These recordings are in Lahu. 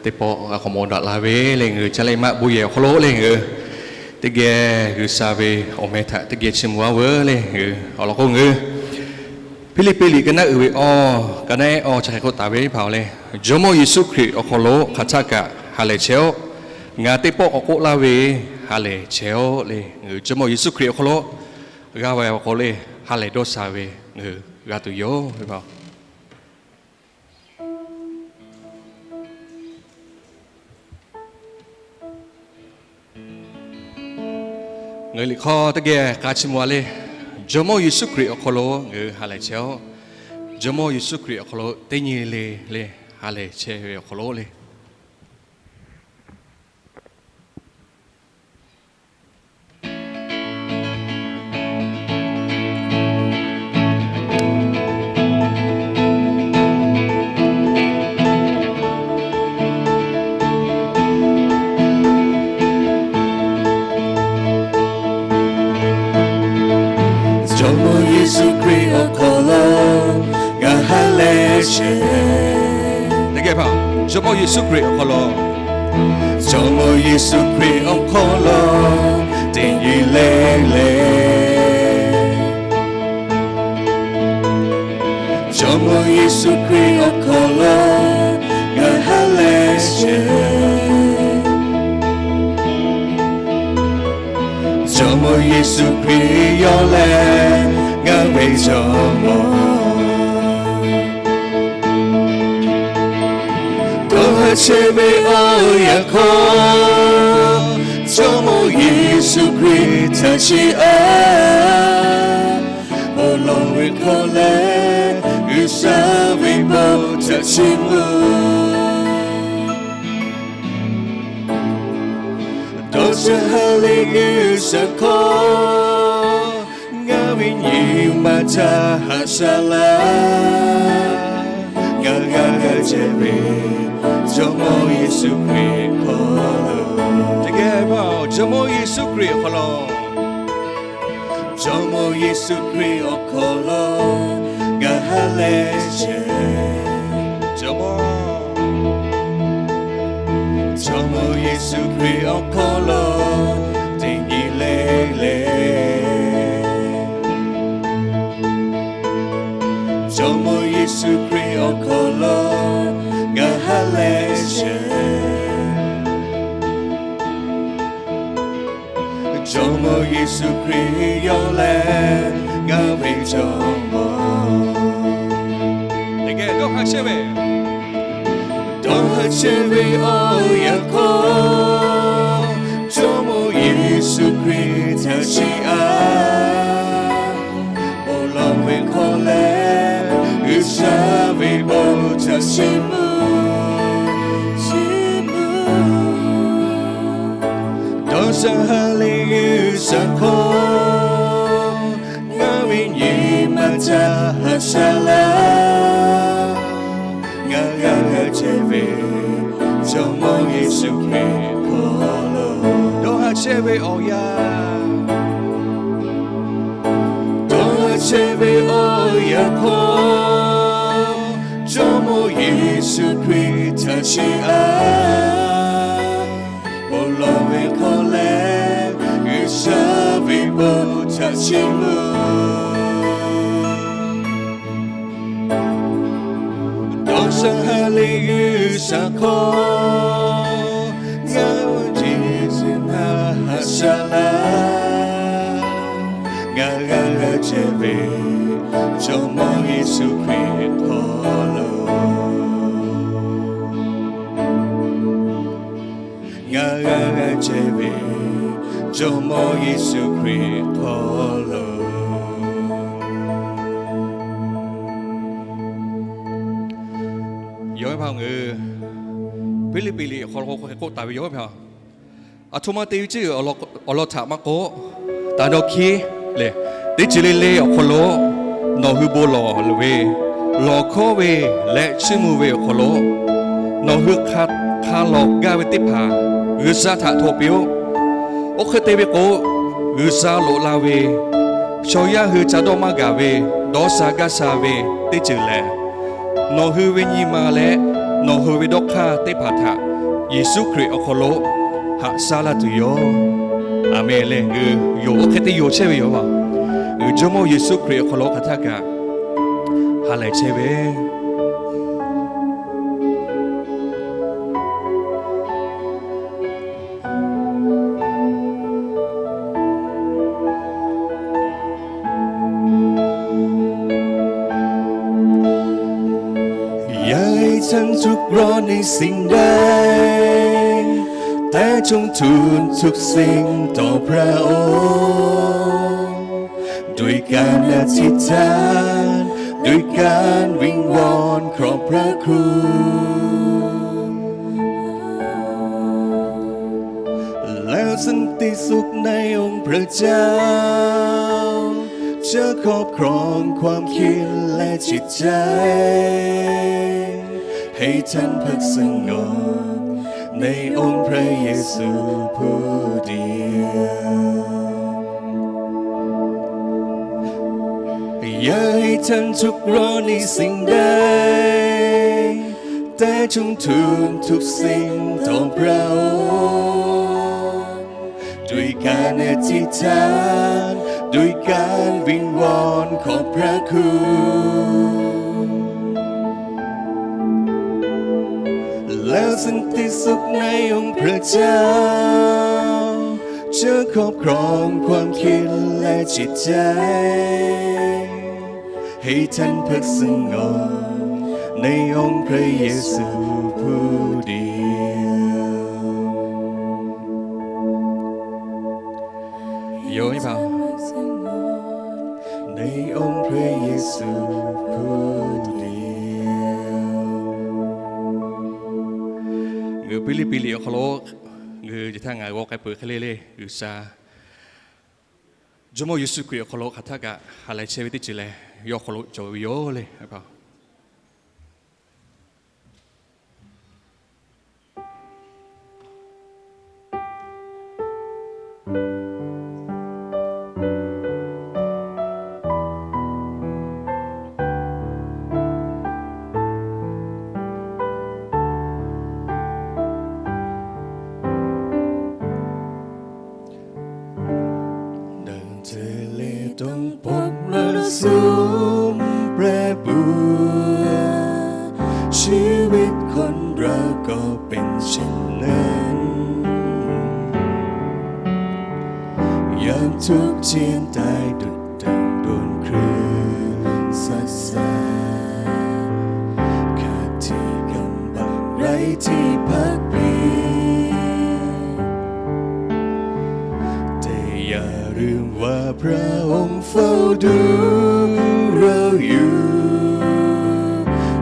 Teˇ pawˆ g'a k'awꞈ mawˬ daꞈ la ve le, ngaˬ hui caˇ leh maˆ bon yehˬ awˬ hk'aw lo le, ngaˬ hui teˇ geh G'uiˬsha ve awˬ meh htaꞈ teˇ geh chiˇ mvuh aˉ veuˬ le. Ngaˬ hui awˬ lawn k'o, ngaˬ hui Hpiˇliˇpiˆ liꞈ ka naˉ uiˍ ve awˬ, ka naˉ ehˉ awˬ chi hk'e k'oˆ taˍ ve, Hpaˍ-oˬ le, Jawˇmawˇ Yeˍsuˆ Hkriꞈ awˬ hk'aw lo hk'aˬ htaˆ kaꞈ ha lehˬ chehˇ-oˆ. Ngaˬ teˇ pawˆ k'awꞈ k'oˆ laˇ ve, ha lehˬ chehˇ-oˆ le. Ngaˬ hui Jawˇmawˇ Yeˍsuˆ Hkriꞈ awˬ hk'aw lo g'a ve awˬ hk'aw lo le, ha lehˬ dawˇ sha ve ngaˬ hui g'a tuˬ yoˬ. Ngaˬ hui liꞈ hk'aw teˇ geh k'a chiˇ mvuh a le. Jawˇmawˇ Yeˍsuˆ Hkriꞈ awˬ hk'aw lo ngaˬ hui ha lehˬ chehˇ-oˆ. Jawˇmawˇ Yeˍsuˆ Hkriꞈ awˬ hk'aw lo teˇ nyi le le ha lehˬ chehˇ ve awˬ hk'aw lo le. Jawˇmawˇ Yeˍsuˆ Hkriꞈ awˬ hk'aw lo ngaˬ ha lehˬ chehˇ. Teˇ geh hpaˍ, Jawˇmawˇ Yeˍsuˆ Hkriꞈ awˬ hk'aw lo, Jawˇmawˇ Yeˍsuˆ Hkriꞈ awˬ hk'aw lo teˇ nyi le le. Jawˇmawˇ Yeˍsuˆ Hkriꞈ awˬ hk'aw lo ngaˬ ha lehˬ chehˇ. Jawˇmawˇ Yeˍsuˆ Hkriꞈ yawˇ lehˬ ngaˬ ve Jawˇmawˇ. Dawˇ haˍ chehˇ ve awˬ yanˇ hk'aw, Jawˇmawˇ Yeˍsuˆ Hkriꞈ htaꞈ chiˇ aˉ, awˬ lawn ve hkawˇ leh G'uiˬsha ve bon htaꞈ chiˇ mvuh. Dawˇ sha ha lehˬ G'uiˬsha hkawˇ, ngaˬ ve nyi ma htaꞈ haꞈ sha laˇ. Ngaˬ g'a g'a chehˇ ve Jawˇmawˇ Yeˍsuˆ Hkriꞈ hk'aw lo, teˇ geh Jawˇmawˇ Yeˍsuˆ Hkriꞈ awˬ hk'aw lo, Jawˇmawˇ Yeˍsuˆ Hkriꞈ awˬ hk'aw lo ngaˬ ha lehˬ chehˇ. Jawˇmawˇ, Jawˇmawˇ Yeˍsuˆ Hkriꞈ awˬ hk'aw lo teˇ nyi le le. Jawˇmawˇ Yeˍsuˆ Hkriꞈ awˬ hk'aw lo ngaˬ ha lehˬ chehˇ. Jawˇmawˇ Yeˍsuˆ Hkriꞈ yawˇ lehˬ ngaˬ ve Jawˇmawˇ. Teˇ geh dawˇ haˍ chehˇ ve, dawˇ haˍ chehˇ ve awˬ yanˇ hk'aw, Jawˇmawˇ Yeˍsuˆ Hkriꞈ htaꞈ chiˇ aˉ, awˬ lawn ve hkawˇ leh G'uiˬsha ve bon htaꞈ chiˇ mvuh, chiˇ mvuh. Dawˇ sha ha lehˬ G'uiˬsha hkawˇ, ngaˬ ve nyi ma htaꞈ haꞈ sha laˇ. Ngaˬ g'a g'a chehˇ ve Jawˇmawˇ Yeˍsuˆ Hkriꞈ hk'aw lo, dawˇ haˍ chehˇ ve awˬ yanˇ, dawˇ haˍ chehˇ ve awˬ yanˇ hk'aw, Jawˇmawˇ Yeˍsuˆ Hkriꞈ htaꞈ chiˇ aˉ, awˬ lawn ve hkawˇ leh G'uiˬsha ve bon htaꞈ chiˇ mvuh. Dawˇ sha ha lehˬ G'uiˬsha hkawˇ, ngaˬ ve nyi ma htaꞈ haꞈ sha laˇ. Ngaˬ g'a g'a chehˇ ve Jawˇmawˇ Yeˍsuˆ Hkriꞈ hk'aw lo, ngaˬ g'a g'a chehˇ ve Jawˇmawˇ Yeˍsuˆ Hkriꞈ hk'aw lo. Yawˇ ve hpaˍ-oˬ, ngaˬ hui Hpiˇliˇpiˆ liꞈ awˬ hk'aw lo hk'e k'oˆ taˍ ve, yawˇ ve hpaˍ, aˬ htoꞈ ma te ve ceˇ, awˬ lawn htaꞈ maˇ k'oˆ, taˍ daw hkiˉ lehˬ, teˇ ceuˬ le le awˬ hk'aw lo nawˬ hui bon lawˬ ve, lawˬ hkawˉ ve leh chiˇ mvuh ve awˬ hk'aw lo nawˬ hui hk'a lawˬ gaˇ ve teˇ hpaˍ G'uiˬsha htaꞈ hto piˇ-oˆ. Oˇ hk'e te ve k'o, G'uiˬsha loꞈ la ve, chaw yaˇ hui ca dawˇ maˇ gaˬ ve, dawˇ sha gaˇ sha ve teˇ ceuˬ lehˬ, nawˬ hui ve nyi ma leh nawˬ hui ve dawˇ hk'aˇ teˇ hpaˍ htaꞈ Yeˍsuˆ Hkriꞈ awˬ hk'aw lo haꞈ shaˉ laˇ tuˬ yoˬ. Aˍmenˍ lehˬ, ngaˬ hui yonˍ oˇ hk'e te yonˍ chehˇ ve yoˬ. Ngaˬ hui Jawˇmawˇ Yeˍsuˆ Hkriꞈ awˬ hk'aw lo hk'aˬ htaˇ kaꞈ ha lehˬ chehˇ ve, yaꞈ hk'aˇ ฉันทุกข์ร้อนในสิ่งใด แต่จงทูลทุกสิ่งต่อพระองค์ ด้วยการอธิษฐาน ด้วยการวิงวอนขอบพระคุณ แล้วสันติสุขในองค์พระเจ้า จะครอบครองความคิดและจิตใจ ให้ท่านพักสงบในองค์พระเยซูผู้เดียว อย่าให้ท่านทุกข์ร้อนในสิ่งใด แต่จงทูลทุกสิ่งต่อพระองค์ ด้วยการอธิษฐาน ด้วยการวิงวอนขอบพระคุณ แล้วสันติสุขในองค์พระเจ้า จะครอบครองความคิดและจิตใจ ให้ท่านพักสงบในองค์พระเยซูผู้เดียว โยมที่เปล่า ในองค์พระเยซูผู้เดียว Ngaˬ hui Hpiˇliˇpiˆ liꞈ awˬ hk'aw lo, ngaˬ hui yehˬ htaˇ ngaˬ hui g'aw k'ai peuˬ hk'e le le, G'uiˬsha Jawˇmawˇ Yeˍsuˆ Hkriꞈ awˬ hk'aw lo hk'aˬ htaˇ kaꞈ ha lehˬ chehˇ ve teˇ ceuˬ lehˬ, yawˇ awˬ hk'aw lo cawˬ ve yoˬ le. Đang ทะเลต้องพบมรสุมแปรปรวน ชีวิตคนเราก็เป็นเช่นนั้น ยามทุกข์เจียนตายดุจดังโดนคลื่นซัดสาย ขาดที่กำบังไร้ที่พักพิง แต่อย่าลืมว่าพระองค์เฝ้าดูเราอยู่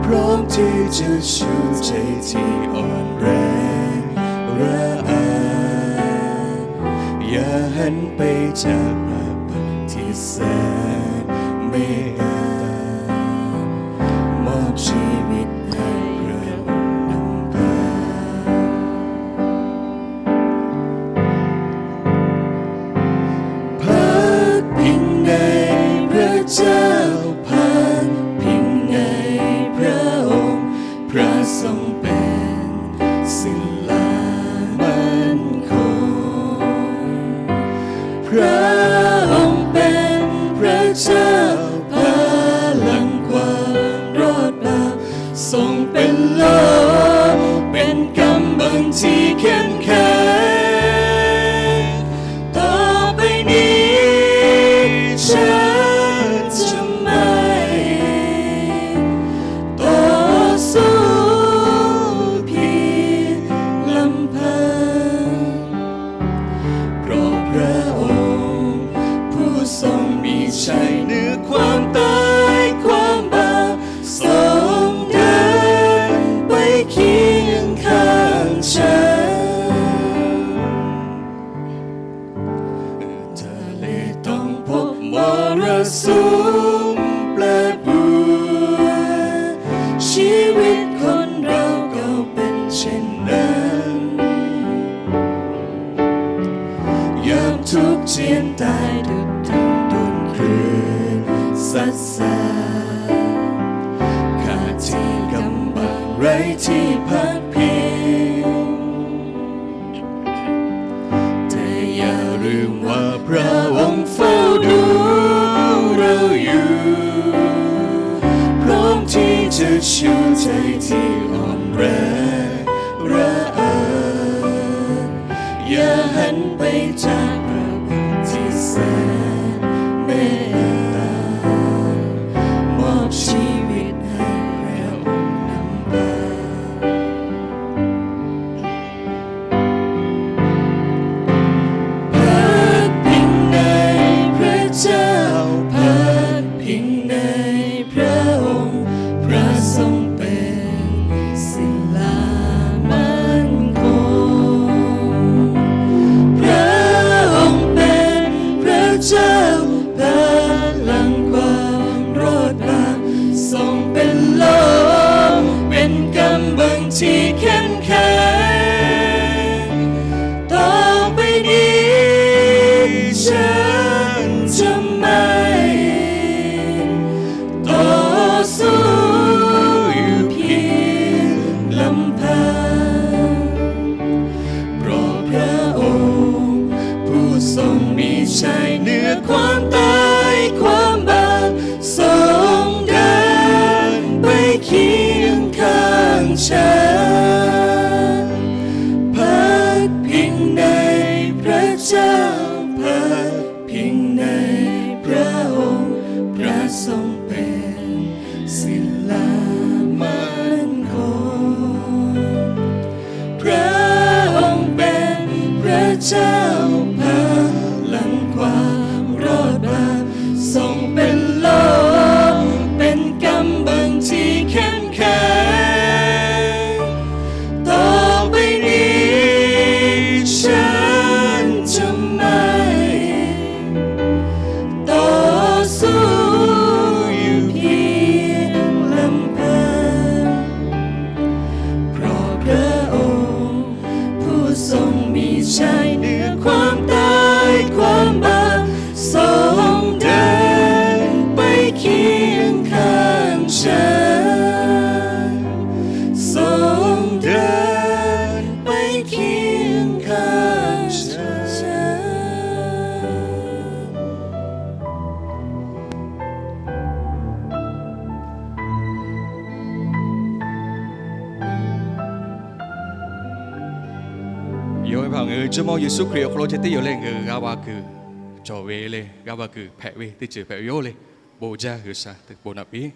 พร้อมที่จะชูใจที่อ่อนแรงระอา อย่าหันไปจากพระพักตร์ที่แสนเมตตา มอบชีวิตให้พระองค์นำพา พักพิงในพระเจ้า พักพิงในพระองค์ พระทรงเป็นศิลามั่นคง พระองค์เป็นพระเจ้า พลังความรอดมา ทรงเป็นโล่ เป็นกำบังที่เข้มแข็ง ต่อไปนี้ฉันจะไม่ต่อสู้เพียงลำพัง เพราะพระองค์ผู้ทรงมีชัยเหนือความตายความบาป ทรงเดินไปเคียงข้างฉัน ทะเลต้องพบมรสุมแปรปรวน ชีวิตคนเราก็เป็นเช่นนั้น ยามทุกข์เจียนตายดุจดังโดนคลื่นซัดสาย ขาดที่กำบังไร้ที่พักพิง ชูใจที่อ่อนแรงระอา อย่าหันไปจากพระองค์ที่แสนเมตตา มอบชีวิตให้พระองค์นำพา พักพิงในพระเจ้า พักพิงในพระองค์ พระทรงเป็นศิลามั่นคง พระองค์เป็นพระเจ้า พลังความรอดปราบ ทรงเป็นโล่ เป็นกำบังที่เข้มแข็ง ต่อไปนี้ฉันจะไม่ต่อสู้อยู่เพียงลำพัง เพราะพระองค์ผู้ทรงมีชัยเหนือความตายความบาป ทรงเดินไปเคียงข้างฉัน พักพิงในพระเจ้า พักพิงในพระองค์ พระทรงเป็นศิลามั่นคง พระองค์เป็นพระเจ้า พลังความรอดปราบ ทรงเป็นโล่ เป็นกำบังที่เข้มแข็ง ต่อไปนี้ฉันจะไม่ต่อสู้อยู่เพียงลำพัง เพราะพระองค์ผู้ทรงมีชัยเหนือความตายความบาป ทรงเดินไปเคียงข้างฉัน ทรงเดินไปเคียงข้างฉัน Yawˇ ve hpaˍ ngaˬ hui Jawˇmawˇ Yeˍsuˆ Hkriꞈ awˬ hk'aw lo ceh teˇ yawˬ leh ngaˬ hui g'a va kuiˬ cawˬ ve le, g'a va kuiˬ hpehꞈ ve teˇ ceuˬ hpehꞈ ve yoˬ le. Bon jaˇ, G'uiˬsha te bon naꞈ piˇ.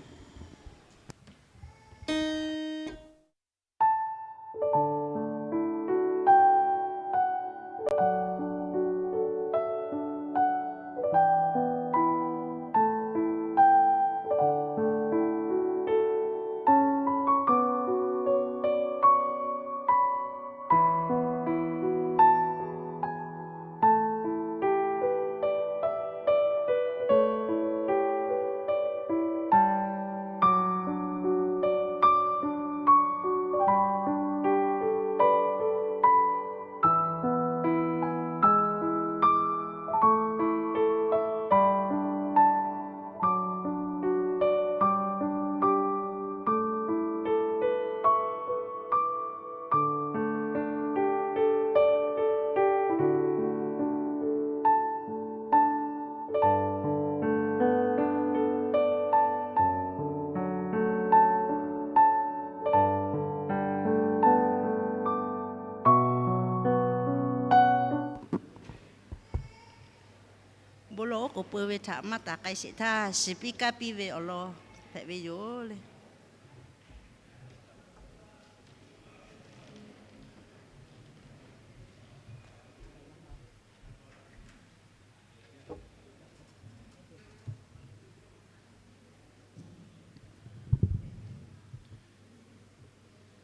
Bon lawˬ oˉ k'oˍ pui ve htaꞈ maˇ taˍ k'ai sheˍ htaˇ, shiˍ piˇ kaˇ piˇ ve awˬ lawn hpehꞈ ve yoˬ le.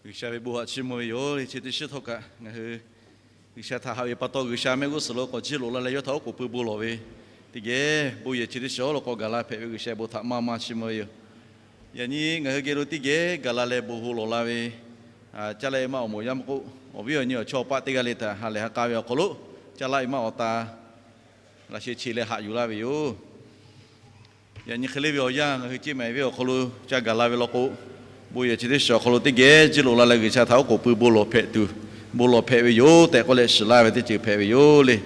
G'uiˬsha ve bon haꞈ chiˇ mvuh ve yoˬ le. Chi teˇ shiˉ htawˇ kaꞈ ngaˬ hui G'uiˬsha htaꞈ haꞈ ve pa taw, G'uiˬsha mehˆ g'uˇ suhˍ lo k'awꞈ jiˇ loꞈ la leh yawˇ htaꞈ oˉ k'oˍ pui bon lawˬ ve teˇ geh bon yehˬ chi teˇ shiˍ awˬ lawn k'awꞈ gaˬ la hpehꞈ ve G'uiˬsha bon htaꞈ maˇ maˇ chiˇ mvuh ve yoˬ. Yaꞈ nyi ngaˬ hui geh lo teˇ geh gaˬ la leh bon hu lawˬ la ve, caˇ laˇ e maˇ awˬ moˍ yaˇ maˇ k'oˆ, awˬ viˉ awˬ nyi awˬ chawˇ paˆ teˇ g'aˇ le htaꞈ ha lehˬ ha k'a ve awˬ hk'aw lo, caˇ laˇ e maˇ awˬ ta laꞈ sheh che leh haꞈ yuˬ laˇ ve yoˬ. Yaꞈ nyi hk'e le ve awˬ yanˇ, ngaˬ hui Ceˇ mehˍ venˇ awˬ hk'aw lo ca gaˬ la ve law k'o, bon yehˬ chi teˇ shiˍ awˬ hk'aw lo teˇ geh jiˇ loꞈ la leh G'uiˬsha htaꞈ oˉ k'oˍ pui bon lawˬ hpehꞈ tuˬ, bon lawˬ hpehꞈ ve yoˬ tehꞈ k'oˆ leh shiˍ laˇ ve teˇ ceuˬ hpehꞈ ve yoˬ le.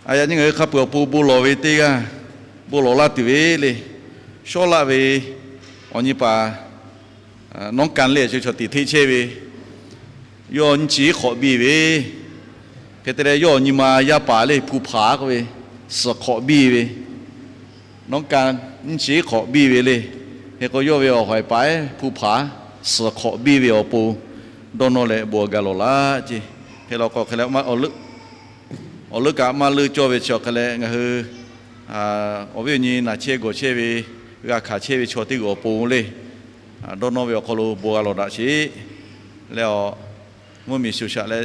A, yaꞈ nyi ngaˬ hui hk'a peuˬ awˬ pon bon lawˬ ve teˇ g'aˇ, bon lawˬ laˇ tuˬ ve le. Shawˉ laˆ ve awˬ nyi paˍ Nawˉ kanˇ lehˬ, chaw tiˍ hteˆ chehˇ ve, yawˇ nyiˇ chi hk'awꞈ biˇ ve, hk'e te leh yawˇ nyi ma yaˇ paˍ lehˬ hpu hpaˍ k'oˆ ve, suhˍ hk'awꞈ biˇ ve, nawˉ kanˇ nyiˇ chi hk'awꞈ biˇ ve lehˬ, hk'e k'o yawˇ ve awˬ hawehˍ paˍ ehˉ hpu hpaˍ suhˍ hk'awꞈ biˇ ve awˬ pon dawˇ nawˇ leh bon gaˬ lawˬ laˇ ce. Hk'e la k'o hk'e leh awˬ leuˆ kaꞈ maˇ leuˆ cawˇ ve chi awˬ hk'e leh ngaˬ hui awˬ viˉ awˬ nyi naˬ chehˇ gawˬ chehˇ ve, g'a hkanˍ chehˇ ve chaw teˇ g'aˇ awˬ pon lehˬ, dawˇ nawˇ ve awˬ hk'aw lo bon g'a lawˬ daꞈ sheˍ. Leh awˬ mvuhˇ miˬ shoˍ shaꞈ leh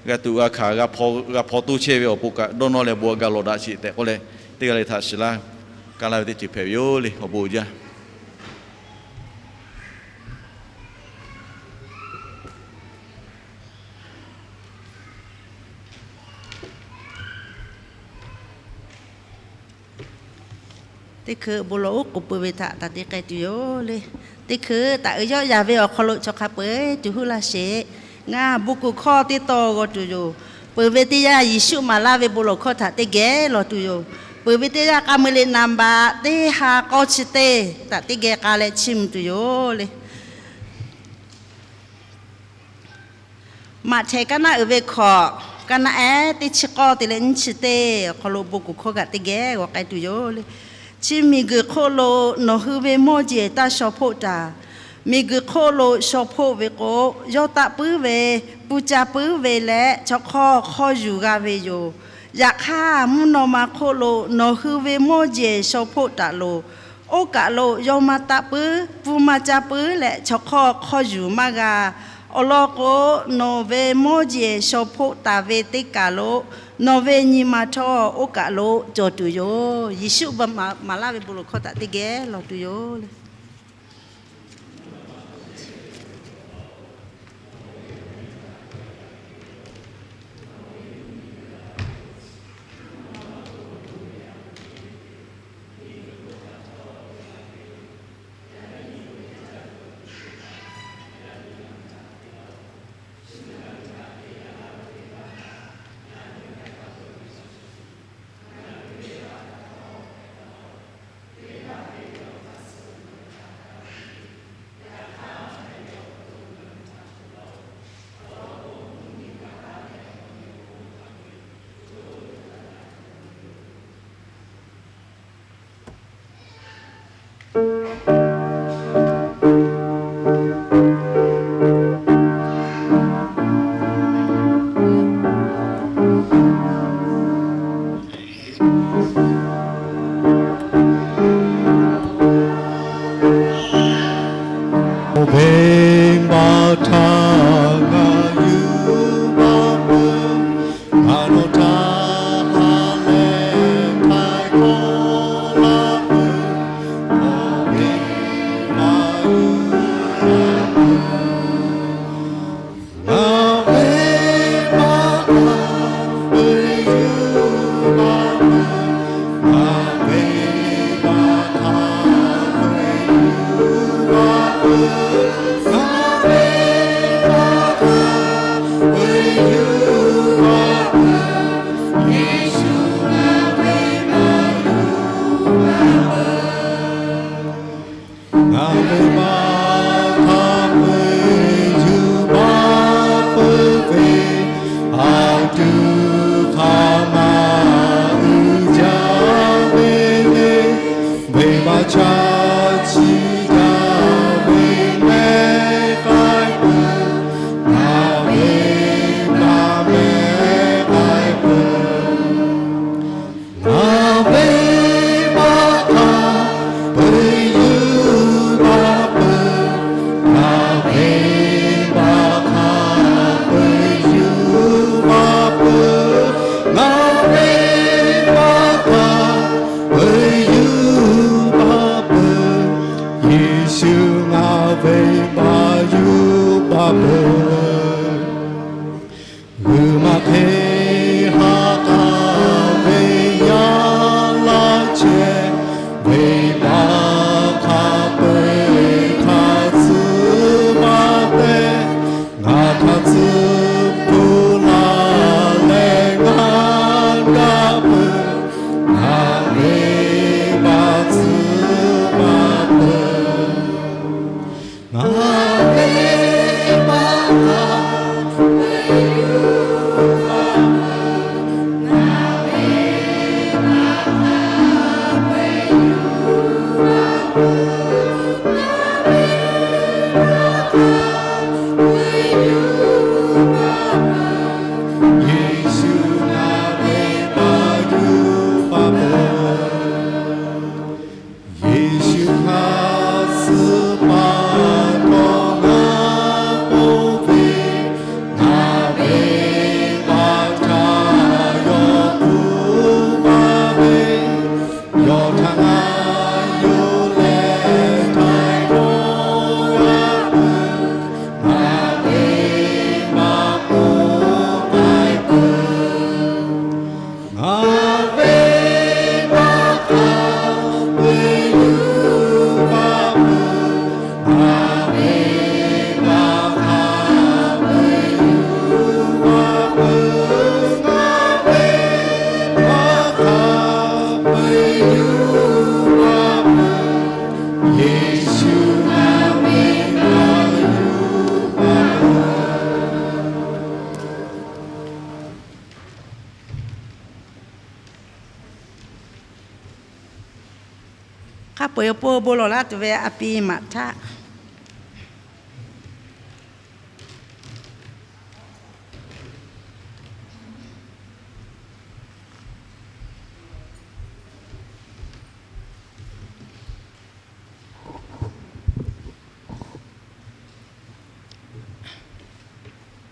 g'a tuꞈ g'a hkanˍ g'a hpaw toˇ chehˇ ve awˬ pon kaꞈ dawˇ nawˇ leh bon g'a lawˬ daꞈ sheˍ tehꞈ k'oˆ leh, teˇ g'aˇ leh htaꞈ shiˍ laˇ, kaˇ laˇ ve teˇ ceuˬ hpehꞈ ve yoˬ le. Awˬ bon uiˍ jaˇ. Teˇ hkui bon lawˬ oˉ k'oˍ pui ve htaꞈ taˍ te k'ai tuˬ yoˬ le. Teˇ hkui taꞈ uiˍ yawˆ yan ve awˬ hk'aw lo chaw hk'a peu-eˬ tuˬ huˉ laˇ sheˍ. Ngaˬ bon kuˬ hkawˇ teˇ tawn g'aw tuˬ yoˬ. Peuˬ ve teˇ yanˇ Yeˍsuˆ maˍ laˇ ve bon lawˬ hkawˇ htaꞈ teˇ geh lawˬ tuˬ yoˬ. Peuˬ ve teˇ yanˇ k'a mui le naˍ baꞈ teˇ ha k'awˇ chi teˇ htaꞈ teˇ geh k'a leh chiˇ mvuh tuˬ yoˬ le. Maꞈhtehˍ kaˇ naˉ uiˍ ve hkawꞈ, kaˇ naˉ ehˉ teˇ chi k'awˇ te leh nyiˇ chi teˇ awˬ hk'aw lo bon kuˬ hkawˇ kaꞈ teˇ geh g'aw k'ai tuˬ yoˬ le. Chi miˬguiˬ hk'oˆ lo nawˬ hui ve mawˇ jeˬ taˇ shaw hpoˆ taˍ. Miˬguiˬ hk'oˆ lo shaw hpoˆ ve k'o, yawˇ taˆ puiˉ ve, pun ca puiˉ ve leh chaw hk'awˇ hk'aw yuˬ g'a ve yoˬ. Yaꞈ hk'aˇ, mvuhˇ naw ma hk'oˆ lo nawˬ hui ve mawˇ jeˬ shaw hpoˆ taˍ loˬ. Oˇ kaˬ lo yawˇ maˇ taˆ puiˉ, pun maˇ ca puiˉ leh chaw hk'awˇ hk'aw yuˬ maˇ g'a. Awˬ lawn k'o, nawˬ ve mawˇ jeˬ shaw hpoˆ taˍ ve teˇ kaˬ lo nawˬ ve nyi ma htawˇ oˇ kaˬ lo cawˬ tuˬ yoˬ. Yeˍsuˆ maˍ laˇ ve bon lawˬ hkawˇ htaꞈ teˇ geh lawˬ tuˬ yoˬ le. Venˇbaˆ htaˇ ngaˬ yuˬ baˆ peuˬ, ngaˬ nawˬ htaꞈ ha lehˬ htaiˍ hkawˇ laˇ peuˬ, awˬ venˇbaˆ yuˬ laˇ peuˬ. Ngaˬ venˇbaˆ htaꞈ peuˬ yuˬ laˇ peuˬ, ngaˬ venˇbaˆ htaꞈ peuˬ yuˬ laˇ peuˬ, ngaˬ venˇbaˆ htaꞈ peuˬ yuˬ laˇ peuˬ, Yeˍsuˆ ngaˬ venˇbaˆ yuˬ laˇ peuˬ. Ngaˬ venˇbaˆ htaꞈ peuˬ yuˬ baˆ peuˬ ve, a tuˬ hk'aˬ ma uiˍ jaˇ ve le. Venˇbaˆ chaˇ chi jaˇ ve mehˉ k'ai peuˬ, ngaˬ venˇbaˆ mehˉ k'ai peuˬ. Ngaˬ venˇbaˆ htaꞈ peuˬ yuˬ baˆ peuˬ, ngaˬ venˇbaˆ htaꞈ peuˬ yuˬ baˆ peuˬ, ngaˬ venˇbaˆ htaꞈ peuˬ yuˬ baˆ peuˬ, Yeˍsuˆ ngaˬ venˇbaˆ yuˬ baˆ peuˬ. G'uiˬ ma hk'e ha k'a ve yaˇ laˇ chehˇ ve baˆ Hk'a peu-eˬ awˬ pon bon lawˬ laˇ tuˬ ve a pi maꞈ htaˇ,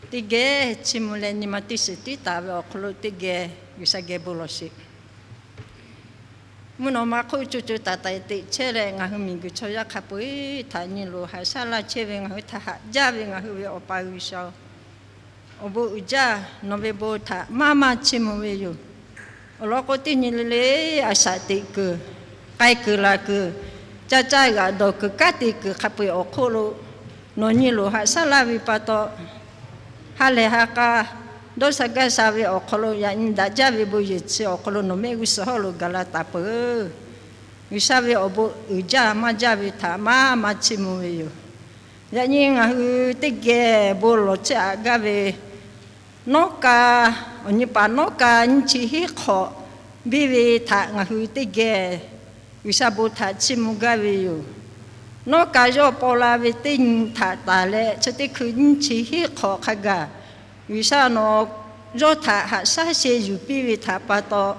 teˇ geh chiˇ mvuh leh nyi ma teˇ shiˍ tiˉ taˍ ve awˬ hk'aw lo teˇ geh G'uiˬsha geh bon lawˬ sheˍ. Mvuhˇ naw ma hk'oˆ co co taiˍ taiˍ teꞈ chehˇ leh, ngaˬ hui miˬguiˬ chaw yaˇ hk'a peu-eˬ htaꞈ nyi loˬ haꞈ shaˉ laˇ chehˇ ve, ngaˬ hui htaꞈ haꞈ jaˇ ve ngaˬ hui ve Awˬ pa G'uiˬsha-oˬ, awˬ bon uiˍ jaˇ. Nawˬ ve bon htaꞈ maˇ maˇ chiˇ mvuh ve yoˬ. Awˬ lawn k'o, teˇ nyi le le a shaꞈ teꞈ kuiˬ, k'ai kuiˬ laˬ kuiˬ, caˇ caˇ g'aꞈ dawˬ kuiˬ, kanˉ te kuiˬ hk'a peu-eˬ awˬ hk'oˆ lo nawˬ nyi loˬ haꞈ shaˉ laˇ ve pa taw, ha lehˬ ha k'a dawˇ sha gaˇ sha ve awˬ hk'aw lo yaꞈ nyi daꞈ jaˇ ve bon yehˬ chi awˬ hk'aw lo nawˬ mehˆ g'uˇ suhˍ hawˉ lo gaˬ la taˍ peuˬ. G'uiˬsha ve awˬ bon uiˍ jaˇ maˇ jaˇ ve htaꞈ maˇ maˇ chiˇ mvuh ve yoˬ. Yaꞈ nyi ngaˬ hui teˇ geh bon lawˬ chehˇ aꞈ gaˇ ve, nawˉ ka, awˬ nyi paˍ nawˉ ka nyiˇ chi hiˉ hk'awꞈ biˇ ve htaꞈ ngaˬ hui teˇ geh G'uiˬsha bon htaꞈ chiˇ mvuh gaˇ ve yoˬ. Nawˉ ka yawˇ paw la ve teˇ nyi htaꞈ taˍ leh, chi teˇ hkui nyiˇ chi hiˉ hk'awꞈ hk'a gaˬ G'uiˬsha nawˬ yawˇ htaꞈ haꞈ shaˉ sheh yuˬ piˇ ve htaꞈ pa taw,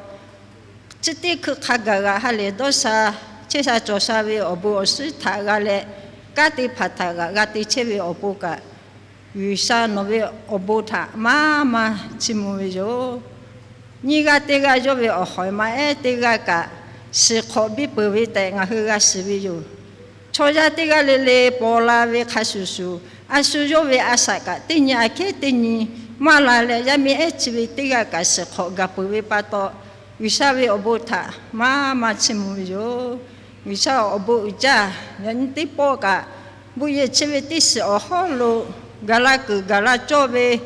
chi teˇ hkui hk'a gaˬ g'aꞈ ha lehˬ dawˇ sha chehˇ sha cawˬ sha ve awˬ bon awˬ shinˉ htaꞈ g'a leh, kanˉ te hpaˍ htaꞈ g'aꞈ g'a te chehˇ ve awˬ pon kaꞈ, G'uiˬsha nawˬ ve awˬ bon htaꞈ maˇ maˇ chiˇ mvuh ve yoˬ. Nyiˇ g'aˇ teˇ g'aˇ yawˇ ve awˬ hawˍ maˇ ehˉ teˇ g'aˇ kaꞈ shiˍ hk'awꞈ biˇ peuˬ ve tehꞈ ngaˬ hui g'a shiˍ ve yoˬ. Chaw yaˇ teˇ g'aˇ le le paw la ve hk'a shuˍ shuˍ, a shu yawˇ ve a shaꞈ kaꞈ teˇ nyi aꞈ kehˉ teˇ nyi maˇ la leh, yaˇ miˇ ehˉ chi ve teˇ g'aˇ kaꞈ shiˍ hk'awꞈ gaˬ peuˬ ve pa taw, G'uiˬsha ve awˬ bon htaꞈ maˇ maˇ chiˇ mvuh ve yoˬ. G'uiˬsha awˬ bon uiˍ jaˇ. Yaꞈ nyi teˇ pawˆ kaꞈ, bon yehˬ chi ve teˇ shiˍ awˬ hawˉ lo gaˬ la kuiˬ gaˬ la cawˇ ve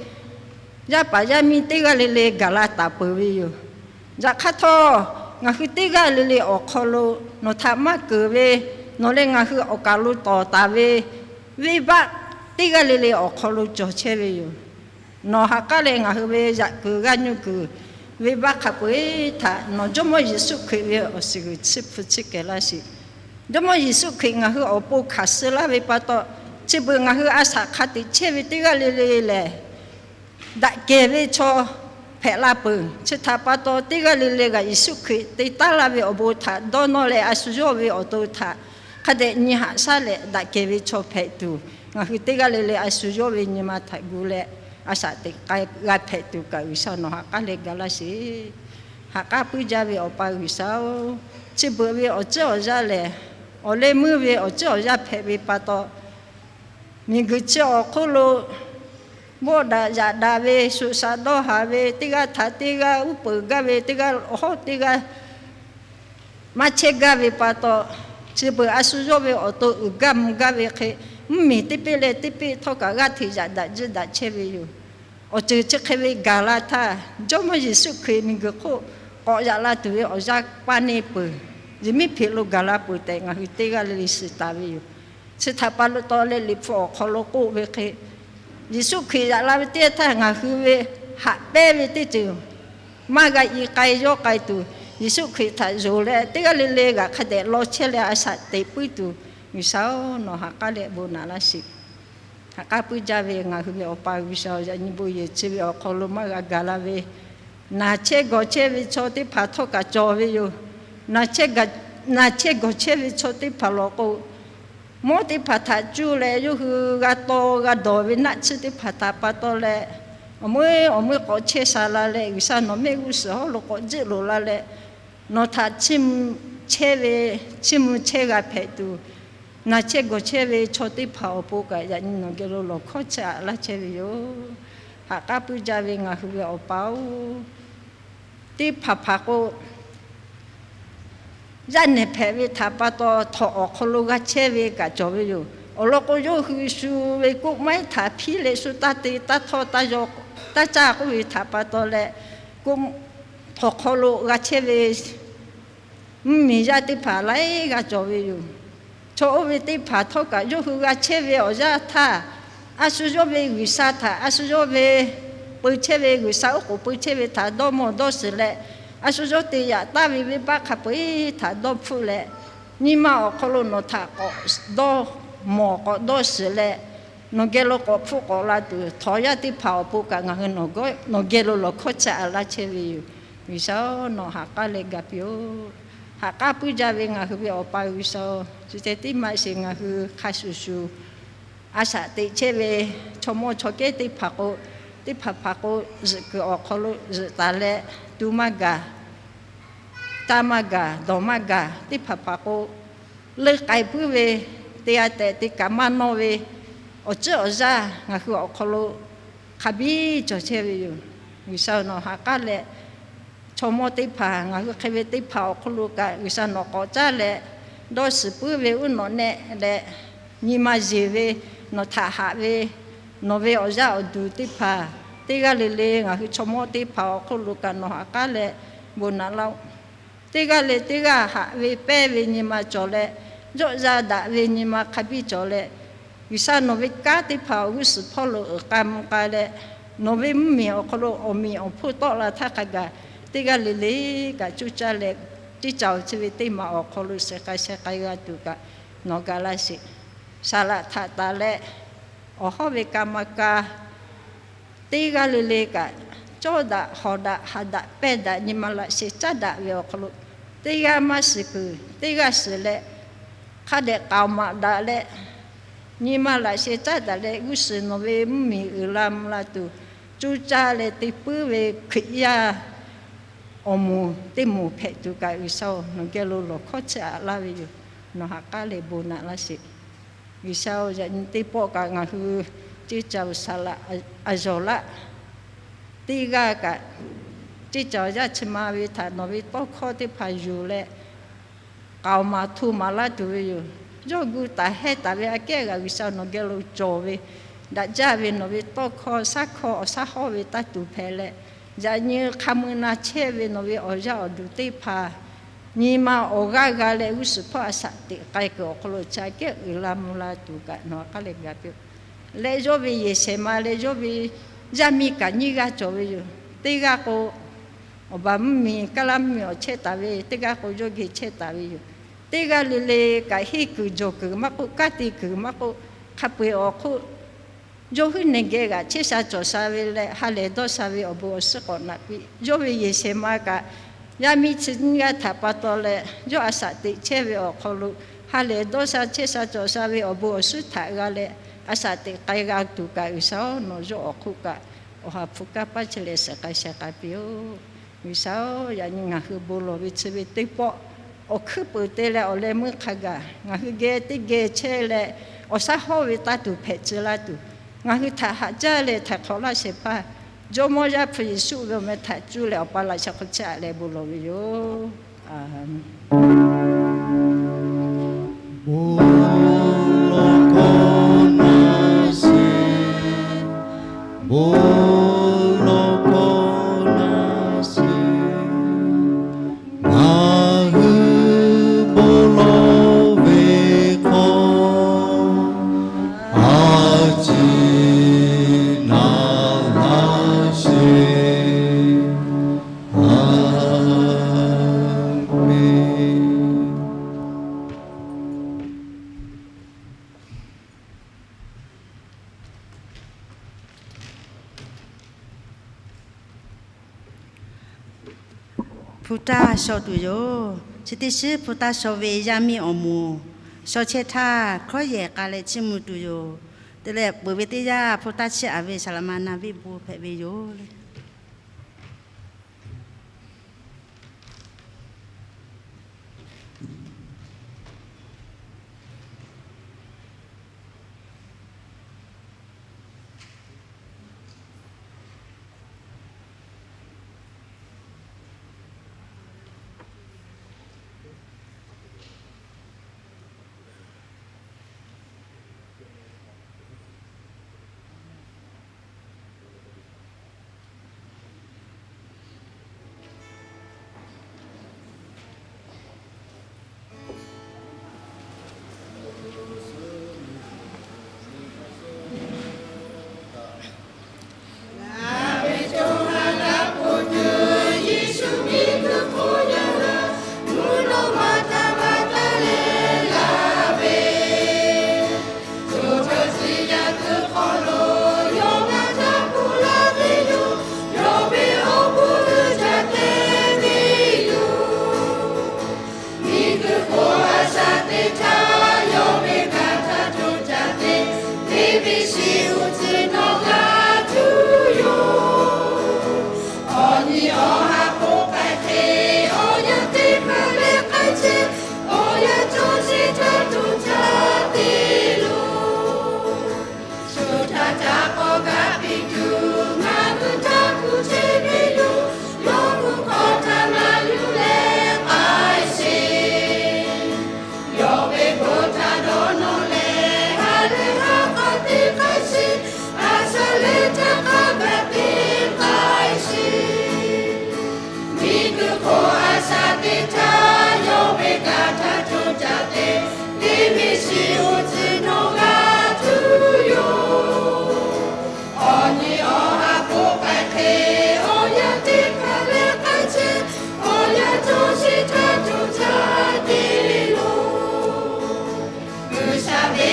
yaˇ paˍ yaˇ miˇ teˇ g'aˇ le le gaˬ la taˍ peuˬ ve yoˬ. Yaꞈ hk'aˇ htawˇ, ngaˬ hui teˇ g'aˇ le le awˬ hk'aw lo nawˬ htaꞈ maˇ keunˍ ve, nawˬ leh ngaˬ hui awˬ kaˬ lo tawˍ taˍ ve venˇbaˆ teˇ g'aˇ le le awˬ hk'aw lo cawˬ chehˇ ve yoˬ. Nawˬ ha k'aˉ leh ngaˬ hui ve yaꞈ kuiˬ g'aˇ nuˇ kuiˬ, venˇbaˆ hk'a peu-eˬ htaꞈ nawˬ Jawˇmawˇ Yeˍsuˆ Hkriꞈ ve awˬ shiˍ g'uiˬ chi hpu chi kehˬ laˇ sheˍ. Jawˇmawˇ Yeˍsuˆ Hkriꞈ ngaˬ hui awˬ pon hkanˍ suh laˇ ve pa taw, chi beuꞈ ngaˬ hui a shaꞈ hk'a teꞈ chehˇ ve teˇ g'aˇ le le lehˬ, daꞈ kehˬ ve chaw hpehꞈ la peuˬ. Chi htaꞈ pa taw, teˇ g'aˇ le le g'aꞈ Yeˍsuˆ Hkriꞈ te taˉ laˇ ve awˬ bon htaꞈ dawˇ nawˇ leh, a shu yawˇ ve awˬ to htaꞈ hk'a dehꞈ nyi haꞈ shaˉ leh daꞈ kehˬ ve chaw hpehꞈ tuˬ, ngaˬ hui teˇ g'aˇ le le a shu yawˇ ve nyi ma htaꞈ gu leh, a shaꞈ teꞈ k'ai g'a hpehꞈ tuˬ kaꞈ G'uiˬsha nawˬ ha k'aˉ leh ga laˇ sheˍ. Ha k'aˉ puiˉ jaˇ ve Awˬ pa G'uiˬsha-oˬ, chi beuꞈ ve awˬ ceuˬ awˬ yaˇ lehˬ, awˬ leh meuˇ ve awˬ ceuˬ awˬ yaˇ hpehꞈ ve pa taw, miˬguiˬ chi awˬ hk'oˆ lo bawˆ daꞈ yaꞈ daꞈ ve, shuˍ shaꞈ dawˇ haˍ ve, teˇ g'aˇ htaꞈ teˇ g'aˇ uˉ peunˍ gaˇ ve, teˇ g'aˇ awˬ hawˉ teˇ g'aˇ maˇ chehˇ gaˇ ve pa taw, chi beuꞈ a shu yawˇ ve awˬ to uiˍ gaˇ mvuh gaˇ ve hk'e, mvuhˇmiˬ teˇ peˆ leh teˇ peˆ htawˇ kaꞈ g'aˇ hteꞈ yaꞈ daꞈ jiˇ daꞈ chehˇ ve yoˬ. Awˬ ceuˬ chi hk'e ve gaˬ la htaˇ, Jawˇmawˇ Yeˍsuˆ Hkriꞈ miˬguiˬ hk'oˆ k'awꞈ yaꞈ la tuˬ ve awˬ yanˇ paˇ neˇ peuˬ, yehˬmiˉhpeꞈ lo gaˬ la peuˬ tehꞈ ngaˬ hui teˇ g'aˇ le le shiˍ taˍ ve yoˬ. Chi htaꞈ pa taw leh Liꞈ hpu awˬ hk'aw lo k'oˆ ve hk'e, Yeˍsuˆ Hkriꞈ yaꞈ la ve teˇ yanˇ htaˇ ngaˬ hui ve haꞈ pehnˇ ve teˇ ceuˬ maˇ g'a i k'ai yawˇ k'ai tuˬ, Yeˍsuˆ Hkriꞈ htaꞈ yonˍ leh teˇ g'aˇ le le g'aꞈ hk'a dehꞈ law chehˇ leh a shaꞈ teꞈ puiˉ tuˬ, G'uiˬsha-oˬ, nawˬ ha k'aˉ leh bon naꞈ laˇ sheˍ. Ha k'aˉ puiˉ jaˇ ve ngaˬ hui ve Awˬ pa G'uiˬsha-oˬ, yaꞈ nyi bon yehˬ chi ve awˬ hk'aw lo maˇ g'a gaˬ la ve, naˬ chehˇ gawˬ chehˇ ve chaw teˇ hpaˍ htawˇ kaꞈ cawˬ ve yoˬ. Naˬ chehˇ gawˬ chehˇ ve chaw teˇ hpaˍ lawˬ k'o, mawˇ teˇ hpaˍ htaꞈ cuˇ leh yawˇ hui g'a taw g'a dawˬ ve naˆ tsuhˇ teˇ hpaˍ htaꞈ pa taw leh, awˬ meuˇ awˬ meuˇ k'awꞈ chehˇ sha la leh, G'uiˬsha nawˬ mehˆ g'uˇ suhˍ hawˉ lo k'awꞈ jiˆ loꞈ la leh, nawˬ htaꞈ chiˇ mvuh chehˇ ve, chiˇ mvuh chehˇ g'a hpehꞈ tuˬ, naˬ chehˇ gawˬ chehˇ ve chaw teˇ hpaˍ awˬ pon kaꞈ yaꞈ nyi nawˬ geh lo lawˬ hkawˇ chehˇ aꞈ laˇ chehˇ ve yoˬ. Ha k'aˉ puiˉ jaˇ ve ngaˬ hui ve Awˬ pa-oˬ, teˇ hpaˍ hpaˍ k'o, yaˇ nehˬ hpehꞈ ve htaꞈ pa taw htawnˍ awˬ hk'aw lo g'a chehˇ ve kaꞈ cawˬ ve yoˬ. Awˬ lawn k'o, yawˇ hui shu ve koˆ maiˉ htaꞈ hpiˇ leh shu taˇ te taˇ htawˇ taˇ yaw taˇ caˇ k'oˆ ve htaꞈ pa taw leh, htawnˍ hk'aw lo g'a chehˇ ve mvuhˇmiˬ yaˇ teˇ hpaˍ laiˉ g'aˇ cawˬ ve yoˬ. Chaw oˇ ve teˇ hpaˍ htawˇ kaꞈ yawˇ hui g'a chehˇ ve awˬ yanˇ htaˇ, a shu yawˇ ve G'uiˬsha htaꞈ a shu yawˇ ve peu chehˇ ve, G'uiˬsha oˉ k'oˍ peu chehˇ ve htaꞈ dawˇ mawˬ dawˇ shiˍ leh, a shu yawˇ te yaꞈ taˍ ve venˇbaˆ hk'a peu-eˬ htaꞈ dawˇ hpfuhˆ leh, nyi ma awˬ hk'aw lo nawˬ htaꞈ k'awꞈ dawˇ mawˬ k'awꞈ dawˇ shiˍ leh, nawˬ geh lo k'awꞈ hpfuhˆ k'awꞈ la tuˬ, htawnˍ yaˇ teˇ hpaˍ awˬ pon kaꞈ ngaˬ hui nawˬ geh lo lawˬ hkawˇ chi a laˇ chehˇ ve yoˬ. G'uiˬsha-oˬ, nawˬ ha k'aˉ leh ga piˇ-oˆ. Ha k'aˉ puiˉ jaˇ ve ngaˬ hui ve Awˬ pa G'uiˬsha-oˬ, chi ceh tiˉ maˇ shiˍ, ngaˬ hui hk'a shuˍ shuˍ a shaꞈ teꞈ chehˇ ve chaw mawˇ chaw kehˉ teˇ hpaˍ k'o, teˇ hpaˍ hpaˍ k'o, zuhꞈ kuiˬ awˬ hk'aw lo zuhꞈ taˍ leh, tu maˇ gaˬ, taˇ maˇ gaˬ, dawˬ maˇ gaˬ, teˇ hpaˍ hpaˍ k'o, leuˆ k'ai puiˉ ve, te g'a tehꞈ te kaꞈ maˇ nawˇ ve awˬ ceuˬ awˬ yaˇ ngaˬ hui awˬ hk'aw lo hk'a biˇ cawˬ chehˇ ve yoˬ. G'uiˬsha nawˬ ha k'aˉ leh, chaw mawˇ teˇ hpaˍ, ngaˬ hui hk'e ve teˇ hpaˍ awˬ hk'aw lo kaꞈ G'uiˬsha nawˬ k'awꞈ caˉ leh, dawˇ shiˍ puiˉ ve uˉ nawꞈ nehˆ leh, nyi ma yeˬ ve, nawˬ htaꞈ haꞈ ve, nawˬ ve awˬ yaˇ awˬ duˬ teˇ hpaˍ, teˇ g'aˇ le le ngaˬ hui chaw mawˇ teˇ hpaˍ awˬ hk'aw lo kaꞈ nawˬ ha k'aˉ leh bon naꞈ laˇ-oˆ. Teˇ g'aˇ leh teˇ g'aˇ haꞈ ve pehˇ ve nyi ma cawˬ leh, yawˆ yaˇ daꞈ ve nyi ma hk'a biˇ cawˬ leh, G'uiˬsha nawˬ ve kanˉ teˇ hpaˍ awˬ g'uˇ suhˍ hpawˇ lo uiˍ k'ai mvuh k'ai leh, nawˬ ve mvuhˇmiˬ awˬ hk'aw lo awˬ meꞈ awˬ hponˇ tawˆ la htaˇ hk'a gaˬ, teˇ g'aˇ le le kaꞈ cuˇ caˇ leh, teˇ caoˬ chi ve teˇ maˬ awˬ hk'aw lo shehˍ k'ai shehˍ k'ai g'a tuˬ kaꞈ nawˬ ga laˇ sheˍ. Saˍ laꞈ htaꞈ taˍ leh, awˬ hawˉ ve ka ma ka teˇ g'aˇ le le kaꞈ, cawˇ daꞈ hawˍ daꞈ haˍ daꞈ pehˇ daꞈ nyi ma laꞈ sheh caˉ daꞈ ve awˬ hk'aw lo, teˇ g'aˇ maˇ shiˍ kuiˬ teˇ g'aˇ shiˍ leh, hk'a dehꞈ k'aoˍ maꞈ daꞈ leh, nyi ma laꞈ sheh caˉ daꞈ leh g'uˇ suhˍ nawˬ ve mvuhˇmiˬ uiˍ la mvuh la tuˬ, cuˇ caˇ leh te puiˉ ve Hkriꞈ yaˇ awˬ moˍ teˇ moˍ hpehꞈ tuˬ kaꞈ G'uiˬsha-oˬ, nawˬ geh lo lawˬ hkawˇ chi a laˇ ve yoˬ. Nawˬ ha k'aˉ leh bon naꞈ laˇ sheˍ. G'uiˬsha-oˬ, yaꞈ nyi teˇ pawˆ kaꞈ ngaˬ hui ceˇ caoˬ saˍ laꞈ a yawˬ laˆ, teˇ g'aˇ kaꞈ ceˇ caoˬ yaˇ chi ma ve htaꞈ nawˬ ve tawˇ hkawˇ teˇ hpaˍ yuˬ leh, k'aoˍ maˍ hto maˍ laˇ tuˬ ve yoˬ. Yawˇ gu taˍ hehˇ taˍ ve aꞈ kehˉ g'aꞈ G'uiˬsha nawˬ geh lo cawˬ ve, daꞈ jaˇ ve nawˬ ve tawˇ hkawˇ shaˉ hkawˇ awˬ shaˉ hawˉ ve taˇ tuˬ hpehꞈ leh, yaꞈ nyi hk'a mui na chehˇ ve nawˬ ve awˬ yaˇ awˬ duˬ teˇ hpaˍ nyi ma awˬ g'aˇ g'a leh g'uˇ suhˍ hpawˇ a shaꞈ teꞈ k'ai kuiˬ awˬ hk'aw lo chi aꞈ kehˉ uiˍ la mvuh la tuˬ kaꞈ nawˬ ha k'aˉ leh ga piˇ-oˆ. Leh yawˇ ve yehˬ shehˍ ma leh yawˇ ve yaˇ miˇ kaꞈ nyiˇ g'aˇ cawˬ ve yoˬ. Teˇ g'aˇ k'o, awˬ baˬ mvuhˇmiˬ kaˇ laˇ mvuhˇmiˬ awˬ chehˇ taˍ ve, teˇ g'aˇ k'o yawˇ geh chehˇ taˍ ve yoˬ. Teˇ g'aˇ le le kaꞈ henˇ kuiˬ jawˬ kuiˬ maˇ k'oˆ, kanˉ te kuiˬ maˇ k'oˆ, hk'a peu-eˬ awˬ hk'oˆ yawˇ huiˉ neˬ geh g'aꞈ chehˇ sha cawˬ sha ve leh ha lehˬ dawˇ sha ve awˬ bon awˬ shiˉ k'awꞈ naꞈ piˇ. Yawˇ ve yehˬ shehˍ ma kaꞈ yaˇ miˇ chi nyiˇ g'aˇ htaꞈ pa taw leh yawˇ a shaꞈ teꞈ chehˇ ve awˬ hk'aw lo ha lehˬ dawˇ sha chehˇ sha cawˬ sha ve awˬ bon awˬ shiˉ htaꞈ g'a leh a shaꞈ teꞈ k'ai g'a tuˬ kaꞈ G'uiˬsha-oˬ, nawˬ yawˇ awˬ hk'oˆ kaꞈ awˬ ha hpu kanˇ paˇ chi leh shehˍ k'ai shehˍ k'ai piˇ-oˆ. G'uiˬsha-oˬ, yaꞈ nyi ngaˬ hui bon lawˬ ve chi ve teˇ pawˆ awˬ hkuiˉ peuˍ te leh awˬ leh meuˇ hk'a gaˬ ngaˬ hui geh teˇ geh chehˇ leh awˬ shaˉ hawˉ ve taˇ tuˬ hpehꞈ tcuh laˇ tuˬ, ngaˬ hui htaꞈ haꞈ jaˇ leh htaiˍ hk'awꞈ laˇ shehˍ hpaˇ Jawˇmawˇ Yaˇ hpu Yeˍsuˆ ve awˬ meh htaꞈ cuˇ leh Awˬ pa laꞈ sheh hk'aw chehˇ-a leh bon lawˬ ve yoˬ. Aˬ bon lawˬ hkawˇ naˍ sheˍ, bon lawˬ hkawˇ naˍ sheˍ, ngaˬ hui bon lawˬ ve hk'aw a ciˉ naˍ laˇ sheˍ. Aˬ menˍ. Hpu taˇ shaw tuˬ yoˬ. Chi teˇ shiˉ hpu taˇ shaw ve yaˇ miˇ awˬ moˍ shaw chehˇ htaˇ, hkawˉ yehˬ k'a leh chiˇ mvuh tuˬ yoˬ. Te leh peuˬ ve teˇ yanˇ hpu taˇ chiˇ aꞈ ve saˍ laꞈ ma na viˆ bon hpehꞈ ve yoˬ le.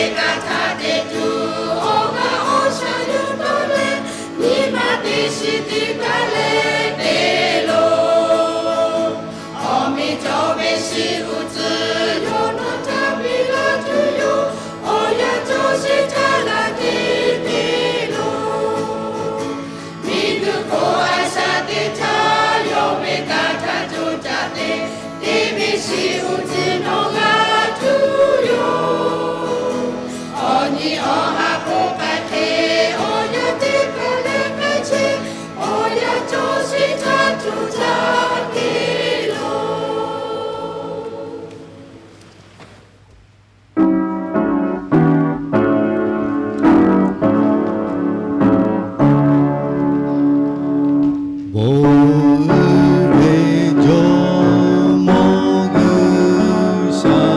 Teˇ g'aˇ htaꞈ te tuˬ awˬ g'aˇ awˬ shaˍ yawˇ tawˇ leh, nyi ma teˇ shiˍ teˇ g'aˇ leh te loˬ. Awˬ meꞈ cawˬ ve shiˍ uˉ tcuhˍ yawˇ nawˬ htaꞈ piˇ laˇ tuˬ yoˬ. Awˬ yanˇ cawˬ sheˍ htaˇ laꞈ te te loˬ. Miˬguiˬ hk'oˆ a shaꞈ teꞈ htaˇ, yawˇ ve kanˇ htaꞈ coˇ caꞈ te, teˇ miˬ shiˍ uˉ tcuhˍ nawˬ g'a tuˬ yoˬ. Awˬ nyi awˬ ha hk'oˆ k'ai hk'e, awˬ yanˇ teˇ hk'aˇ leh k'ai chehˇ, awˬ yanˇ cawˬ sheˍ htaˇ coˇ caꞈ te loˬ. Bon uiˍ ve Jawˇmawˇ G'uiˬsha-oˬ,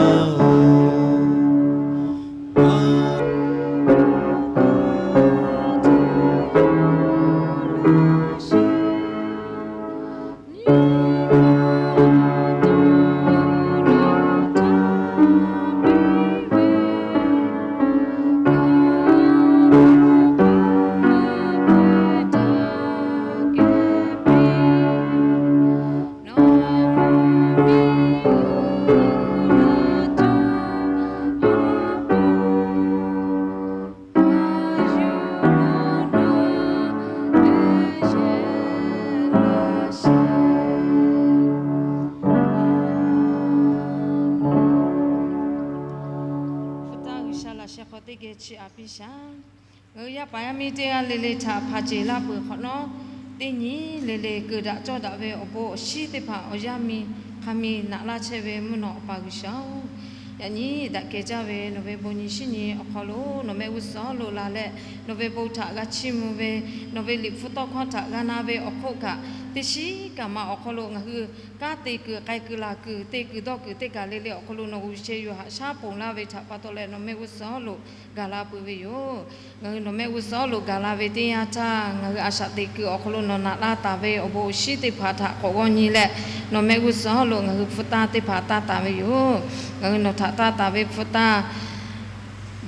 Hpu taˇ G'uiˬsha laꞈ sheh hk'aw teˇ geh chiˇ aꞈ piˇ shaˍ. Ngaˬ hui yaˇ paˍ yaˇ miˇ teˇ g'aˇ le le htaꞈ hpanˍ ceˬ laˇ peuˬ hk'awꞈ nawˉ, teˇ nyi le le keu daꞈ cawˇ daꞈ ve awˬ bon awˬ shinˉ teˇ hpaˍ awˬ yanˇ miˬ hk'a miˬ naꞈ laˇ chehˇ ve mvuhˇ naw Awˬ pa G'uiˬsha-oˬ, yaꞈ nyi daꞈ kehˬ jaˇ ve nawˬ ve bon nyi shinˉ nyi awˬ hk'aw lo nawˬ mehˆ g'uˇ suhˍ lo la leh, nawˬ ve bon htaꞈ g'a chiˇ mvuh ve, nawˬ ve liꞈ hpu tawˇ hkawˇ htaꞈ g'a na ve awˬ hk'oˆ kaꞈ, teˇ shiˉ kaꞈ ma awˬ hk'aw lo ngaˬ hui kanˉ te kuiˬ k'ai kuiˬ laˬ kuiˬ te kuiˬ dawˇ kuiˬ teˇ kaˬ le le awˬ hk'aw lo nawˬ g'uˬ sheh yuˬ haꞈ shaˉ ponˬ laˇ ve htaꞈ pa taw leh nawˬ mehˆ g'uˇ suhˍ lo gaˬ la peuˬ ve yoˬ. Ngaˬ hui nawˬ mehˆ g'uˇ suhˍ lo gaˬ la ve teˇ yanˇ htaˇ, ngaˬ hui a shaꞈ teꞈ kuiˬ awˬ hk'aw lo nawˬ naꞈ laˇ taˍ ve awˬ bon awˬ shinˉ teˇ hpaˍ htaꞈ k'awꞈ g'awˇ nyi leh, nawˬ mehˆ g'uˇ suhˍ lo ngaˬ hui hpu taˇ teˇ hpaˍ taˇ taˍ ve yoˬ. Ngaˬ hui nawˬ htaꞈ taˇ taˍ ve hpu taˇ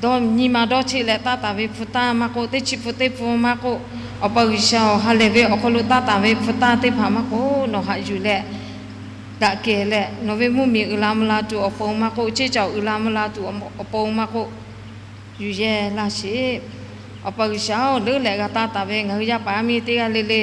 dawˇ nyi ma dawˇ cheˆ leh taˇ taˍ ve hpu taˇ maˇ k'oˆ, teˇ chi hpu teˇ hpu maˇ k'oˆ, Awˬ pa G'uiˬsha-oˬ, ha lehˬ ve awˬ hk'aw lo taˇ taˍ ve hpu taˇ teˇ hpaˍ maˇ k'oˆ, nawˬ haꞈ yuˬ leh daꞈ kehˬ leh, nawˬ ve mvuhˇmiˬ uiˍ la mvuh la tuˬ awˬ pon maˇ k'oˆ, ceˇ caoˬ uiˍ la mvuh la tuˬ awˬ pon maˇ k'oˆ, yuˬ yehˇ laˇ sheˍ. Awˬ pa G'uiˬsha-oˬ, leuˉ leh g'a taˇ taˍ ve ngaˬ hui yaˇ paˍ yaˇ miˇ teˇ g'aˇ le le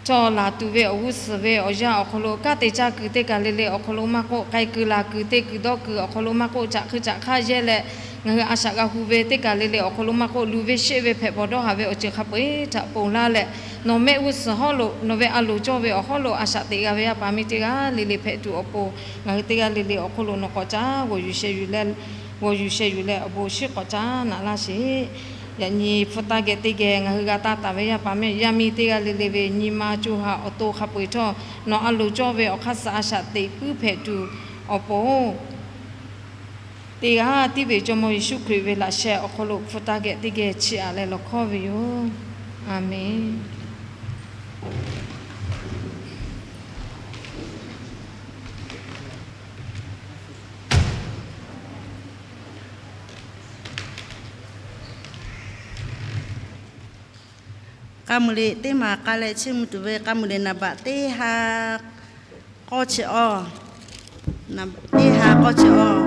htawˇ laˬ tuˬ ve awˬ g'uˇ suhˍ ve awˬ yanˇ awˬ hk'aw lo, kanˉ te caˇ kuiˬ teˇ kaˬ le le awˬ hk'aw lo maˇ k'oˆ, k'ai kuiˬ laˬ kuiˬ te kuiˬ dawˇ kuiˬ awˬ hk'aw lo maˇ k'oˆ, caꞈ hkui caꞈ hk'aˇ yehˇ leh, ngaˬ hui a shaꞈ g'a hu ve teˇ kaˬ le le awˬ hk'aw lo maˇ k'oˆ, luˬ ve sheˆ ve hpehꞈ bawˬ dawˇ haˍ ve awˬ ceuˬ hk'a peu-eˬ htaꞈ ponˬ laˇ leh, nawˬ mehˆ g'uˇ suhˍ hawˉ lo nawˬ ve a loˍ cawˇ ve awˬ hawˉ lo a shaꞈ teꞈ g'a ve yaˇ paˍ miˇ teˇ g'aˇ le le hpehꞈ tuˬ awˬ pon, ngaˬ hui teˇ g'aˇ le le awˬ hk'aw lo nawˬ k'awꞈ caˉ g'awˬ yuˬ sheh yuˬ leh, g'awˬ yuˬ sheh yuˬ leh awˬ bon awˬ shinˉ k'awꞈ caˉ naꞈ laˇ sheˍ. Yaꞈ nyi hpu taˇ geh teˇ geh ngaˬ hui g'a taˇ taˍ ve yaˇ paˍ miˇ yaˇ miˇ teˇ g'aˇ le le ve nyi ma co ha awˬ to hk'a peu-eˬ htawˇ, nawˬ a loˍ cawˇ ve awˬ hk'aˇ suh a shaꞈ teꞈ puiˉ hpehꞈ tuˬ awˬ pon, teˇ g'aˇ tiˉ ve Jawˇmawˇ Yeˍsuˆ Hkriꞈ ve laꞈ sheh awˬ hk'aw lo hpu taˇ geh teˇ geh chiˇ aꞈ leh lawˬ hkawˇ ve yoˬ. Aˍmenˍ. K'a muiˬ liꞈ teˇ maˬ k'a leh chiˇ mvuh tuˬ ve k'a muiˬ liꞈ naˍ baꞈ teˇ ha k'awˇ chi awˇ, teˇ ha k'awˇ chi awˇ.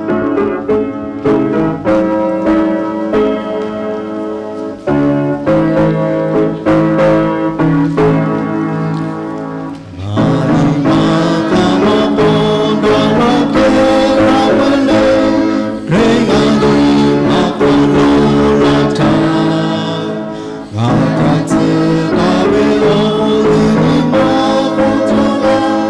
Ngaˬ nyi ma htaꞈ maˇ k'awꞈ dawˇ laˇ kehˉ laˇ peuˬ leh, Hkriꞈ yaˇ nyi ma hk'aw lo laˇ htaˇ, ngaˬ htaꞈ tcuh taˍ ve awˬ liˇ nyi ma hk'aw htawˇ kaꞈ,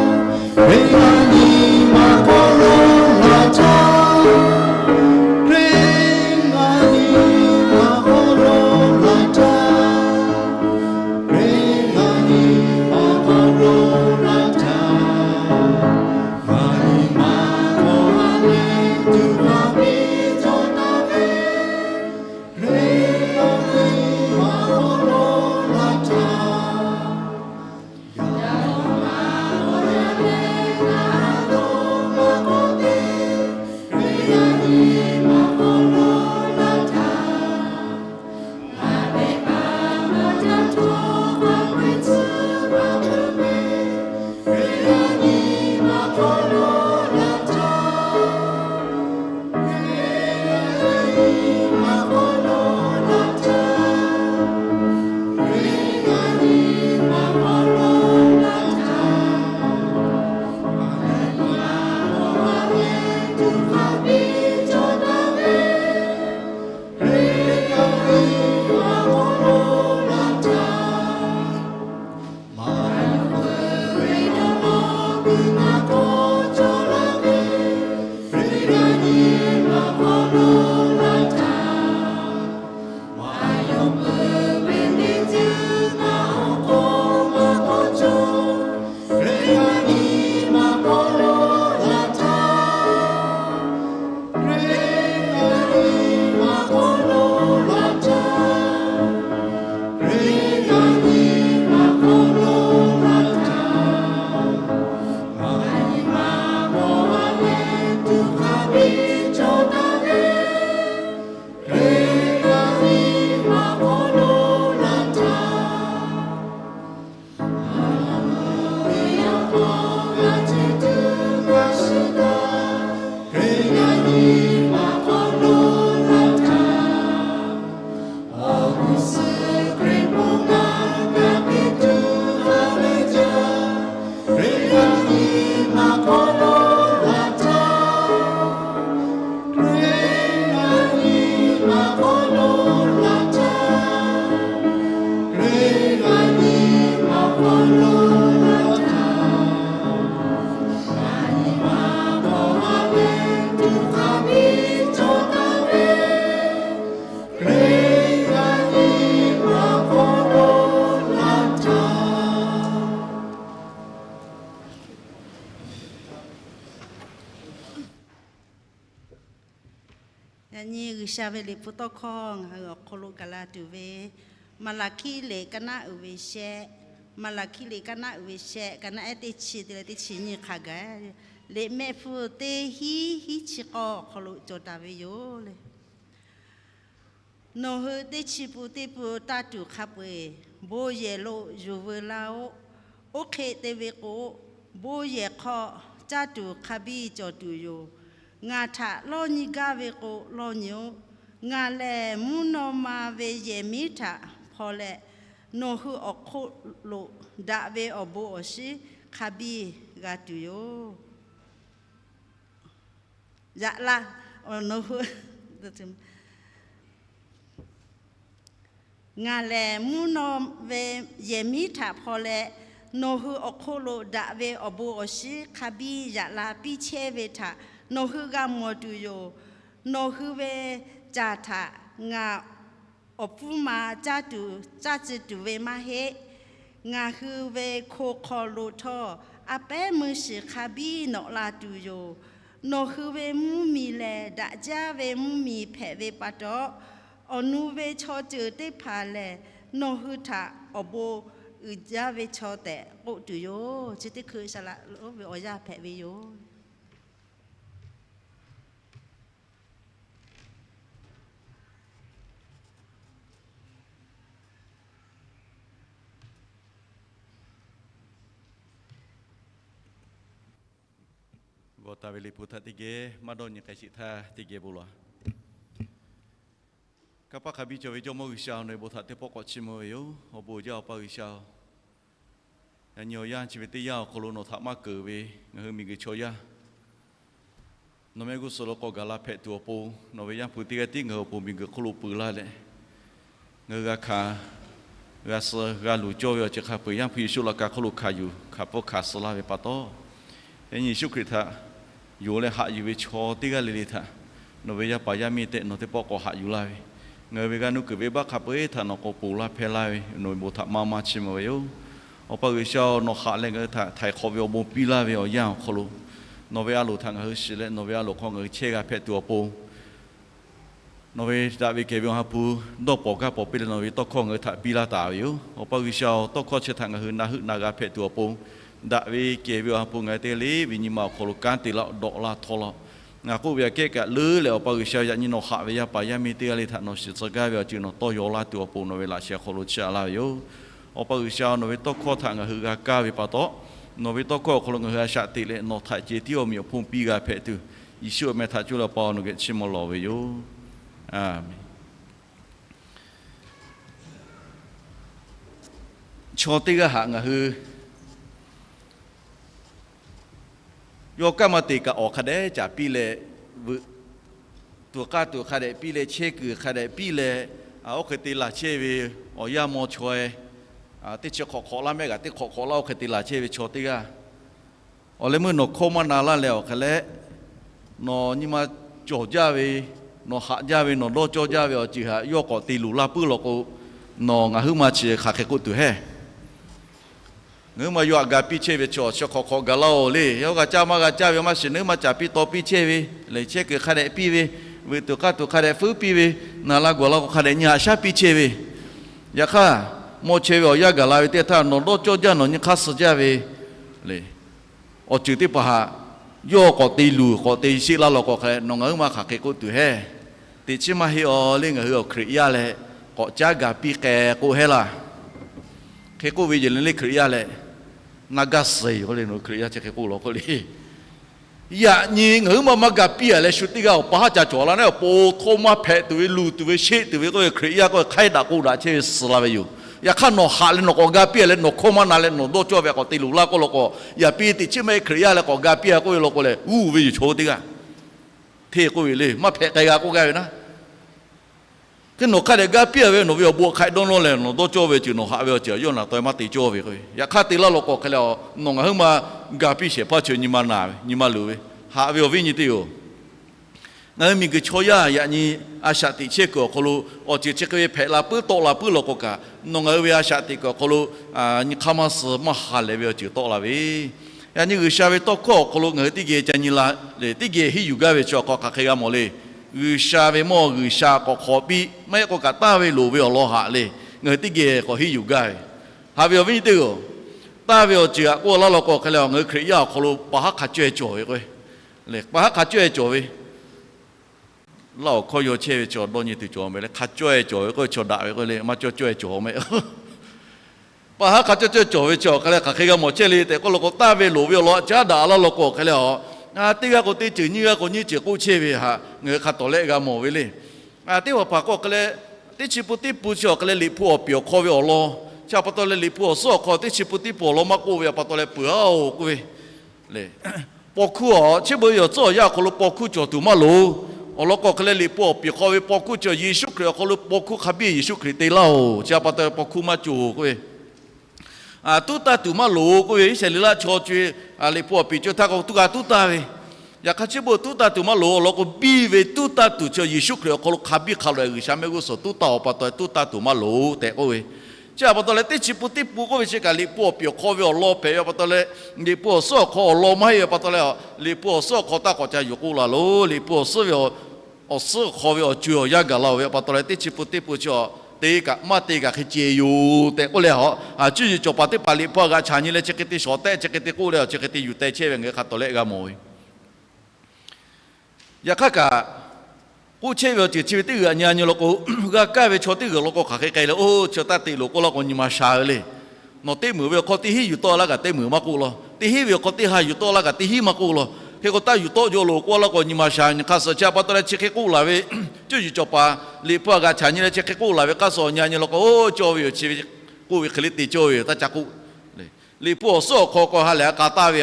Hkriꞈ yaˇ nyi ma hk'aw lo laˇ htaˇ, Yaꞈ nyi G'uiˬsha ve liꞈ hpu tawˇ hkawˇ ngaˬ hui awˬ hk'aw lo gaˬ la tuˬ ve, Maˍlaˍhkiˆ liꞈ ka naˆ uiˍ ve shehˆ, Maˍlaˍhkiˆ liꞈ ka naˆ uiˍ ve shehˆ, ka naˆ ehˉ teˇ chi te leh teˇ chi nyiˇ hk'a gaˬ, liꞈ mehˆ hpu teˇ hinˉ hiˉ chi k'awˇ awˬ hk'aw lo cawˬ taˍ ve yoˬ le. Nawˬ hui teˇ chi pun teˇ pun tanˇ tuˬ hk'a peu-eˬ bon yehˬ lo yuˬ veu laˇ-oˆ. Oˇ hk'e te ve k'o, bon yehˬ hk'aw caˇ tuˬ hk'a biˇ cawˬ tuˬ yoˬ. Ngaˬ htaꞈ lawˇ nyi gaˇ ve k'o, lawˇ nyi-oˆ. Ngaˬ lehˬ mvuhˇ naw ma ve yehˬ miˉ htaꞈ hpaw leh, nawˬ hui awˬ hk'oˆ lo daꞈ ve awˬ bon awˬ shinˉ hk'a biˇ g'a tuˬ yoˬ. Yaꞈ la, ngaˬ lehˬ mvuhˇ naw ve yehˬ miˉ htaꞈ hpaw leh, nawˬ hui awˬ hk'oˆ lo daꞈ ve awˬ bon awˬ shinˉ hk'a biˇ yaꞈ la piˇ chehˇ ve htaꞈ nawˬ hui g'a mawˬ tuˬ yoˬ. Nawˬ hui ve caˬ htaꞈ ngaˬ awˬ pfuhˇ ma caˇ tuˬ caˇ tcuh tuˬ ve maˇ heˆ. Ngaˬ hui ve hko hk'aw lo htawˇ, a pehˉ meuˇ shiˍ hk'a biˇ nawꞈ la tuˬ yoˬ. Nawˬ hui ve mvuhˇmiˬ lehˬ, daꞈ jaˇ ve mvuhˇmiˬ hpehꞈ ve pa taw, awˬ nu ve chaw ceuˬ teˇ hpaˍ lehˬ, nawˬ hui htaꞈ awˬ bon uiˍ jaˇ ve chaw tehꞈ k'oˆ tuˬ yoˬ. Chi teˇ hkui saˍ laꞈ lonˉ ve awˬ yanˇ hpehꞈ ve yoˬ. G'awˬ taˍ ve liꞈ hpu htaꞈ teˇ geh maˇ dawˇ nyi k'ai sheˍ htaˇ teˇ geh bon lawˬ. Kanˇ paˆ hk'a biˇ cawˬ ve Jawˇmawˇ G'uiˬsha, nawˬ ve bon htaꞈ teˇ pawˆ k'awꞈ chiˇ mvuh ve yoˬ. Awˬ bon jaˇ Awˬ pa G'uiˬsha-oˬ, yaꞈ nyi awˬ yanˇ chi ve teˇ yanˇ awˬ hk'aw lo nawˬ htaꞈ maˇ keunˍ ve ngaˬ hui miˬguiˬ chaw yaˇ nawˬ mehˆ g'uˇ suhˍ lo k'awꞈ gaˬ la hpehꞈ tuˬ awˬ pon, nawˬ ve Yaˇ hpu teˇ g'aˇ tiˉ ngaˬ hui awˬ pon miˬguiˬ hk'oˆ lo peu laˇ leh, ngaˬ hui g'a hkanˍ, g'a suh, g'a luˬ cawˇ ve awˬ ceuˬ hk'a peu-eˬ Yaˇ hpu Yeˍsuˆ laꞈ ka hk'oˆ lo hkanˍ yuˬ, hkanˍ pfuhˇ hkanˍ suh laˇ ve pa taw, yaꞈ nyi Yeˍsuˆ Hkriꞈ htaꞈ yonˍ leh haꞈ yuˬ ve chaw teˇ g'aˇ le le htaꞈ nawˬ ve yaˇ paˍ yaˇ miˇ tehꞈ nawˬ teˇ pawˆ k'awꞈ haꞈ yuˬ laˇ ve, ngaˬ hui ve g'aˇ nuˇ kuiˬ venˇbaˆ hk'a peu-eˬ htaꞈ nawˬ k'awꞈ ponˬ laˇ hpehˇ laˇ ve, nawˬ ve bon htaꞈ maˇ maˇ chiˇ mvuh ve yoˬ. Awˬ pa G'uiˬsha-oˬ, nawˬ haꞈ leh ngaˬ hui htaꞈ htaiˍ hk'awꞈ ve awˬ bon piˇ laˇ ve awˬ yanˇ awˬ hk'aw lo, nawˬ ve a loˍ htaꞈ ngaˬ hui shiˍ leh nawˬ ve a loˍ hk'aw ngaˬ hui chehˇ g'a hpehꞈ tuˬ awˬ pon, nawˬ ve daꞈ ve kehˬ ve Awˬ ha hpu dawˇ pawnˍ gaˇ pawnˍ piˇ leh nawˬ ve tawˇ hkawˇ ngaˬ hui htaꞈ piˇ laˇ taˍ ve yoˬ. Awˬ pa G'uiˬsha-oˬ, tawˇ hkawˇ chi htaꞈ ngaˬ hui na heuˆ na g'a hpehꞈ tuˬ awˬ pon, daꞈ ve kehˬ ve Awˬ ha hpu ngaˬ hui teˇ g'aˇ le ve nyi ma awˬ hk'aw lo kanˉ te laˇ-oˆ, dawꞈ laˇ htawˇ laˇ-oˆ. Ngaˬ k'oˆ ve aꞈ kehˉ kaꞈ leuˉ leh Awˬ pa G'uiˬsha, yaꞈ nyi nawˬ haꞈ ve yaˇ paˍ yaˇ miˇ teˇ g'aˇ le htaꞈ nawˬ shiˍ tcuh gaˇ ve awˬ ceuˬ nawˬ tawˇ yaw laˇ tuˬ awˬ pon nawˬ ve laꞈ sheh hk'aw lo chiˇ aꞈ laˇ ve yoˬ. Awˬ pa G'uiˬsha, nawˬ ve tawˇ hkawˇ htaꞈ ngaˬ hui g'a kaˇ ve pa taw, nawˬ ve tawˇ hkawˇ awˬ hk'aw lo ngaˬ hui a shaꞈ teꞈ leh nawˬ htaꞈ ceh tiˉ awˬ meꞈ awˬ hponˇ piˇ g'a hpehꞈ tuˬ, Yeˍsuˆ awˬ meh htaꞈ cuˇ leh Awˬ pa nawˬ geh chiˇ mvuh lawˬ ve yoˬ. Aˬ meh. Chaw teˇ g'aˇ haꞈ ngaˬ hui yawˇ kaˇ maˇ te kaꞈ awˬ hk'a dehꞈ caˍ piˇ leh, veuꞈ tuˬ k'aˇ tuˬ hk'a dehꞈ piˇ leh, chehˇ kuiˬ hk'a dehꞈ piˇ leh, oˇ hk'e te laˬ chehˇ ve awˬ yaˇ mawˇ chaw-e, teˇ chi hk'awꞈ hk'awꞈ laˇ mehˆ g'aꞈ teˇ hk'awꞈ hk'awꞈ laˇ oˇ hk'e te laˬ chehˇ ve chaw teˇ g'aˇ, awˬ leh meuˇ nawˬ hkawˇ maˇ na laˇ leh awˬ hk'a leh, nawˬ nyi ma cawˬ jaˇ ve, nawˬ haꞈ jaˇ ve, nawˬ dawˇ cawˇ jaˇ ve awˬ ceuˬ htaꞈ yawˇ k'awꞈ te luˬ laˇ puiˉ law k'o, nawˬ ngaˬ huiˉ ma chi hk'aˬ hk'e k'oˆ tuˬ heˆ. Ngaˬ huiˉ ma yawˇ htaꞈ ga piˇ chehˇ ve chaw chi hk'awꞈ hk'awꞈ gaˬ laˇ-oˬ le. Yawˇ g'a caˇ maˇ g'a caˇ ve maˇ shiˍ, nawˬ huiˉ ma caˍ piˇ taw piˇ chehˇ ve, lehˬ chehˇ kuiˬ hk'a dehꞈ piˇ ve, veuꞈ tuˬ k'aˇ tuˬ hk'a dehꞈ feuˉ piˇ ve, naˬ la gawˬ la k'o hk'a dehꞈ nyi haꞈ shaˉ piˇ chehˇ ve, yaꞈ hk'aˇ mawˇ chaweh ve awˬ yanˇ gaˬ la ve teˇ htaˇ nawˬ dawˇ cawˇ jaˇ, nawˬ nyi hk'aˇ suh jaˇ ve le. Awˬ ceuˬ teˇ hpaˍ htaꞈ yawˇ k'awꞈ te luˬ k'awꞈ te sheˆ laˇ law k'o hk'a leh, nawˬ ngaˬ huiˉ ma hk'aˬ hk'e k'oˆ tuˬ heˆ. Teꞈ chiˉ maˇ heˆ aw le, ngaˬ hui awˬ Hkriꞈ yaˇ leh k'awꞈ caˉ ga piˇ k'ai k'oˆ heˆ laˇ. Hk'e k'oˆ ve yehˬ le le Hkriꞈ yaˇ leh, naˇ gaˇ suh yoˬ le, nawˬ Hkriꞈ yaˇ chi hk'e k'oˆ law k'oˆ le. Yaꞈ nyi ngaˬ huiˉ ma maˇ ga piˇ-a leh shu teˇ g'aˇ awˬ pa haˉ ca cawˬ la naˉ awˬ pon hkawˇ maˇ hpehꞈ tuˬ ve luˬ tuˬ ve sheˆ tuˬ ve k'oˆ ve Hkriꞈ yaˇ k'oˆ ve hk'aiˉ daꞈ k'oˆ daꞈ chehˇ ve suh la ve yoˬ. Yaꞈ hk'aˇ nawˬ haꞈ leh nawˬ k'awꞈ ga piˇ-a leh nawˬ hkawˇ maˇ na leh nawˬ dawˇ cawˇ ve k'awꞈ te luˬ laˇ k'oˆ law k'o, yaꞈ piˇ teꞈ chiˉ maˇ heˆ Hkriꞈ yaˇ leh k'awꞈ ga piˇ-a k'oˆ ve law k'o leh, uˉ ve yoˬ chaw teˇ g'aˇ. Hteˇ k'oˆ ve le, maˇ hpehꞈ k'ai g'a k'oˆ gaˇ ve naˉ. Hk'e nawˬ hk'a dehꞈ ga piˇ-a ve nawˬ ve awˬ bon hk'aꞈ dawˇ nawˇ leh nawˬ dawˇ cawˇ ve ceuˬ nawˬ haꞈ ve awˬ ceuˬ yawˇ naˬ taw-e maˇ te cawˇ ve k'o, yaꞈ hk'aˇ te laˇ law k'o hk'e leh, nawˬ ngaˬ huiˉ ma ga piˇ shehˍ hpaˇ chi nyi ma naˬ ve nyi ma luˬ ve, haꞈ ve awˬ viˉ nyi teˇ yoˬ. Ngaˬ hui miˬguiˬ chaw yaˇ yaꞈ nyi a shaꞈ teꞈ chehˇ kuiˬ awˬ hk'aw lo awˬ ceuˬ chi hk'e ve hpehꞈ la puiˉ tawˆ la puiˉ law k'o kaꞈ, nawˬ ngaˬ hui ve a shaꞈ teꞈ kuiˬ awˬ hk'aw lo nyi hk'aˇ maˇ suh maˇ ha lehˬ ve awˬ ceuˬ tawˆ la ve, yaꞈ nyi G'uiˬsha ve tawˇ hkawˇ awˬ hk'aw lo ngaˬ hui teˇ geh ca nyi la leh teˇ geh henˇ yuˬ gaˇ ve chi awˬ hk'aw hk'aˬ hk'e g'a mawˬ le. G'uiˬsha ve mawˇ G'uiˬsha k'awꞈ hk'awꞈ piˇ, maˇ heˆ k'o kaꞈ taˇ ve loˍ ve awˬ lawn haꞈ le, ngaˬ hui teˇ geh k'awꞈ henˇ yuˬ gaˇ ve. Haꞈ ve awˬ viˉ nyi teˇ g'aˇ-oˬ, taˇ ve awˬ ceuˬ haꞈ k'oˆ laˇ law k'o hk'e leh, ngaˬ hui Hkriꞈ yaˇ awˬ hk'aw lo pa haˉ hk'a caweh cawˬ ve k'o, pa haˉ hk'a caweh cawˬ ve, Laˇ awˬ hkawˇ yaw chehˇ ve chaw dawˇ nyi tuˬ cawˬ meh le, hk'a caweh cawˬ ve k'o chaw daꞈ ve k'o le, maˇ cawˇ caweh cawˬ meh. Pa haˉ hk'a cawˇ caweh cawˬ ve chi awˬ hk'aˬ leh hk'aˬ hk'e g'a mawˬ chehˇ le tehꞈ k'oˆ law k'o, taˇ ve loˍ ve awˬ lawn caˉ daꞈ laˇ law k'o hk'e leh, a, teˇ g'aˇ k'o teˇ ceuˬ, nyiˇ g'aˇ k'o nyiˇ ceuˬ k'oˆ chehˇ ve htaꞈ ngaˬ hui hk'a tawˍ lehˆ g'a mawˬ ve le. Teˇ hpaˍ hpaˍ k'o hk'e leh, teˇ chi pun teˇ pun chi awˬ hk'aˬ leh Liꞈ hpu awˬ piˍ awˬ hk'aw ve awˬ lawn, chi pa taw leh Liꞈ hpu awˬ suhˉ awˬ hk'aw teˇ chi pun teˇ pun awˬ lawn maˇ k'oˆ ve pa taw leh peuˬ-aˬ-oˬ k'oˆ ve le. Paw hkuˇ-aˬ, chi beuꞈ ve awˬ tcuhˉ awˬ yanˇ awˬ hk'aw lo paw hkuˇ cawˬ tuˬ maˇ loˍ. Awˬ lawn k'o hk'e leh Liꞈ hpu awˬ piˍ hk'aw ve paw hkuˇ cawˬ, Yeˍsuˆ Hkriꞈ awˬ hk'aw lo paw hkuˇ hk'a biˇ Yeˍsuˆ Hkriꞈ te laˇ-oˬ, chi pa taw paw hkuˇ maˇ cawˬ k'oˆ ve. Tuˉ taˇ tuˬ maˇ loˍ k'oˆ ve, Iˉsaˍreˍlaˆ chaw co-e Liꞈ hpu awˬ piˍ co-e htaˇ k'o tuˉ g'a tuˉ taˇ ve. Yaꞈ hk'aˇ chi beuꞈ tuˉ taˇ tuˬ maˇ loˍ. Awˬ lawn k'o biˇ ve tuˉ taˇ tuˬ chi Yeˍsuˆ Hkriꞈ awˬ hk'aw lo hk'a biˇ hk'a loꞈ-e G'uiˬsha mehˆ g'uˇ suhˍ tuˉ taˇ-oˬ pa taw tuˉ taˇ tuˬ maˇ loˍ tehꞈ k'oˆ ve. Chi pa taw leh teˇ chi pun teˇ pun k'oˆ ve chi kaꞈ Liꞈ hpu awˬ piˍ awˬ hk'aw ve awˬ lawn hpehꞈ ve pa taw leh, Liꞈ hpu awˬ suhˉ awˬ hk'aw awˬ lawn maˇ heˆ ve pa taw leh, Liꞈ hpu awˬ suhˉ awˬ hk'aw taˇ k'awꞈ ca yuˬ k'oˆ laˇ loˬ. Liꞈ hpu awˬ suhˉ ve awˬ suhˉ awˬ hk'aw ve awˬ co-e awˬ yanˇ gaˬ la-oˬ ve pa taw leh teˇ chi pun teˇ pun chi teˇ kaꞈ maˇ te kaꞈ hk'e ceh yoˬ tehꞈ k'oˆ leh, a, cuˇ yiˍ cawˬ paˍ teˇ hpaˍ Liꞈ hpu a g'aꞈ chaꞈ nyi leh chi hk'e te shawˍ tehˆ, chi hk'e te k'oˆ leh, chi hk'e te yuˬ teh chehˇ ve ngaˬ hui hk'a tawˍ lehˆ g'a mawˬ ve. Yaꞈ hk'aˇ kaꞈ k'oˆ chehˇ ve awˬ ceuˬ chi ve teˇ g'uiˬ aꞈ nyi a nyi law k'o, g'a kaˇ ve chaw teˇ g'uiˬ law k'o hk'aˬ hk'e k'ai le, oˇ chi taˇ te loˍ k'oˆ laˇ k'o nyi ma sha ve le. Nawˬ teˇ meunˍ ve awˬ hk'aw teˇ hinˉ yuˬ tawˆ laˇ kaꞈ teˇ meunˍ maˇ k'oˆ law. Teˇ hinˉ ve awˬ hk'aw teˇ ha yuˬ tawˆ laˇ kaꞈ teˇ hinˉ maˇ k'oˆ law. Hk'e k'o taˇ yuˬ tawˆ jaw loˍ k'oˆ laˇ k'o nyi ma sha nyi hk'aˇ suh. Chi pa taw leh chi hk'e k'oˆ laˬ ve, cuˇ yiˍ cawˬ paˍ Liꞈ hpu a g'aꞈ chaꞈ nyi leh chi hk'e k'oˆ laˬ ve hk'aˇ suh aꞈ nyi a nyi law k'o, oˇ cawˇ ve yoˬ chi ve k'oˆ ve hk'e le te cawˇ ve yoˬ taˇ ca k'oˆ. Liꞈ hpu awˬ suhˉ awˬ hk'aw k'o ha lehˬ a k'a taˇ ve,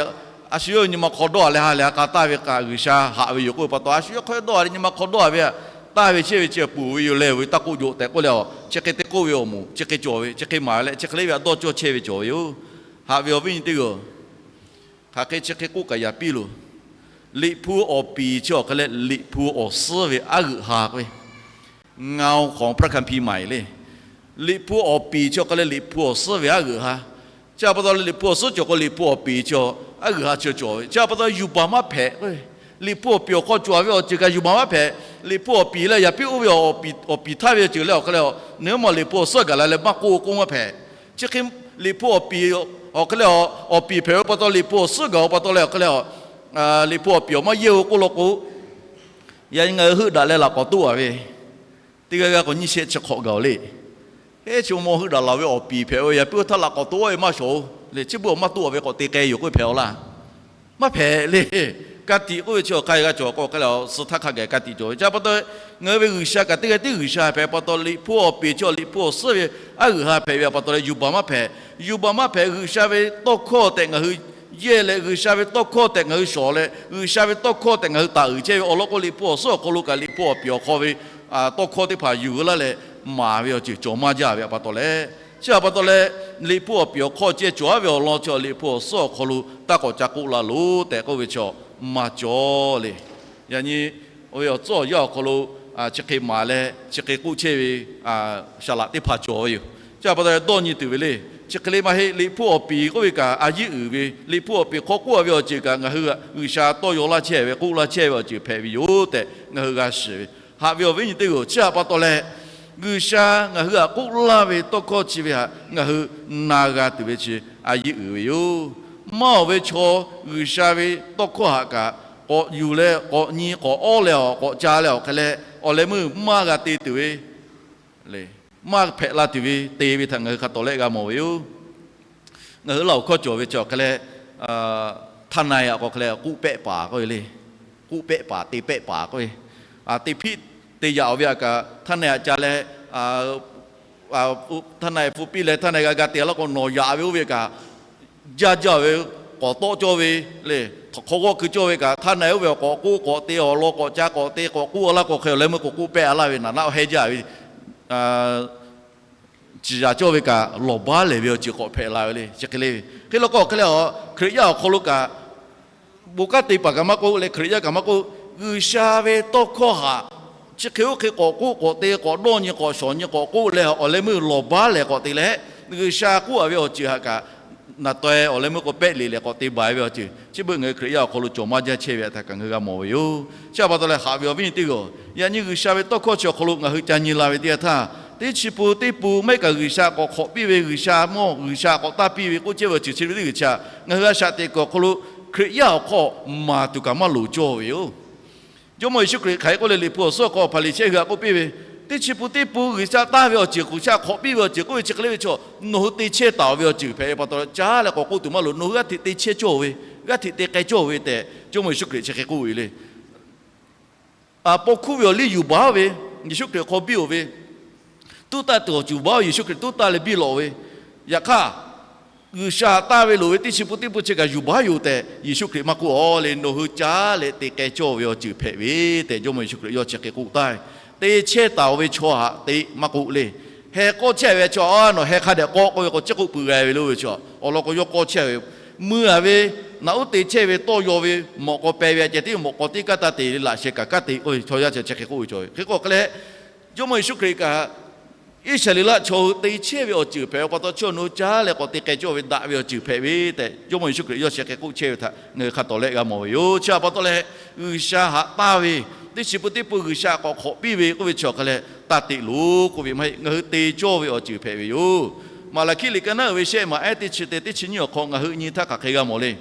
a shu yawˇ nyi ma hk'aw dawˇ a leh ha lehˬ a k'a taˇ ve kaꞈ G'uiˬsha haꞈ ve yoˬ k'oˆ ve pa taw, a shu yawˇ hk'aw dawˇ a leh nyi ma hk'aw dawˇ a ve, taˇ ve chehˇ ve chi peuˬ ve yoˬ leh ve taˇ k'oˆ jaw tehꞈ k'oˆ leh, chi hk'e te k'oˆ ve awˬ moˍ chi hk'e cawˬ ve, chi hk'e maˍ leh chi hk'e le ve a dawˇ cawˇ chehˇ ve cawˬ ve yoˬ. Haꞈ ve awˬ viˉ nyi teˇ g'aˇ-oˬ, hk'aˬ hk'e chi hk'e k'oˆ kaꞈ yaꞈ piˇ loˬ. Liꞈ hpu awˬ piˍ chi awˬ hk'e leh Liꞈ hpu awˬ suhˉ ve aˉ g'euꞈ ha k'oˆ ve, เงาของพระคัมภีร์ใหม่ le. Liꞈ hpu awˬ piˍ chi awˬ hk'e leh Liꞈ hpu awˬ suhˉ ve aˉ g'euꞈ ha. Chi pa taw leh Liꞈ hpu awˬ suhˉ cawˬ k'o Liꞈ hpu awˬ piˍ chi aˉ g'euꞈ ha chi cawˬ ve. Chi pa taw yuˬ baˬ maˇ hpehꞈ k'oˆ ve, Liꞈ hpu awˬ piˍ awˬ hk'aw cawˬ ve awˬ ceuˬ kaꞈ yuˬ baˬ maˇ hpehꞈ. Liꞈ hpu awˬ piˍ leh yaꞈ piˇ oˇ ve awˬ piˍ htaˇ ve awˬ ceuˬ leh awˬ hk'e leh, nawˬ hui maˬ Liꞈ hpu awˬ suhˉ gaˬ la leh maˇ k'oˆ k'oˆ maˇ hpehꞈ. Chi hk'e Liꞈ hpu awˬ piˍ, awˬ hk'e leh awˬ piˍ hpehꞈ ve pa taw Liꞈ hpu awˬ suhˉ gaˬ-oˬ pa taw leh awˬ hk'e leh, Liꞈ hpu awˬ piˍ awˬ maˇ yehˇ-oˬ k'oˆ law k'o, yaꞈ nyi ngaˬ hui heuˆ daꞈ leh laꞈ k'awꞈ toˆ-a ve, teˇ g'aˇ g'aˇ k'o nyiˇ shehˆ chi hk'awꞈ gaˬ-oˬ le. Hehˉ chi maw heuˆ daꞈ laˬ ve awˬ piˍ hpehꞈ ve yaꞈ piˇ oˇ htaˇ laꞈ k'awꞈ toˆ-a ve maˇ shawˍ-oˬ le. Chi beuꞈ awˬ maˇ toˆ-a ve k'awꞈ te k'ai yoˬ k'oˆ ve hpehꞈ-aw laˇ. Maˇ hpehꞈ le. Ka tiꞈ k'oˆ ve chi awˬ hk'aˇ g'a cawˬ k'o hk'e leh suh htaˇ hk'a gaˬ ka tiꞈ cawˬ ve. Chi pa taw ngaˬ hui ve G'uiˬsha kaꞈ teˇ g'aˇ tiˉ G'uiˬsha hpehꞈ pa taw Liꞈ hpu awˬ piˍ chi Liꞈ hpu awˬ suhˉ ve aˉ g'euꞈ ha hpehꞈ ve pa taw leh yuˬ baˬ maˇ hpehꞈ. Yuˬ baˬ maˇ hpehꞈ. G'uiˬsha ve tawˇ hkawˇ tehꞈ ngaˬ hui yehˇ leh G'uiˬsha ve tawˇ hkawˇ tehꞈ ngaˬ hui shawˍ leh G'uiˬsha ve tawˇ hkawˇ tehꞈ ngaˬ hui taˍ uiˍ chehˇ ve awˬ lawn k'o Liꞈ hpu awˬ suhˉ awˬ hk'aw lo kaꞈ Liꞈ hpu awˬ piˍ awˬ hk'aw ve tawˇ hkawˇ teˇ hpaˍ yuˬ laˇ leh maˍ ve awˬ ceuˬ cawˬ maˇ jaˇ ve pa taw leh, chi pa taw leh Liꞈ hpu awˬ piˍ awˬ hk'aw ceh cawˬ-a ve awˬ lawn chi Liꞈ hpu awˬ suhˉ awˬ hk'aw lo taˇ k'awꞈ ca k'oˆ la loˬ tehꞈ k'oˆ ve chi maˇ cawˬ le. Yaꞈ nyi oˇ ve awˬ tcuhˉ awˬ yanˇ awˬ hk'aw lo chi hk'e maˍ leh chi hk'e k'oˆ chehˇ ve saˍ laꞈ teˇ hpaˍ cawˬ ve yoˬ. Chi pa taw leh dawˇ nyi tuˬ ve le. Chi hk'e le maˇ heˆ. Liꞈ hpu awˬ piˍ k'oˆ ve kaꞈ a yiˉ uiˍ ve, Liꞈ hpu awˬ piˍ hk'aw k'oˆ-a ve awˬ ceuˬ kaꞈ ngaˬ hui G'uiˬsha tawˇ yaw laˇ chehˇ ve k'oˆ laˇ chehˇ ve awˬ ceuˬ hpehꞈ ve yoˬ tehꞈ ngaˬ hui g'a shiˍ ve. Haꞈ ve awˬ viˉ nyi teˇ g'aˇ-oˬ, chi htaꞈ pa taw leh G'uiˬsha ngaˬ hui htaꞈ k'oˆ laˇ ve tawˇ hkawˇ chi ve htaꞈ ngaˬ hui na g'a tuˬ ve chi a yiˉ uiˍ ve yoˬ. Maˇ awˬ ve chaw G'uiˬsha ve tawˇ hkawˇ htaꞈ kaꞈ k'awꞈ yuˬ leh k'awꞈ nyi k'awꞈ awˉ leh awˬ k'awꞈ ca leh awˬ hk'e leh awˬ leh meuˇ maˇ g'a te tuˬ ve, maˇ hpehꞈ la tuˬ ve te ve htaꞈ ngaˬ hui hk'a tawˍ lehˆ g'a mawˬ ve yoˬ. Ngaˬ hui Laˇ huˍ hkawˇ cawˬ ve chi awˬ hk'e leh, ทนาย aꞈ k'o hk'e leh k'oˆ pehˆ paˍ k'oˆ ve le. K'oˆ pehˆ paˍ, te pehˆ paˍ k'oˆ ve, te hpiˆ te yaꞈ-oˬ ve htaꞈ kaꞈ ทนาย aꞈ ca leh ทนาย hpu piˇ leh ทนาย g'a ga te laˇ k'o nawˬ yaꞈ ve oˇ ve kaꞈ jaˇ jaˇ ve k'awꞈ tawˆ cawˇ ve le. Hk'aw g'awˇ keu cawˇ ve kaꞈ ทนาย oˇ ve awˬ k'awꞈ k'oˆ k'awꞈ te awˬ lawn k'awꞈ ca k'awꞈ te k'awꞈ k'oˆ laˇ k'o hk'e awˬ leh meuˇ k'o k'oˆ pehˆ laˇ ve naˍ naˆ awˬ hehˇ jaˇ ve, ciˍ yaꞈ cawˇ ve kaꞈ lawˬ baˉ lehˬ ve awˬ ceuˬ k'awꞈ hpehꞈ la ve le. Chi hk'e le ve hk'e law k'o hk'e leh a, Hkriꞈ yaˇ awˬ hk'aw lo kaꞈ bon kanˉ te paˍ kaꞈ maˇ k'oˆ leh Hkriꞈ yaˇ kaꞈ maˇ k'oˆ, G'uiˬsha ve tawˇ hkawˇ htaꞈ chi hk'e oˇ hk'e k'awꞈ k'oˆ k'awꞈ te k'awꞈ dawˇ nyi k'awꞈ shawˍ nyi k'awꞈ k'oˆ leh awˬ leh meuˇ lawˬ baˉ lehˬ k'awꞈ te leh, G'uiˬsha k'oˆ-a ve awˬ ceuˬ htaꞈ kaꞈ naˍ taweh awˬ leh meuˇ k'o pehˆ liꞈ lehˬ k'awꞈ te baˬ ve awˬ ceuˬ chi beuꞈ ngaˬ hui Hkriꞈ yaˇ awˬ hk'aw lo cawˬ maˇ jaˇ chehˇ ve htaꞈ kaꞈ ngaˬ hui g'a mawˬ ve yoˬ. Chi htaꞈ pa taw leh haꞈ ve awˬ viˉ awˬ nyi teˇ g'aˇ, yaꞈ nyi G'uiˬsha ve tawˇ hkawˇ chi awˬ hk'aw lo ngaˬ hui ca nyi la ve teˇ yanˇ htaˇ, teˇ chi pun teˇ pun maˇ heˆ kaꞈ G'uiˬsha k'awꞈ hk'awꞈ piˇ ve, G'uiˬsha mawˇ G'uiˬsha k'awꞈ taˇ piˇ ve k'oˆ chehˇ ve awˬ ceuˬ chi ve teˇ g'uiˬ chi htaꞈ ngaˬ hui a shaꞈ teꞈ kuiˬ awˬ hk'aw lo Hkriꞈ yaˇ awˬ hk'aw maˍ tuˬ kaꞈ maˇ loˍ cawˇ ve yoˬ. Jawˇmawˇ Yeˍsuˆ Hkriꞈ hk'aˬ hk'e k'oˆ leh, Liꞈ hpu awˬ suhˉ awˬ hk'aw Hpaˍriˍsehˇ hui htaꞈ k'oˆ piˇ ve, teˇ chi pun teˇ pun G'uiˬsha taˇ ve awˬ ceuˬ, G'uiˬsha hk'awꞈ piˇ ve awˬ ceuˬ k'oˆ ve chi hk'e le ve chaw, nawˬ hui te chehˇ taˍ ve awˬ ceuˬ hpehꞈ ve pa taw, caˉ leh k'awꞈ k'oˆ tuˬ maˇ loˍ. Nawˬ hui g'aˇ hteꞈ te chehˇ cawˇ ve, g'aˇ hteꞈ te k'ai cawˇ ve tehꞈ Jawˇmawˇ Yeˍsuˆ Hkriꞈ chi hk'e k'oˆ ve le. Paw hkuˇ ve awˬ liˇ yuˬ baˬ ve, Yeˍsuˆ Hkriꞈ hk'aw biˇ-oˬ ve, tuˉ taˆ tuˬ awˬ ceuˬ baˬ-oˬ, Yeˍsuˆ Hkriꞈ tuˉ taˆ leh biˇ lawꞈ ve. Yaꞈ hk'aˇ, G'uiˬsha taˇ ve loˍ ve teˇ chi pun teˇ pun chi kaꞈ yuˬ baˬ yoˬ tehꞈ Yeˍsuˆ Hkriꞈ maˇ k'oˆ-oˬ le. Nawˬ hui caˉ leh te k'ai cawˇ ve awˬ ceuˬ hpehꞈ ve tehꞈ Jawˇmawˇ Yeˍsuˆ Hkriꞈ yawˇ chi hk'e k'oˆ taˍ. Te chehˇ taˍ-oˬ ve chaw htaꞈ te maˇ k'oˆ le. Heh k'awˇ chehˇ ve chaw, a, nawˬ heh hk'a dehꞈ k'awˆ k'oˆ ve k'o, chi k'oˆ pui g'a ve lo ve chaw, awˬ lawn k'o yawˇ k'awˇ chehˇ ve, mui-a ve, naꞈ uˉ te chehˇ ve tawˇ yaw ve, mawꞈ k'aw peh ve a ceh tiˉ mawꞈ k'aw tiˉ kaˇ taˇ te le, laꞈ sheh kaꞈ kaˇ te k'oˆ ve chaw yaˇ chi chi hk'e k'oˆ ve chaw. Hk'e k'o hk'e leh, Jawˇmawˇ Yeˍsuˆ Hkriꞈ kaꞈ, Iˉsaˍreˍlaˆ chaw hui te chehˇ ve awˬ ceuˬ hpehꞈ ve pa taw, chaw nawˬ hui caˉ leh k'awꞈ te k'ai cawˇ ve daꞈ ve awˬ ceuˬ hpehꞈ ve tehꞈ Jawˇmawˇ Yeˍsuˆ Hkriꞈ yawˇ chi hk'e k'oˆ chehˇ ve htaꞈ ngaˬ hui hk'a tawˍ leh g'a mawˬ ve yoˬ. Chi htaꞈ pa taw leh, G'uiˬsha htaꞈ taˇ ve, teˇ chi pun teˇ pun G'uiˬsha k'awꞈ hk'awꞈ piˇ ve k'oˆ ve chi awˬ hk'a leh, taˇ teꞈ loˍ k'oˆ ve maˇ heˆ, ngaˬ hui te cawˇ ve awˬ ceuˬ hpehꞈ ve yoˬ. Maˍlaˍhkiˆ liꞈ ka naˉ uiˍ ve shehˆ maˬ ehˉ teˇ chi te teˇ chi nyiˇ awˬ hk'aw ngaˬ hui nyi htaˇ hk'aˬ hk'e g'a mawˬ le.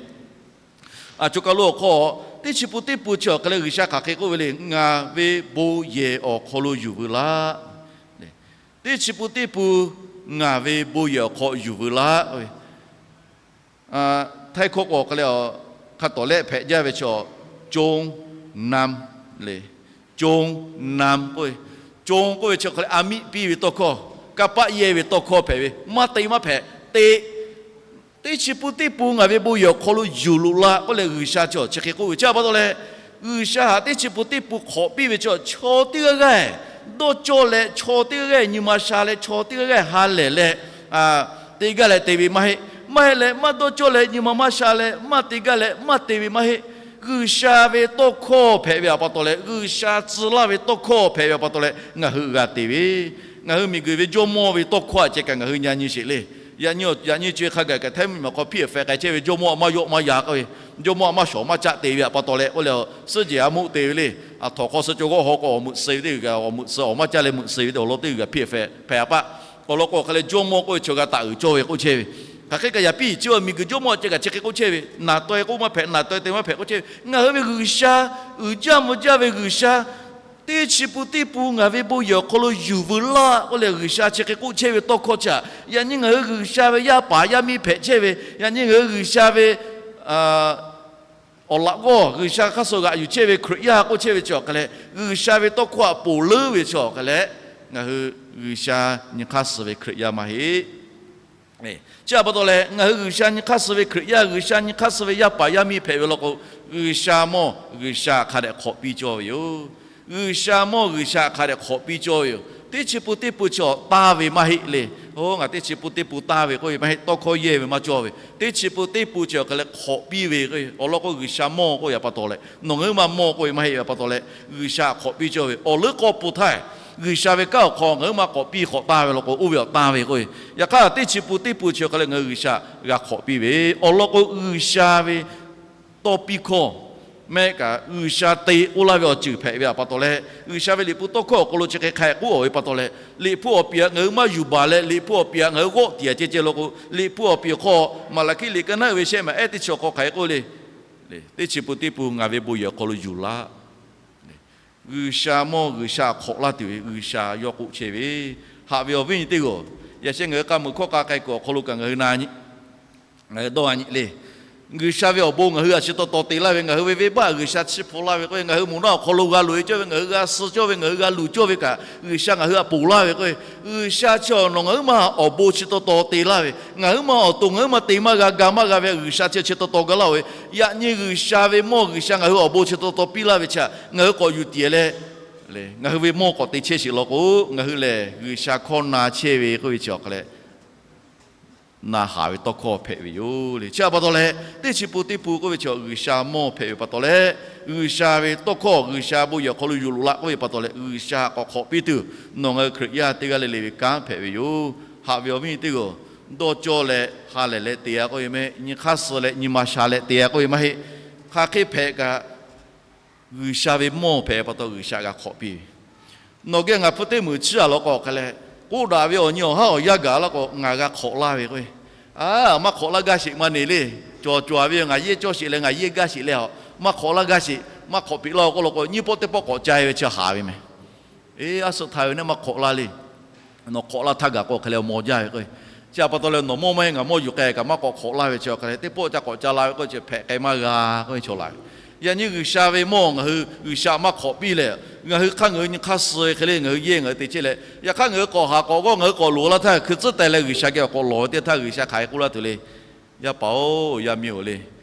A, choˬ kaˬ lo awˬ hk'aw, teˇ chi pun teˇ pun chi awˬ hk'a leh G'uiˬsha hk'aˬ hk'e k'oˆ ve le, Ngaˬ ve bon yehˬ awˬ hk'aw lo yuˬ veu laˇ. Teˇ chi pun teˇ pun ngaˬ ve bon yehˬ awˬ hk'aw yuˬ veu laˇ. Htaiˇ hkawˇ k'o hk'a leh, hk'a tawˍ lehˆ hpehꞈ jaˇ ve chaw, cong nam le, cong nam k'oˆ ve, cong k'oˆ ve chi hk'a leh a miˆ piˇ ve tawˇ hkawˇ, kanˇ paˆ yehˇ ve tawˇ hkawˇ hpehꞈ ve, maˇ te maˇ hpehꞈ, te teˇ chi pun teˇ pun ngaˬ ve bon yehˬ awˬ hk'aw lo yuˬ loꞈ la k'oˆ leh G'uiˬsha chi chi hk'e k'oˆ ve. Chi pa taw leh, G'uiˬsha htaꞈ teˇ chi pun teˇ pun hk'awꞈ piˇ ve chi chaw teˇ g'aˇ g'aˇ dawˇ cawˇ leh chaw teˇ g'aˇ g'aˇ nyi ma sha leh chaw teˇ g'aˇ g'aˇ ha lehˬ leh te gaˇ leh te ve maˇ heˆ. Maˇ heˆ leh maˇ dawˇ cawˇ leh nyi ma maˇ sha leh maˇ te gaˇ leh maˇ te ve maˇ heˆ. G'uiˬsha ve tawˇ hkawˇ hpehꞈ ve pa taw leh, G'uiˬsha tcuh laˇ ve tawˇ hkawˇ hpehꞈ ve pa taw leh ngaˬ hui g'a te ve, ngaˬ hui miˬguiˬ ve jawˇmawˇ ve tawˇ hkawˇ a ceh kaꞈ ngaˬ hui nyi nyi sheˍ le. Yaꞈ nyi yaꞈ nyi co-e hk'a gaˬ kaꞈ htaiˇ mvuhˇmiˬ maˬ hk'aw hpiˇ-a feh k'ai chehˇ ve jawˇmawˇ a maˇ yawˆ maˇ yan k'oˆ ve, jawˇmawˇ a maˇ shawˍ maˇ caˆ te ve pa taw leh k'oˆ leh, suhˉ jehˬ a meuˆ te ve le. Aˬ htoꞈ hk'aw suh co g'awˇ haw k'o awˬ meuꞈ suh ve teˇ g'uiˬ kaꞈ awˬ meuꞈ suh awˬ maˇ caˇ leh meuꞈ suh ve teˇ awˬ lawn teˇ g'uiˬ kaꞈ hpiˇ-a feh hpehꞈ-a paˆ. Awˬ lawn k'o hk'a leh jawˇmawˇ k'oˆ ve chaw g'a taˍ uiˍ cawˇ ve k'oˆ chehˇ ve, hk'aˬ hk'e kaꞈ yaꞈ piˇ chi awˬ miˬguiˬ jawˇmawˇ a ceh kaꞈ chi hk'e k'oˆ chehˇ ve, naˍ taweh k'oˆ maˇ hpehꞈ, naˍ taweh te maˇ hpehꞈ k'oˆ chehˇ ve, ngaˬ hui ve G'uiˬsha, uiˍ jaˇ mvuh jaˇ ve G'uiˬsha, teˇ chi pun teˇ pun ngaˬ ve bon yehˬ awˬ hk'aw lo yuˬ veu laˇ k'oˆ leh G'uiˬsha chi hk'e k'oˆ chehˇ ve tawˇ hkawˇ chi htaꞈ, yaꞈ nyi ngaˬ hui G'uiˬsha ve yaˇ paˍ yaˇ miˇ hpehꞈ chehˇ ve, yaꞈ nyi ngaˬ hui G'uiˬsha ve awˬ laꞈ g'awˇ G'uiˬsha hk'aˇ suh g'aꞈ yuˬ chehˇ ve Hkriꞈ yaˇ k'oˆ chehˇ ve chi awˬ hk'a leh, G'uiˬsha ve tawˇ hkawˇ htaꞈ ponˬ leuˉ ve chi awˬ hk'a leh, ngaˬ hui G'uiˬsha nyi hk'aˇ suh ve Hkriꞈ yaˇ maˇ heˆ. Chi htaꞈ pa taw leh, ngaˬ hui G'uiˬsha nyi hk'aˇ suh ve Hkriꞈ yaˇ, G'uiˬsha nyi hk'aˇ suh ve yaˇ paˍ yaˇ miˇ hpehꞈ ve law k'o, G'uiˬsha mawˇ G'uiˬsha hk'a dehꞈ hk'awꞈ piˇ cawˇ ve yoˬ. G'uiˬsha mawˇ G'uiˬsha hk'a dehꞈ hk'awꞈ piˇ cawˇ ve yoˬ. Teˇ chi pun teˇ pun chi awˬ taˇ ve maˇ heˆ le. Oˇ, ngaˬ teˇ chi pun teˇ pun taˇ ve k'oˆ ve maˇ heˆ, tawˇ hkawˇ yehˇ ve maˇ cawˇ ve. Teˇ chi pun teˇ pun chi awˬ hk'a leh hk'awꞈ piˇ ve k'o, awˬ lawn k'o G'uiˬsha mawˇ k'oˆ ve pa taw leh, nawˬ ngaˬ huiˉ ma mawˇ k'oˆ ve maˇ heˆ ve pa taw leh, G'uiˬsha hk'awꞈ piˇ cawˇ ve. Awˬ leuˉ k'aw pon htaˇ, G'uiˬsha ve kanˉ awˬ hk'aw ngaˬ huiˉ ma k'awꞈ piˇ hk'awꞈ taˇ ve law k'o, oˇ ve awˬ taˇ ve k'o, yaꞈ hk'aˇ teˇ chi pun teˇ pun chi awˬ hk'a leh ngaˬ hui G'uiˬsha g'a hk'awꞈ piˇ ve. Awˬ lawn k'o G'uiˬsha ve tawˇ piˇ hkawˇ, mehˆ kaꞈ G'uiˬsha te k'oˆ laˇ ve awˬ ceuˬ hpehꞈ ve pa taw leh, G'uiˬsha ve Liꞈ hpu tawˇ hkawˇ awˬ hk'aw lo chi hk'e hk'a k'oˆ-a ve pa taw leh, Liꞈ hpu awˬ piˍ htaꞈ ngaˬ hui maˇ yuˬ baˬ leh, Liꞈ hpu awˬ piˍ htaꞈ ngaˬ hui g'awˆ tiꞈ-a ceh ceh law k'o, Liꞈ hpu awˬ piˍ hk'aw Maˍlaˍhkiˆ liꞈ ka naˉ uiˍ ve shehˆ maˬ ehˉ teˇ chi awˬ hk'aw hk'aˬ hk'e k'oˆ le. Teˇ chi pun teˇ pun ngaˬ ve bon yehˬ awˬ hk'aw lo yuˬ laˇ. G'uiˬsha mawˇ G'uiˬsha hk'awꞈ laˇ tuˬ ve G'uiˬsha yawˇ k'oˆ chehˇ ve, haꞈ ve awˬ viˉ nyi teˇ g'aˇ, yaꞈ sheh ngaˬ hui k'a muiˬ hkawˇ k'a k'ai kuiˬ awˬ hk'aw lo kaꞈ ngaˬ hui na nyi, ngaˬ hui dawˇ a nyi le. G'uiˬsha ve awˬ bon ngaˬ hui htaꞈ chi taw taw te laˇ ve, ngaˬ hui ve venˇbaˆ G'uiˬsha chi hpu laˇ ve k'o, ngaˬ hui moˬ naˆ awˬ hk'aw lo g'a loꞈ-e cawˇ ve, ngaˬ hui g'a suh cawˇ ve, ngaˬ hui g'a luˬ cawˇ ve kaꞈ, G'uiˬsha ngaˬ hui htaꞈ ponˬ laˇ ve k'o, G'uiˬsha chi awˬ nawˬ ngaˬ huiˉ ma awˬ bon chi taw taw te laˇ ve, ngaˬ huiˉ ma awˬ to ngaˬ huiˉ ma te maˇ g'a, ga maˇ g'a ve G'uiˬsha chi chi taw taw ga laˇ-oˬ ve, yaꞈ nyi G'uiˬsha ve mawˇ G'uiˬsha ngaˬ hui awˬ bon chi taw taw piˇ laˇ ve chi htaꞈ ngaˬ hui k'awꞈ yuˬ tiˍ leh, ngaˬ hui ve mawˇ k'awꞈ te chehˇ sheˍ law k'o, ngaˬ hui lehˬ G'uiˬsha hkawˇ na chehˇ ve k'oˆ ve chi awˬ hk'a leh na haˍ ve tawˇ hkawˇ hpehꞈ ve yoˬ le. Chi htaꞈ pa taw leh, teˇ chi pun teˇ pun k'oˆ ve chi G'uiˬsha mawˇ hpehꞈ ve pa taw leh, G'uiˬsha ve tawˇ hkawˇ G'uiˬsha bon yehˬ awˬ hk'aw lo yuˬ loꞈ la k'oˆ ve pa taw leh, G'uiˬsha k'awꞈ hk'awꞈ piˇ tuˬ nawˬ ngaˬ hui Hkriꞈ yaˇ teˇ g'aˇ le le ve kanˉ hpehꞈ ve yoˬ. Haꞈ ve awˬ viˉ teˇ g'aˇ dawˇ cawˇ leh ha lehˬ leh te-a k'oˆ ve maˇ heˆ. Nyi hk'aˇ suh leh nyi ma sha leh te-a k'oˆ ve maˇ heˆ. Hk'aˬ hk'e hpehꞈ kaꞈ, G'uiˬsha ve mawˇ hpehꞈ pa taw G'uiˬsha g'a hk'awꞈ piˇ ve. Nawˬ geh ngaˬ hpu teˇ meunˍ chiˇ-a law k'o hk'e leh, k'oˆ daꞈ ve awˬ nyi awˬ haˉ awˬ yanˇ gaˬ laˇ k'o ngaˬ g'a hk'awꞈ laˇ ve k'o, a, maˇ hk'awꞈ laˇ gaˇ sheˍ maˇ ne le. Cawˬ cawˬ ve ngaˬ yehˇ cawˇ sheˍ leh ngaˬ yehˇ gaˇ sheˍ leh a, maˇ hk'awꞈ laˇ gaˇ sheˍ, maˇ hk'awꞈ piˇ laˇ k'oˆ law k'o, nyiˇ pawˆ teˇ pawˆ k'awꞈ ca-e ve chi haˍ ve meh. Eˬ, a suhˍ htaˇ ve neˇ maˇ hk'awꞈ laˇ le. Nawˬ hk'awꞈ laˇ htaˇ gaˬ k'o hk'e leh awˬ mawˬ jaˇ ve k'o, chi a pa taw leh nawˬ mawˇ maˇ heˆ ngaˬ mawˇ yuˬ k'ai kaꞈ maˇ k'awꞈ hk'awꞈ laˇ ve chi hk'e leh teˇ pawˆ ca k'awꞈ ca la ve k'o chi hpehꞈ k'ai maˇ g'a k'oˆ ve chaw la ve. Yaꞈ nyi G'uiˬsha ve mawˇ ngaˬ hui G'uiˬsha maˇ hk'awꞈ piˇ leh, ngaˬ hui hk'aˇ ngaˬ hui nyi hk'aˇ suh hk'e le ngaˬ hui yehˇ ngaˬ hui te chehˇ leh, yaꞈ hk'aˇ ngaˬ hui k'awꞈ haˍ k'awꞈ g'awˇ ngaˬ hui k'awꞈ loˍ laˇ htaˇ hkui tcuhˉ teh leh G'uiˬsha geh awˬ k'awꞈ lawˬ ve teˇ htaˇ G'uiˬsha hk'aˬ hk'e k'oˆ laˇ tuˬ le. Yaˇ paˍ-oˬ, yaˇ miˇ-oˬ le,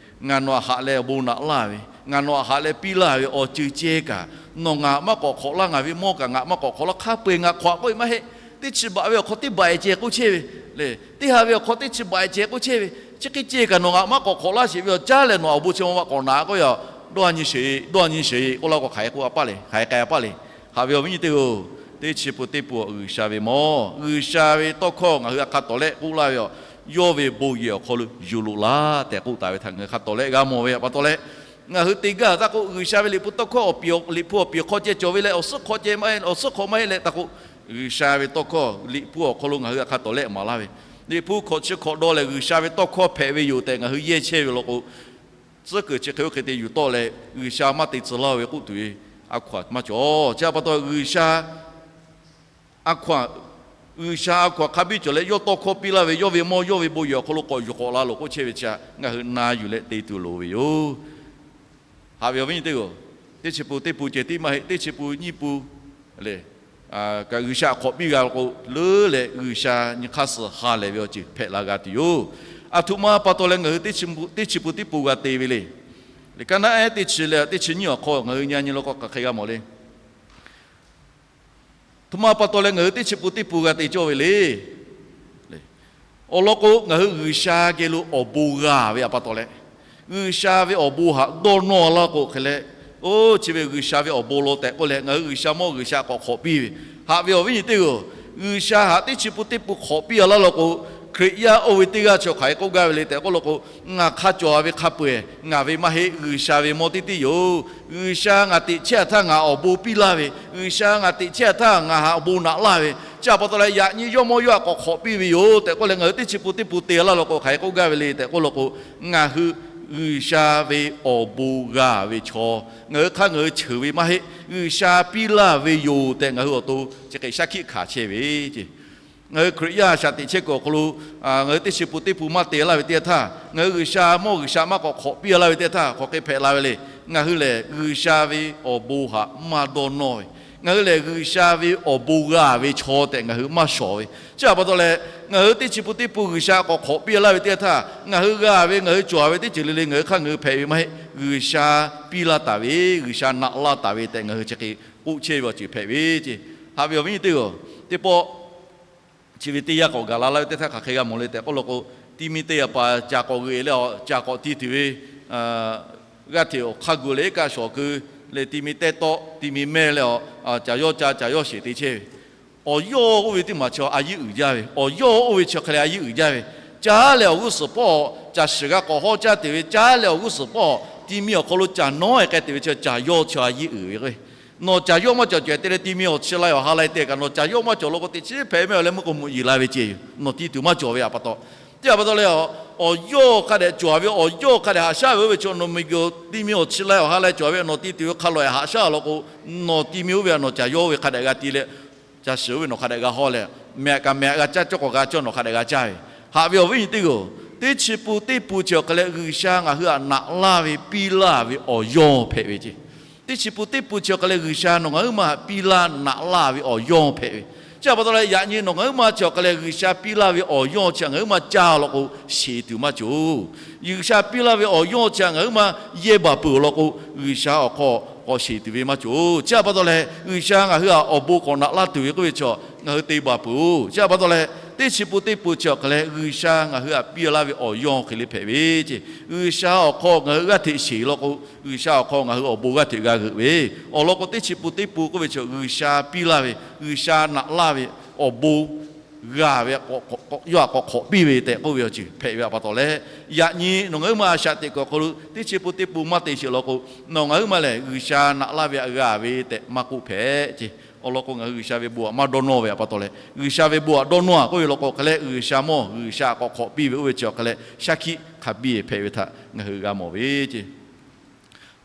ngaˬ nawˬ htaꞈ haꞈ leh awˬ bon naꞈ laˇ ve, ngaˬ nawˬ htaꞈ haꞈ leh piˇ laˇ ve awˬ ceuˬ ceh kaꞈ, nawˬ ngaˬ maˇ k'awꞈ hk'awꞈ laˇ, ngaˬ ve mawˇ kaꞈ ngaˬ maˇ k'awꞈ hk'awꞈ laˇ, hk'a peu-eˬ ngaˬ hk'awꞈ k'oˆ ve maˇ heˆ. Teˇ chi baꞈ ve awˬ hk'aw teˇ baꞈ-e ceh k'oˆ chehˇ ve le, teˇ ha ve awˬ hk'aw teˇ chi baꞈ-e ceh k'oˆ chehˇ ve, chi hk'e ceh kaꞈ nawˬ ngaˬ maˇ k'awꞈ hk'awꞈ laˇ sheˍ ve awˬ caˉ leh nawˬ awˬ bon chi ma maˇ k'awꞈ naꞈ k'oˆ ve a, dawˇ nyi sheˍ, dawˇ nyi sheˍ k'oˆ laˇ k'o hk'aˬ hk'e k'oˆ a paˇ le, hk'aˬ hk'e k'ai a paˇ le. Haꞈ ve awˬ viˉ nyi teˇ-oˬ, teˇ chi pun teˇ pun G'uiˬsha ve mawˇ, G'uiˬsha ve tawˇ hkawˇ ngaˬ hui htaꞈ hk'a tawˍ leh k'oˆ laˇ ve a, yawˇ ve bon yehˬ awˬ hk'aw lo yuˬ loꞈ laˇ tehꞈ k'oˆ taˍ ve htaꞈ ngaˬ hui hk'a tawˍ leh g'a mawˬ ve a pa taw leh, ngaˬ hui te gaˇ taˇ k'o G'uiˬsha ve Liꞈ hpu tawˇ hkawˇ awˬ piˍ, Liꞈ hpu awˬ piˍ hk'aw ceh cawˬ ve leh awˬ suhˉ hk'aw ceh maˇ heˆ, awˬ suhˉ hk'aw maˇ heˆ leh taˇ k'o, G'uiˬsha ve tawˇ hkawˇ Liꞈ hpu awˬ hk'aw lo ngaˬ hui htaꞈ hk'a tawˍ leh maˍ laˇ ve, Liꞈ hpu hkawꞈ chi hkawꞈ dawˇ lehˬ G'uiˬsha ve tawˇ hkawˇ hpehꞈ ve yoˬ tehꞈ ngaˬ hui yehˇ chehˇ ve law k'o, tcuhˉ kuiˬ chi hk'e oˇ hk'e te yuˬ tawˆ leh G'uiˬsha maˇ te tcuh laˇ ve k'oˆ tuˬ ve a hkaw-anˬ maˇ cawˬ. Chi a pa taw G'uiˬsha a hkaw-anˬ, G'uiˬsha a hkaw-anˬ hk'a biˇ cawˬ leh yawˇ tawˇ hkawˇ piˇ laˇ ve yawˇ ve mawˇ yawˇ ve bon yehˬ awˬ hk'aw lo k'awꞈ yuˬ k'awꞈ la loˬ k'oˆ chehˇ ve chi a ngaˬ hui na yuˬ leh te tuˬ loˍ ve yoˬ. Haꞈ ve awˬ viˉ nyi teˇ-oˬ, teˇ chi pun teˇ pun ceh tiˉ maˇ heˆ, teˇ chi pun nyiˇ pun le, kaꞈ G'uiˬsha htaꞈ hk'awꞈ piˇ g'a k'o leuˉ leh G'uiˬsha nyi hk'aˇ suh ha lehˬ ve awˬ ceuˬ hpehꞈ la g'a tuˬ yoˬ. Aˬ htoꞈ ma pa taw leh ngaˬ hui teˇ chi pun teˇ pun g'a te ve le. Liꞈ kaˉ naˉ ehˉ teˇ chi leh teˇ chi nyiˇ awˬ hk'aw ngaˬ hui nyi nyi law k'o hk'aˬ hk'e g'a mawˬ le. Aˬ htoꞈ ma pa taw leh ngaˬ hui teˇ chi pun teˇ pun g'a te cawˇ ve le. Awˬ lawn k'o ngaˬ hui G'uiˬsha geh lo awˬ bon g'a ve a pa taw leh, G'uiˬsha ve awˬ bon htaꞈ dawˇ nawˇ laˇ k'o hk'e leh, oˇ chi ve G'uiˬsha ve awˬ bon law tehꞈ k'oˆ leh ngaˬ hui G'uiˬsha mawˇ G'uiˬsha k'awꞈ hk'awꞈ piˇ ve. Haꞈ ve awˬ viˉ nyi teˇ-oˬ, G'uiˬsha htaꞈ teˇ chi pun teˇ pun hk'awꞈ piˇ a laˇ law k'o, Hkriꞈ yaˇ oˇ ve teˇ g'aˇ chi hk'aˬ hk'e k'oˆ gaˇ ve le tehꞈ k'oˆ law k'o, ngaˬ hk'a cawˬ ve hk'a peu-eˬ ngaˬ ve maˇ heˆ, G'uiˬsha ve mawˇ teˇ tiˉ yoˬ. G'uiˬsha ngaˬ teꞈ chehˇ htaˇ ngaˬ awˬ bon piˇ laˇ ve, G'uiˬsha ngaˬ teꞈ chehˇ htaˇ ngaˬ htaꞈ awˬ bon naꞈ laˇ ve, chi a pa taw leh yaꞈ nyi yawˇ mawˇ yawˇ htaꞈ k'awꞈ hk'awꞈ piˇ ve yoˬ tehꞈ k'oˆ leh ngaˬ hui teˇ chi pun teˇ pun te laˇ law k'o hk'aˬ hk'e k'oˆ gaˇ ve le tehꞈ k'oˆ law k'o, ngaˬ hui G'uiˬsha ve awˬ bon g'a ve chaw, ngaˬ hui hk'aˇ ngaˬ hui cheuˬ ve maˇ heˆ, G'uiˬsha piˇ laˇ ve yoˬ tehꞈ ngaˬ hui awˬ to chi hk'e shaˉ hkiˆ hkanˍ chehˇ ve ce. Ngaˬ hui Hkriꞈ yaˇ shaꞈ teꞈ chehˇ kuiˬ awˬ hk'aw lo ngaˬ hui teˇ chi pun teˇ pun maˇ te laˇ ve teˇ yanˇ htaˇ, ngaˬ hui G'uiˬsha mawˇ G'uiˬsha maˇ k'awꞈ hk'awꞈ piˇ laˇ ve teˇ yanˇ htaˇ hk'aˬ hk'e hpehꞈ la ve le. Ngaˬ hui lehˬ G'uiˬsha ve awˬ bon htaꞈ maˇ dawˇ nawˇ ve, ngaˬ hui lehˬ G'uiˬsha ve awˬ bon g'a ve chaw tehꞈ ngaˬ hui maˇ shawˍ ve, chi a pa taw leh ngaˬ hui teˇ chi pun teˇ pun G'uiˬsha k'awꞈ hk'awꞈ piˇ laˇ ve teˇ yanˇ htaˇ ngaˬ hui g'a ve ngaˬ hui cawˬ ve teˇ ceuˬ le le ngaˬ hui hk'aˇ ngaˬ hui hpehꞈ ve maˇ heˆ, G'uiˬsha piˇ laˇ taˍ ve, G'uiˬsha naꞈ laˇ taˍ ve tehꞈ ngaˬ hui chi hk'e k'oˆ chehˇ ve awˬ ceuˬ hpehꞈ ve ce. Haꞈ ve awˬ viˉ nyi teˇ-oˬ, teˇ pawˆ chi ve teˇ yanˇ k'awꞈ gaˬ la laˇ ve teˇ htaˇ hk'aˬ hk'e g'a mawˬ le tehꞈ k'oˆ law k'o, ti mi teˇ yaꞈ paˍ caˬ k'awꞈ g'euꞈ leh a, caˬ k'awꞈ ti tuˬ ve g'aˇ hteꞈ awˬ hk'aˇ gu leh iˉ kaˆ shawˍ keu leh ti mi tehˇ tawˆ ti mi mehˇ leh a, caˬ yawˇ ca caˬ yawˇ sheˍ te chehˇ ve. Awˬ yawˇ oˇ ve teˇ maˬ chi a yiˉ uiˍ jaˇ ve, awˬ yawˇ oˇ ve chi hk'e leh a yiˉ uiˍ jaˇ ve, caˉ leh awˬ g'uˇ suhˍ pawˆ caˬ shiˍ g'a k'awꞈ hawˉ caˇ te ve, caˉ leh awˬ g'uˇ suhˍ pawˆ ti mi awˬ hk'aw lo caˬ nawˉ e k'ai te ve chi caˬ yawˇ chi a yiˉ uiˍ ve k'o, nawˬ caˬ yawˇ maˇ cawˬ cawˬ te leh ti mi awˬ chi la awˬ ha la e te kaꞈ nawˬ caˬ yawˇ maˇ cawˬ law k'o teꞈ chiˉ hpehꞈ mehˆ leh meuˇ k'o mvuhꞈ yeˬ la ve ce yoˬ. Nawˬ ti tuˬ maˇ cawˬ ve a pa taw, chi a pa taw leh, awˬ yawˇ hk'a dehꞈ cawˬ ve awˬ yawˇ hk'a dehꞈ haꞈ shaˉ ve oˇ ve chi nawˬ miˬguiˬ ti mi awˬ chi la awˬ ha la cawˬ ve nawˬ ti tuˬ ve hk'a lawꞈ e haꞈ shaˉ law k'o, nawˬ ti mi oˇ ve a nawˬ caˬ yawˇ oˇ ve hk'a dehꞈ g'a ti leh, caˬ shiˍ oˇ ve nawˬ hk'a dehꞈ g'a hawˇ leh, mehꞈ kaꞈ mehꞈ g'a caˇ cawˇ k'awꞈ g'a cawˇ nawˬ hk'a dehꞈ g'a caˇ ve. Haꞈ ve awˬ viˉ nyi teˇ g'aˇ, teˇ chi pun teˇ pun chi awˬ hk'e leh G'uiˬsha ngaˬ hui htaꞈ naꞈ laˇ ve piˇ laˇ ve awˬ yawˇ hpehꞈ ve ce. Teˇ chi pun teˇ pun chi awˬ hk'e leh G'uiˬsha nawˬ ngaˬ huiˉ ma htaꞈ piˇ laˇ naꞈ laˇ ve awˬ yawˇ hpehꞈ ve. Chi a pa taw leh yaꞈ nyi nawˬ ngaˬ huiˉ ma chi awˬ hk'e leh G'uiˬsha piˇ laˇ ve awˬ yawˇ chi htaꞈ ngaˬ huiˉ ma caˇ law k'o, sheˍ tuˬ maˇ cawˬ. G'uiˬsha piˇ laˇ ve awˬ yawˇ chi htaꞈ ngaˬ huiˉ ma yehˇ baˬ peuˬ law k'o, G'uiˬsha awˬ hk'aw k'awꞈ sheˍ tuˬ ve maˇ cawˬ. Chi a pa taw leh G'uiˬsha ngaˬ hui htaꞈ awˬ bon k'awꞈ naꞈ laˇ tuˬ ve k'oˆ ve chi ngaˬ hui te baˬ peuˬ-oˬ. Chi a pa taw leh teˇ chi pun teˇ pun chi awˬ hk'e leh G'uiˬsha ngaˬ hui htaꞈ piˇ laˇ ve awˬ yawˇ hk'e le hpehꞈ ve ce. G'uiˬsha awˬ hk'aw ngaˬ hui g'aˇ hteꞈ sheˍ law k'o, G'uiˬsha awˬ hk'aw ngaˬ hui awˬ bon g'aˇ hteꞈ g'a g'euꞈ ve. Awˬ lawn k'o teˇ chi pun teˇ pun k'oˆ ve chi G'uiˬsha piˇ laˇ ve, G'uiˬsha naꞈ laˇ ve awˬ bon g'a ve, yawˇ htaꞈ k'awꞈ hk'awꞈ piˇ ve tehꞈ k'oˆ ve awˬ ceuˬ hpehꞈ ve pa taw leh, yaꞈ nyi nawˬ ngaˬ huiˉ ma a shaꞈ teꞈ kuiˬ awˬ hk'aw lo teˇ chi pun teˇ pun maˇ te sheˍ law k'o, nawˬ ngaˬ huiˉ ma lehˬ G'uiˬsha naꞈ laˇ ve htaꞈ g'a ve tehꞈ maˇ k'oˆ hpehꞈ ce. Awˬ lawn k'o, ngaˬ hui G'uiˬsha ve bon htaꞈ maˇ dawˇ nawˇ ve pa taw leh, G'uiˬsha ve bon htaꞈ dawˇ nawˇ a k'oˆ ve law k'o hk'e leh, G'uiˬsha mawˇ G'uiˬsha htaꞈ k'awꞈ hk'awꞈ piˇ ve oˇ ve chi awˬ hk'e leh shaˉ hkiˆ hk'a biˇ hpehꞈ ve htaꞈ ngaˬ hui g'a mawˬ ve ce.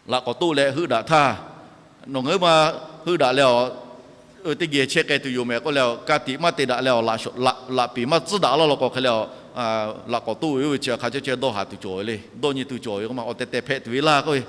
Laꞈ k'awꞈ toˆ leh heuˆ daꞈ htaˇ, nawˬ ngaˬ huiˉ ma heuˆ daꞈ leh, teˇ geh chehˇ k'ai tuˬ yoˬ mehˍ k'oˆ leh, ka tiꞈ maˇ te daꞈ leh, laꞈ peˍ maˇ tcuhˉ daꞈ laˇ law k'o hk'e leh, laꞈ k'awꞈ toˆ ve oˇ ve chi hk'a ceh ceh dawˇ haˍ tuˬ cawˬ ve le. Dawˇ nyi tuˬ cawˬ ve k'o ma, awˬ tehˬ tehˬ hpehꞈ tuˬ ve laˇ k'oˆ ve,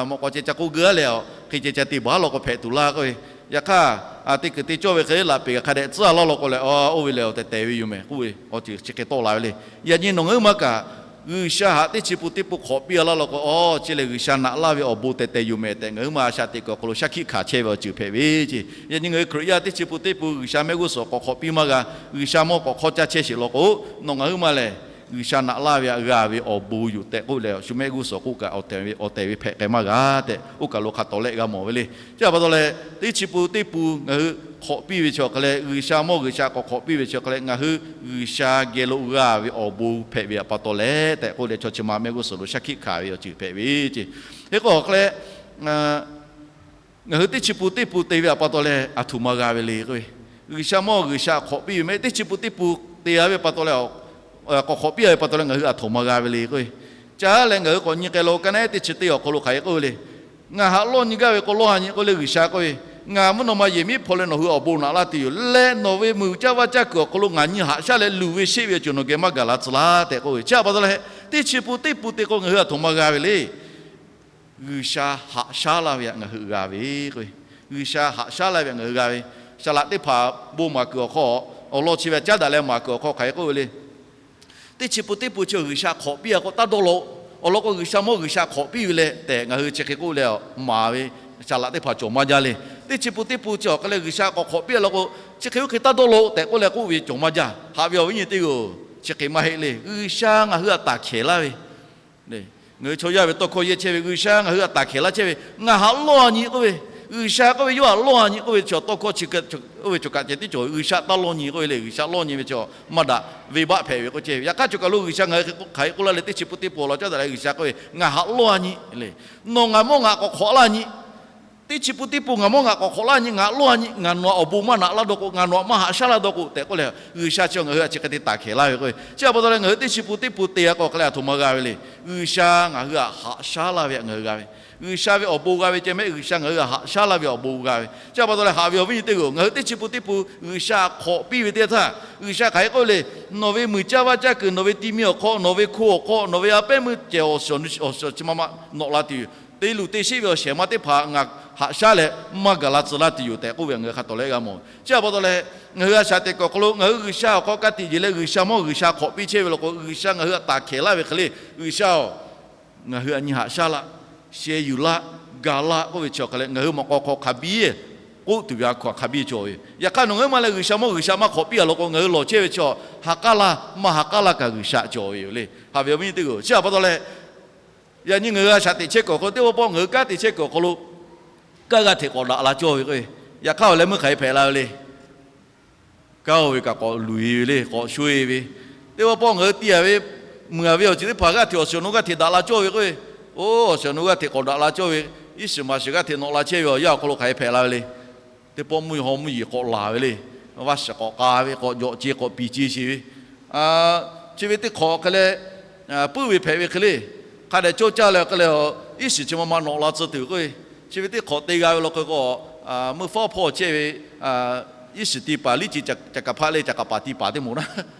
mawꞈ k'awꞈ ceh ca k'oˆ geu a leh, hk'e ceh ca te baˬ law k'o hpehꞈ tuˬ laˇ k'oˆ ve. Yaꞈ hk'aˇ, teˇ kuiˬ te cawˇ ve hk'e laꞈ peˍ hk'a dehꞈ tcuhˉ laˇ law k'o leh, oˇ ve lehˬ awˬ tehˬ tehˬ ve yoˬ mehˍ k'oˆ ve awˬ ceuˬ chi hk'e tawˆ la ve le. Yaꞈ nyi nawˬ ngaˬ huiˉ ma kaꞈ, G'uiˬsha htaꞈ teˇ chi pun teˇ pun hk'awꞈ piˇ a laˇ law k'o, chi lehˬ G'uiˬsha naꞈ laˇ ve awˬ bon tehˬ tehˬ yoˬ mehˍ tehꞈ ngaˬ huiˉ ma a shaꞈ teꞈ kuiˬ awˬ hk'aw lo shaˉ hkiˆ hkanˍ chehˇ ve awˬ ceuˬ hpehꞈ ve ce. Yaꞈ nyi ngaˬ hui Hkriꞈ yaˇ teˇ chi pun teˇ pun G'uiˬsha mehˆ g'uˇ suhˍ k'awꞈ hk'awꞈ piˇ maˇ g'a. G'uiˬsha mawˇ k'awꞈ hk'awˇ caˇ chehˇ sheˍ law k'o, nawˬ ngaˬ huiˉ ma lehˬ G'uiˬsha naꞈ laˇ ve htaꞈ g'a ve awˬ bon yoˬ tehꞈ k'oˆ leh, shu mehˆ g'uˇ suhˍ k'oˆ kaꞈ awˬ tehˬ ve hpehꞈ k'ai maˇ g'a tehꞈ oˇ kaˬ lo hk'a tawˍ lehˆ g'a mawˬ ve le. Chi pa taw leh, teˇ chi pun teˇ pun ngaˬ hui hk'awꞈ piˇ ve chi awˬ hk'e leh, G'uiˬsha mawˇ G'uiˬsha k'awꞈ hk'awꞈ piˇ ve chi awˬ hk'e leh, ngaˬ hui G'uiˬsha geh lo g'a ve awˬ bon hpehꞈ ve pa taw leh tehꞈ k'oˆ leh, chaw chi ma mehˆ g'uˇ suhˍ lo shaˉ hkiˆ hkanˍ ve awˬ ceuˬ hpehꞈ ve ce. Hk'e k'o awˬ hk'e leh, ngaˬ hui teˇ chi pun teˇ pun te ve pa taw leh aˬ htoꞈ ma g'a ve le k'oˆ ve, G'uiˬsha mawˇ G'uiˬsha hk'awꞈ piˇ ve mehˆ, teˇ chi pun teˇ pun te a ve pa taw leh, k'awꞈ hk'awꞈ piˇ a ve pa taw leh ngaˬ hui aˬ htoꞈ ma g'a ve le k'oˆ ve. Caˇ leh ngaˬ hui k'awꞈ nyi k'ai lo ka naˉ teˇ chi teˇ awˬ hk'aw lo hk'aˬ hk'e k'oˆ ve le. Ngaˬ haꞈ lawˇ nyi gaˇ ve k'o lawˇ a nyi k'oˆ leh G'uiˬsha k'oˆ ve, ngaˬ mvuhˇ naw ma yehˬ miˉ hpaw leh nawˬ hui awˬ bon naꞈ laˇ tuˬ yoˬ. Leh nawˬ ve muiˬ caˇ vaˇ caˇ kuiˬ awˬ hk'aw lo ngaˬ nyi haꞈ shaˉ leh luˬ ve sheˆ ve awˬ ceuˬ nawˬ geh maˇ gaˬ la tcuh laˇ tehꞈ k'oˆ ve. Chi pa taw leh, teˇ chi pun teˇ pun te k'o ngaˬ hui aˬ htoꞈ ma g'a ve le. G'uiˬsha haꞈ shaˉ laˇ ve htaꞈ ngaˬ hui g'a ve k'o, G'uiˬsha haꞈ shaˉ laˇ ve htaꞈ ngaˬ hui g'a ve. Saˍ laꞈ teˇ hpaˍ bon maˍ kuiˬ awˬ hk'aw, awˬ lawn chi ve caˉ daꞈ leh maˍ kuiˬ awˬ hk'aw hk'aˬ hk'e k'oˆ ve le. Teˇ chi pun teˇ pun chi G'uiˬsha hk'awꞈ piˇ a k'o taˇ dawˇ law. Awˬ lawn k'o G'uiˬsha mawˇ G'uiˬsha hk'awꞈ piˇ ve leh tehꞈ ngaˬ hui chi hk'e k'oˆ leh maˍ ve, saˍ laꞈ teˇ hpaˍ cawˬ maˇ jaˇ le. Teˇ chi pun teˇ pun chi awˬ hk'e leh G'uiˬsha k'awꞈ hk'awꞈ piˇ a law k'o, chi hk'e oˇ hk'e taˇ dawˇ law tehꞈ k'oˆ leh k'oˆ ve cawˬ maˇ jaˇ. Haꞈ ve awˬ viˉ nyi teˇ g'aˇ-oˬ, chi hk'e maˇ heˆ le. G'uiˬsha ngaˬ hui htaꞈ taˍ hkehˍ laˇ ve Ngaˬ hui chaw yaˇ ve tawˇ hkawˇ yehˇ chehˇ ve, G'uiˬsha ngaˬ hui htaꞈ taˍ hkehˍ laˇ chehˇ ve, ngaˬ haꞈ lawˇ a nyi k'oˆ ve, G'uiˬsha k'oˆ ve yawˇ haꞈ lawˇ a nyi k'oˆ ve chaw tawˇ hkawˇ chi, oˇ ve chaw kaꞈ ceh tiˉ cawˬ ve, G'uiˬsha taˇ lawˇ nyi k'oˆ ve le. G'uiˬsha lawˇ nyi ve chaw maˇ daꞈ, venˇbaˆ hpehꞈ ve k'oˆ chehˇ ve. Yaꞈ hk'aˇ choˬ kaˬ lo G'uiˬsha ngaˬ hui hk'aˬ hk'e k'oˆ laˇ leh, teˇ chi pun teˇ pun awˬ lawn caˉ daꞈ leh G'uiˬsha k'oˆ ve, ngaˬ haꞈ lawˇ a nyi le. Nawˬ ngaˬ mawˇ ngaˬ k'awꞈ hk'awꞈ laˇ nyi. Teˇ chi pun teˇ pun ngaˬ mawˇ ngaˬ k'awꞈ hk'awꞈ laˇ nyi, ngaˬ lawˇ a nyi, ngaˬ nawˬ htaꞈ awˬ bon maˇ naꞈ laˇ dawˇ k'o, ngaˬ nawˬ htaꞈ maˇ haꞈ shaˉ laˇ dawˇ k'o tehꞈ k'oˆ leh, G'uiˬsha chi ngaˬ hui htaꞈ chi hk'e te taˍ hkehˍ laˇ ve k'o, chi pa taw leh ngaˬ hui teˇ chi pun teˇ pun te a k'o hk'e leh aˬ htoꞈ ma g'a ve le. G'uiˬsha ngaˬ hui htaꞈ haꞈ shaˉ laˇ ve htaꞈ ngaˬ hui g'a ve, G'uiˬsha ve awˬ bon g'a ve ceh mehˆ, G'uiˬsha ngaˬ hui htaꞈ haꞈ shaˉ laˇ ve awˬ bon g'a ve. Chi pa taw leh haꞈ ve awˬ viˉ nyi teˇ g'aˇ-oˬ, ngaˬ hui teˇ chi pun teˇ pun G'uiˬsha htaꞈ hk'awꞈ piˇ ve teˇ htaˇ, G'uiˬsha hk'aˬ hk'e k'oˆ le, nawˬ ve muiˬ caˇ vaˇ caˇ kuiˬ, nawˬ ve ti mi awˬ hk'aw, nawˬ ve hko awˬ hk'aw, nawˬ ve a pehˉ meuˇ cehˬ awˬ suhˍ chi ma ma nawꞈ la tuˬ yoˬ. Te luˬ te sheˆ ve awˬ shehˍ ma teˇ hpaˍ ngaˬ haꞈ shaˉ leh maˇ gaˬ la tcuh laˇ tuˬ yoˬ tehꞈ k'oˆ ve ngaˬ hui hk'a tawˍ leh g'a mawˬ. Chi pa taw leh, ngaˬ hui a shaꞈ teꞈ kuiˬ awˬ hk'aw lo ngaˬ hui G'uiˬsha awˬ hk'aw ka tiꞈ yeˬ leh G'uiˬsha mawˇ G'uiˬsha hk'awꞈ piˇ chehˇ ve law k'o, G'uiˬsha ngaˬ hui htaꞈ taˍ hkehˍ laˇ ve hk'e le. G'uiˬsha-oˬ, ngaˬ hui htaꞈ nyi haꞈ shaˉ laˇ, sheh yuˬ laˇ, gaˬ laˇ k'oˆ ve chi awˬ hk'a leh ngaˬ hui mawꞈ k'aw hk'aw hk'a biˇ k'oˆ tuˬ ve a hkaw-anˬ hk'a biˇ cawˬ ve yoˬ. Yaꞈ hk'aˇ nawˬ ngaˬ hui ma leh G'uiˬsha mawˇ G'uiˬsha maˇ hk'awꞈ piˇ a law k'o, ngaˬ hui lawˬ chehˇ ve chaw ha k'aˉ laˇ maˇ ha k'aˉ laˇ kaꞈ G'uiˬsha cawˬ ve yoˬ le. Haꞈ ve awˬ viˉ nyi teˇ g'aˇ-oˬ, chi pa taw leh, yaꞈ nyi ngaˬ hui a shaꞈ teꞈ chehˇ kuiˬ awˬ hk'aw lo, teˇ pawˆ pawˆ ngaˬ hui kanˉ te chehˇ kuiˬ awˬ hk'aw lo, kanˉ g'aˇ hteꞈ k'awꞈ daꞈ la cawˇ ve k'o, yaꞈ hk'aˇ awˬ leh meuˇ hk'aˬ hk'e hpehꞈ la ve le. Kanˉ oˇ ve kaꞈ k'awꞈ luˬ e ve le, k'awꞈ sho e ve. Teˇ pawˆ pawˆ ngaˬ hui te a ve, muiˬ a ve awˬ ceuˬ teˇ hpaˍ g'aˇ hteꞈ awˬ shiˍ awˬ nu g'aˇ hteꞈ daꞈ la cawˇ ve k'o, oˇ awˬ shiˍ awˬ nu g'aˇ hteꞈ k'awꞈ daꞈ la cawˇ ve, iˉ shiˍ maˍ shiˍ g'aˇ hteꞈ nawꞈ la chehˇ ve awˬ yanˇ awˬ hk'aw lo hk'aˬ hk'e hpehꞈ la ve le. Teˇ pawˆ mvuhˇ haw mvuhˇ yeˬ k'awꞈ laˬ ve le. Vaˇ shiˍ k'awꞈ k'a ve, k'awꞈ jawꞈ ce, k'awꞈ piˍ ce sheˍ ve, chi ve teˇ hk'awꞈ hk'e leh, puiˉ ve hpehꞈ ve hk'e le. Hk'a dehꞈ cawˇ caˇ leh hk'e leh, iˉ shiˍ chi ma ma nawꞈ la tcuh tuˬ k'o, chi ve teˇ hk'awꞈ te g'a ve law k'o, meuˇ faˉ hpawˇ chehˇ ve, iˉ shiˍ ti paˍ liˇ ce, caˍ kaˍ hpaˆ leh caˍ kaˍ paˍ ti paˍ teˇ moˍ naˉ,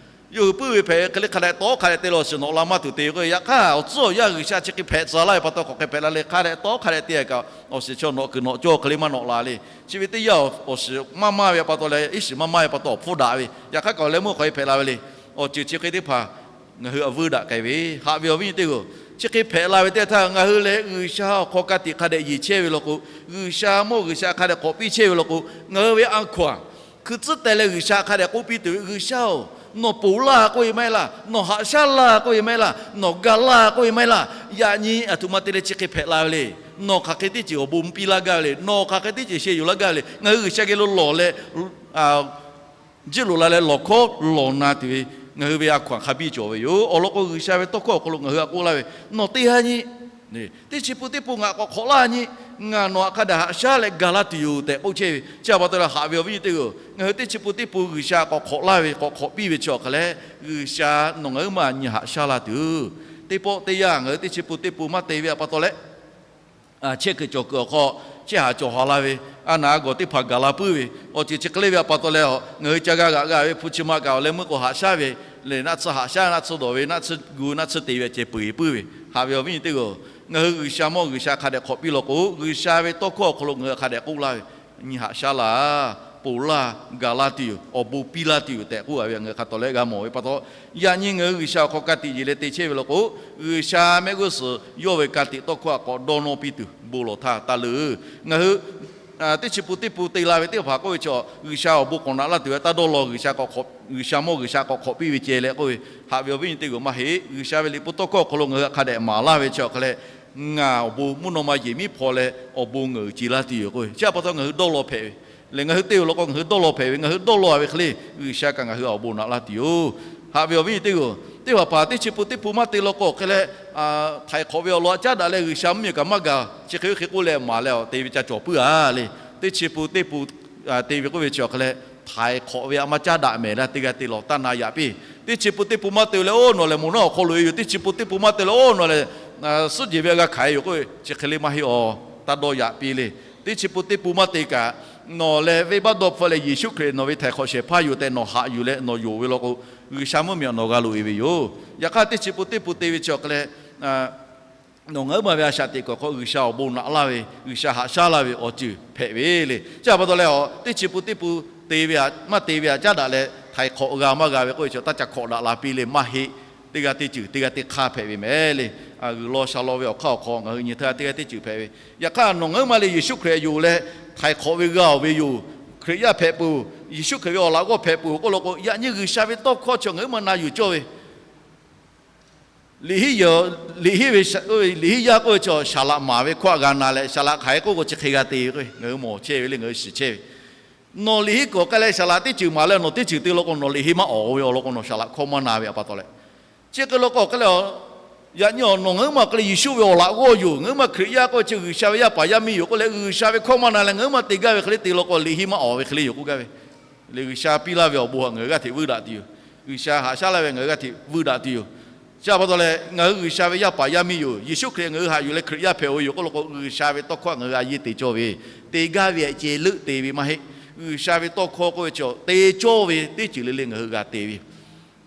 yawˇ hui puiˉ ve hpehꞈ hk'e le. Hk'a dehꞈ tawˉ hk'a dehꞈ te leh awˬ shiˍ nawꞈ la maˇ tuˬ te ve k'o, yaꞈ hk'aˇ awˬ tcuhˉ awˬ yanˇ G'uiˬsha chi hk'e hpehꞈ tcuh laˇ ve pa taw k'awꞈ hk'e hpehꞈ la le. Hk'a dehꞈ tawˉ hk'a dehꞈ te a kaꞈ awˬ shiˍ chaw nawꞈ kuiˬ nawꞈ cawˇ hk'e le maˇ nawꞈ la le. Chi ve teˇ yanˇ awˬ shiˍ maˇ maˇ ve pa taw leh iˉ shiˍ maˇ maˇ ve pa taw awˬ hpfuhˇ daꞈ ve, yaꞈ hk'aˇ kaꞈ awˬ leh meuˇ k'awꞈ hk'e hpehꞈ la ve le. Awˬ ceuˬ chi hk'e teˇ hpaˍ ngaˬ hui a vuiˇ daꞈ k'ai ve, haꞈ ve awˬ viˉ nyi teˇ g'aˇ-oˬ, chi hk'e hpehꞈ la ve teˇ htaˇ ngaˬ hui leh G'uiˬsha awˬ hk'aw ka tiꞈ hk'a dehꞈ yeˬ chehˇ ve law k'o, G'uiˬsha mawˇ G'uiˬsha hk'a dehꞈ k'awꞈ piˇ chehˇ ve law k'o, ngaˬ hui ve a hkaw-anˬ hkui tcuhˉ teh leh G'uiˬsha hk'a dehꞈ k'oˆ piˇ tuˬ ve, G'uiˬsha-oˬ, nawˬ ponˬ laˇ k'oˆ ve maˇ heˆ laˇ, nawˬ haꞈ shaˉ laˇ k'oˆ ve maˇ heˆ laˇ, nawˬ ga laˇ k'oˆ ve maˇ heˆ laˇ, yaꞈ nyi aˬ htoꞈ ma te leh chi hk'e hpehꞈ la ve le. Nawˬ hk'aˬ hk'e teˇ ceuˬ awˬ bon piˇ laˇ gaˇ ve le. Nawˬ hk'aˬ hk'e teˇ ceuˬ sheh yuˬ laˇ gaˇ ve le. Ngaˬ hui G'uiˬsha geh lo lawˬ leh jiˇ loꞈ la leh lawˬ hkawˉ lawˬ na tuˬ ve ngaˬ hui ve a hkaw anˬ hk'a biˇ cawˬ ve yoˬ. Awˬ lawn k'o, G'uiˬsha ve tawˇ hkawˇ awˬ hk'aw lo ngaˬ hui a k'oˆ laˇ ve, Nawˬ te ha nyi, teˇ chi pun teˇ pun ngaˬ k'awꞈ hk'awꞈ laˇ nyi. Ngaˬ nawˬ htaꞈ hk'a dehꞈ haꞈ shaˉ leh ga laˇ tuˬ yoˬ tehꞈ k'oˆ chehˇ ve. Chi pa taw leh, haꞈ ve awˬ viˉ nyi teˇ g'aˇ-oˬ, ngaˬ hui teˇ chi pun teˇ pun G'uiˬsha k'awꞈ hk'awꞈ laˇ ve, k'awꞈ hk'awꞈ piˇ ve chi awˬ hk'aˬ leh, G'uiˬsha nawˬ ngaˬ hui maˇ nyi haꞈ shaˉ laˇ tuˬ. Teˇ pawˆ teˇ yanˇ ngaˬ hui teˇ chi pun teˇ pun maˇ te ve pa taw leh, chehˇ kuiˬ cawˬ kuiˬ awˬ hk'aw chehˇ haˍ cawˬ haˍ la ve, a naˍ a gawˬ teˇ hpaˍ gaˬ la puiˉ ve, awˬ ceuˬ chi hk'e le ve pa taw leh, ngaˬ hui ca g'a g'aꞈ g'a ve hpu chi ma kaꞈ awˬ leh meuˇ k'o haꞈ shaˉ ve, lehˬ naˆ tsuhˇ haꞈ shaˉ, naˆ tsuhˇ dawˬ ve, naˆ tsuhˇ gu, naˆ tsuhˇ te ve ceh peu eˬ puiˉ ve. Haꞈ ve awˬ viˉ nyi teˇ g'aˇ-oˬ, ngaˬ hui G'uiˬsha mawˇ G'uiˬsha hk'a dehꞈ hk'awꞈ piˇ law k'o, G'uiˬsha ve tawˇ hkawˇ awˬ hk'aw lo ngaˬ hui hk'a dehꞈ k'oˆ laˇ ve, nyi haꞈ shaˉ laˇ, ponˬ laˇ, gaˬ laˇ tuˬ yoˬ, awˬ bon piˇ laˇ tuˬ yoˬ tehꞈ k'oˆ a ve ngaˬ hui hk'a tawˍ leh g'a mawˬ ve pa taw, yaꞈ nyi ngaˬ hui G'uiˬsha awˬ hk'aw ka tiꞈ yeˬ leh te chehˇ ve law k'o, G'uiˬsha mehˆ g'uˇ suhˍ yawˇ ve ka tiꞈ tawˇ hkawˇ htaꞈ k'awꞈ dawˇ nawˇ piˇ tuˬ bon lawˬ htaˇ taˇ leuˬ. Ngaˬ hui teˇ chi pun teˇ pun te la ve teˇ hpaˍ k'oˆ ve chaw, G'uiˬsha awˬ bon k'awꞈ naꞈ laˇ tuˬ ve taˇ dawˇ law, G'uiˬsha mawˇ G'uiˬsha k'awꞈ hk'awꞈ piˇ ve ceh leh k'oˆ ve. Haꞈ ve awˬ viˉ nyi teˇ g'aˇ-oˬ, maˇ heˆ. G'uiˬsha ve liꞈ hpu tawˇ hkawˇ awˬ hk'aw lo ngaˬ hui hk'a dehꞈ maˍ laˇ ve chi awˬ hk'aˬ leh, ngaˬ awˬ bon mvuhˇ naw ma yehˬ miˉ hpaw leh awˬ bon ngaˬ uiˍ ce laˇ tuˬ yoˬ k'oˆ ve. Chi pa taw ngaˬ hui dawˇ law hpehꞈ ve, lehˬ ngaˬ hui te ve law k'o ngaˬ hui dawˇ law hpehꞈ ve, ngaˬ hui dawˇ law ve hk'e le G'uiˬsha kaꞈ ngaˬ hui awˬ bon naꞈ laˇ tuˬ yoˬ. Haꞈ ve awˬ viˉ nyi teˇ g'aˇ-oˬ, teˇ hpaˍ hpaˍ teˇ chi pun teˇ pun maˇ te law k'o hk'e leh, htaiˍ hk'awꞈ ve awˬ lawn caˉ daꞈ leh G'uiˬsha mvuhˇmiˬ kaꞈ maˇ gaˬ, chi hk'e ve hk'e k'oˆ leh maˍ leh awˬ te ve ca cawˬ puiˉ a le. Teˇ chi pun teˇ pun te ve k'oˆ ve chi awˬ hk'aˬ leh, htaiˍ hk'awꞈ ve a maˇ caˉ daꞈ mehˍ leh teˇ g'aˇ te lawˬ taˇ na yaꞈ piˇ. Teˇ chi pun teˇ pun maˇ te leh, oˇ nawˬ lehˬ moˬ naˉ awˬ hk'aw loꞈ e yoˬ. Teˇ chi pun teˇ pun maˇ te leh, oˇ nawˬ lehˬ suhˉ jehˬ ve a g'a hkanˍ e yoˬ k'oˆ ve, chi hk'e le maˇ heˆ awˬ, taˇ dawˇ yaꞈ piˇ le. Teˇ chi pun teˇ pun maˇ te kaꞈ, nawˬ lehˬ venˇbaˆ dawˇ hpfuhˆ leh Yeˍsuˆ Hkriꞈ nawˬ ve htaiˍ hk'awꞈ shehˍ hpaˇ yoˬ tehꞈ nawˬ haꞈ yuˬ leh nawˬ yonˍ ve law k'o, G'uiˬsha mvuhˇmiˬ nawˬ g'a loꞈ e ve yoˬ. Yaꞈ hk'aˇ teˇ chi pun teˇ pun te ve chi awˬ hk'aˬ leh, nawˬ ngaˬ huiˉ ma ve a shaꞈ teꞈ kuiˬ awˬ hk'aw G'uiˬsha awˬ bon naꞈ laˇ ve, G'uiˬsha haꞈ shaˉ laˇ ve awˬ ceuˬ hpehꞈ ve le. Chi pa taw leh, teˇ chi pun teˇ pun te ve maˇ te ve htaꞈ caˉ daꞈ leh htaiˍ hk'awꞈ g'a maˇ g'a ve k'oˆ ve chi taˇ ca hkawꞈ daꞈ la piˇ le maˇ heˆ. Teˇ g'aˇ teˇ ceuˬ, teˇ g'aˇ teˇ hk'aˇ hpehꞈ ve mehˍ le. G'uiˬ law sha law ve awˬ hk'aˇ awˬ hk'aw ngaˬ hui nyi htaˇ teˇ g'aˇ teˇ ceuˬ hpehꞈ ve. Yaꞈ hk'aˇ nawˬ ngaˬ huiˉ ma le Yeˍsuˆ Hkriꞈ yonˍ leh htaiˍ hk'awꞈ ve g'a oˬ ve yoˬ. Hkriꞈ yaˇ hpehꞈ peuˬ, Yeˍsuˆ Hkriꞈ ve awˬ laꞈ g'awˇ hpehꞈ peuˬ k'oˆ law k'o, yaꞈ nyi G'uiˬsha ve tawˇ hkawˇ chi ngaˬ huiˉ ma na yuˬ cawˇ ve Liꞈ hiˉ, liꞈ hiˉ ve, liꞈ hiˉ yaˇ k'oˆ ve chi saˍ laꞈ maˍ ve hkawˇ htaꞈ g'a na leh, saˍ laꞈ hk'aˬ hk'e k'oˆ k'o chi hk'e g'a te ve k'o, ngaˬ hui mawˬ chehˇ ve le, ngaˬ hui shiˍ chehˇ ve. Nawˬ liꞈ hiˉ kuiˬ awˬ k'ai leh saˍ laꞈ teˇ ceuˬ maˍ leh nawˬ teˇ ceuˬ te law k'o, nawˬ liꞈ hiˉ maˇ awˍ ve awˬ lawn k'o, nawˬ saˍ laꞈ hkawˇ maˇ na ve pa taw leh, chi hk'e law k'o hk'e leh, yaꞈ nyi awˬ nawˬ ngaˬ huiˉ ma hk'e le Yeˍsuˆ ve awˬ laꞈ g'awˇ yoˬ. Ngaˬ huiˉ ma Hkriꞈ yaˇ k'oˆ ve chi G'uiˬsha ve yaˇ paˍ yaˇ miˇ yoˬ k'oˆ leh, G'uiˬsha ve hkawˇ maˇ na leh ngaˬ huiˉ ma te gaˇ ve hk'e le te law k'o, liꞈ hiˉ maˇ awˍ ve hk'e le yoˬ k'oˆ gaˇ ve. Lehˬ G'uiˬsha piˇ laˇ ve awˬ bon htaꞈ ngaˬ hui g'aˇ hteꞈ vuiˇ daꞈ tuˬ yoˬ. G'uiˬsha haꞈ shaˉ laˇ ve ngaˬ hui g'aˇ hteꞈ vuiˇ daꞈ tuˬ yoˬ. Chi pa taw leh ngaˬ hui G'uiˬsha ve yaˇ paˍ yaˇ miˇ yoˬ. Yeˍsuˆ Hkriꞈ ngaˬ hui haꞈ yuˬ leh Hkriꞈ yaˇ hpehꞈ ve yoˬ k'oˆ law k'o, G'uiˬsha ve tawˇ hkawˇ htaꞈ ngaˬ hui a yeˇ te cawˇ ve, te gaˇ ve htaꞈ ceh leuˆ te ve maˇ heˆ. G'uiˬsha ve tawˇ hkawˇ k'oˆ ve chi te cawˇ ve teˇ ceuˬ le le ngaˬ hui g'a te ve yoˬ.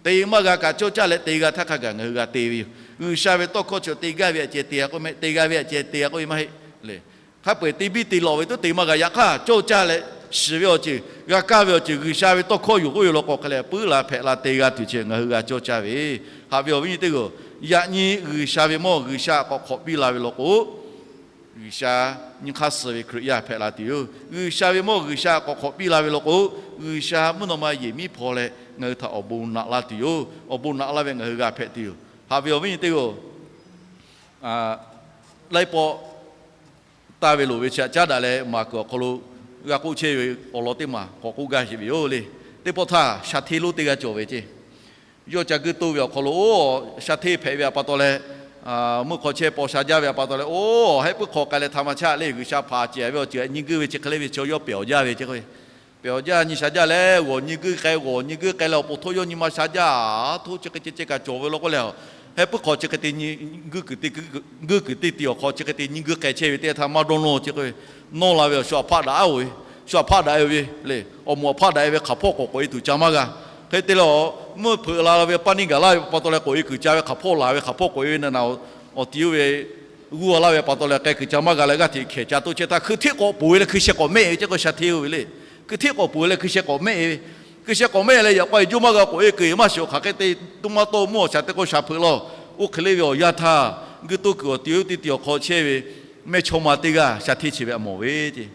Te maˇ g'a kaꞈ cawˇ caˇ leh te g'a htaˇ hk'a gaˬ ngaˬ hui g'a te ve yoˬ. G'uiˬsha ve tawˇ hkawˇ chi te gaˇ ve htaꞈ ceh te a k'oˆ maˇ heˆ, te g'a ve htaꞈ ceh te a k'oˆ ve maˇ heˆ le. Hk'a peu-eˬ te biˇ te lawꞈ ve tuˉ te maˇ g'a. Yaꞈ hk'aˇ cawˇ caˇ leh shiˍ ve awˬ ceuˬ, g'a kaˇ ve awˬ ceuˬ G'uiˬsha ve tawˇ hkawˇ yoˬ k'oˆ ve law k'o hk'e leh puiˉ la hpehꞈ la te g'a tuˬ chi ngaˬ hui g'a cawˇ caˇ ve. Haꞈ ve awˬ viˉ nyi teˇ g'aˇ, yaꞈ nyi G'uiˬsha ve mawˇ G'uiˬsha k'awꞈ hk'awꞈ piˇ la ve law k'o, G'uiˬsha nyi hk'aˇ suh ve Hkriꞈ yaˇ hpehꞈ la tuˬ yoˬ. G'uiˬsha ve mawˇ G'uiˬsha k'awꞈ hk'awꞈ piˇ la ve law k'o, G'uiˬsha mvuhˇ naw ma yehˬ miˉ hpaw leh ngaˬ hui htaꞈ awˬ bon naꞈ laˇ tuˬ yoˬ. Awˬ bon naꞈ laˇ ve ngaˬ hui g'a hpehꞈ tuˬ yoˬ. Haꞈ ve awˬ viˉ nyi teˇ g'aˇ, laiˉ pawˆ taˇ ve loˍ ve chi htaꞈ caˉ daꞈ leh maˍ kuiˬ awˬ hk'aw lo g'a k'oˆ chehˇ ve awˬ lawn teˇ maˬ k'awꞈ k'oˆ gaˇ sheˍ ve yoˬ le. Teˇ pawˆ htaˇ shaˍ hteˇ lonˉ teˇ g'aˇ cawˬ ve ceˇ. Yawˇ ca guiˇ toˇ ve awˬ hk'aw lo, oˇ shaˍ hteˇ hpehꞈ ve pa taw leh, mvuhˇ hk'aw chehˇ paw sha jaˇ ve pa taw leh, oˇ hehˆ puiˉ hk'aw k'ai leh htaꞈ ma chaˇ le, G'uiˬsha hpanˍ cehˬ ve awˬ ceuˬ nyi guiˇ ve chi hk'e le ve chaw yawˇ pehˬ awˬ jaˇ ve ceˇ k'o, pehˬ awˬ jaˇ nyi sha jaˇ leh g'awˬ nyi guiˇ k'ai, g'awˬ nyi guiˇ k'ai leh awˬ pon htoˇ yawˇ nyi ma sha jaˇ. Htoˇ chi hk'e ceh ceh kaꞈ cawˬ ve law k'oˆ leh, hehˆ puiˉ hk'aw chi hk'e te nyi guiˇ kuiˬ teˇ tiˇ awˬ hk'aw chi hk'e te nyi guiˇ k'ai chehˇ ve teˇ htaˇ maˇ dawˇ nawˇ ceˇ k'o, nawˇ la ve awˬ shu aꞈ hpaˆ daꞈ-oˬ ve, shu aꞈ hpaˆ daꞈ-e ve le, awˬ moˍ aꞈ hpaˆ daꞈ-e ve hk'aˬ hpawˇ k'awꞈ k'oꞈ-e tuˬ ca maˇ g'a. Hk'e te leh, mvuhˇ hpeuꞈ la ve paˇ neˇ gaˬ laˇ ve pa taw leh k'oꞈ-e kuiˬ ca ve hk'aˬ hpawˇ laˬ ve hk'aˬ hpawˇ k'oꞈ-e ve na na awˬ ti oˇ ve g'uˇ a laˇ ve pa taw leh k'ai kuiˬ ca maˇ g'a leh g'aˇ hteꞈ hkehˬ ca toˇ chehˇ htaˇ, hkui hteˆ k'awꞈ poˬ-e leh hkui sheh k'awꞈ mehˆ ve ceˇ k'o, shaˍ hteˇ oˇ ve le. Hkui hteˆ k'awꞈ poˬ-e leh hkui sheh k'awꞈ mehˆ ve, hkui sheh k'awꞈ mehˆ leh yaꞈ k'aw e juˇ maˇ g'a k'oꞈ-e kuiˬ maˇ shiˍ-oˬ hk'aˬ hk'e te tuˇ maˇ tawˇ mvuhˇ awˬ shaˍ teˇ k'o shaˍ hpeuꞈ laˇ-oˬ. Oˇ hk'e le ve awˬ yanˇ htaˇ, guiˇ toˇ kuiˬ awˬ ti oˇ teˇ ti awˬ hk'aw chehˇ ve mehˇchawˇma teˇ g'aˇ shaˍ hteˇ chi ve aꞈ mawˬ ve ceˇ.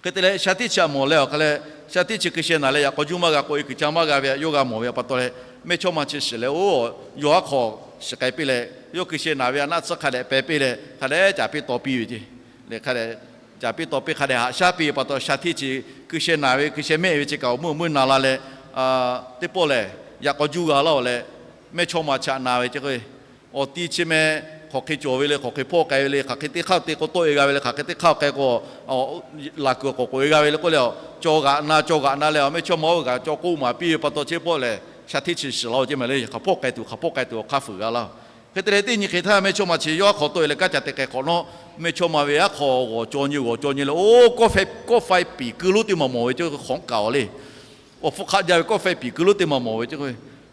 Hk'e te leh shaˍ hteˇ chi aꞈ mawˬ leh awˬ hk'a leh, shaˍ hteˇ chi hkui sheh naˍ leh yaꞈ k'aw juˇ maˇ g'a k'oꞈ-e kuiˬ ca maˇ g'a ve htaꞈ yawˇ g'a mawˬ ve pa taw leh, mehˇchawˇma chi shiˍ leh oˇ yawˬ haˉ hk'aw shiˍ k'ai piˇ leh, yawˇ hkui sheh naˍ ve htaꞈ naˆ tsuhˇ hk'a dehꞈ peh piˇ leh hk'a dehꞈ caˍ piˇ taw piˇ ve ceˇ. Leh hk'a dehꞈ caˍ piˇ taw piˇ hk'a dehꞈ haꞈ shaˉ piˇ ve pa taw, sha hteˇ chi hkui sheh naˍ ve hkui sheh mehˆ ve chi kaꞈ awˬ meuˇ meuˇ na la leh, teˇ pawˆ lehˬ yaꞈ k'aw juˇ g'a laˇ-oˬ leh, mehˇchawˇma chaꞈ na ve ce k'o, awˬ ti chi meh hk'aˬ hk'e cawˬ ve le, hk'aˬ hk'e hpawˇ k'ai ve le, hk'aˬ hk'e teˇ hk'aˇ te k'o tawˆ-e g'a ve le, hk'aˬ hk'e teˇ hk'aˇ k'ai k'o laˬ kuiˬ k'awꞈ k'oꞈ-e g'a ve le k'oˆ leh, caw g'aꞈ na caw g'aꞈ na leh, mehˇchawˇma oˇ ve kaꞈ caw k'oˆ maˍ piˇ ve pa taw, chi pawˆ lehˬ sha hteˇ chi shiˍ la-oˬ ce mehˍ le. Hk'aˬ hpawˇ k'ai tuˬ hk'aˬ hpawˇ k'ai tuˬ awˬ hk'aˇ fuiˍ g'a laˇ-oˬ. Hk'e te leh teˇ nyi hk'e htaˇ mehˇchawˇma chi yawˇ aˉ hk'aw tawˆ-e leh kanˉ ca te k'ai hk'awꞈ nawˉ, mehˇchawˇma ve aˉ hk'aw g'awˬ caw nyi g'awˬ caw nyi leh, oˇ kawˆ faiˇ piˍ keu lonˉ teˇ maˬ mawˬ ve ce k'o, hk'awꞈ kaˍ-oˬ le. Awˬ hpfuhˇ hk'aˆ jaˇ ve kawˆ faiˇ piˍ keu lonˉ teˇ maˬ mawˬ ve ce k'o,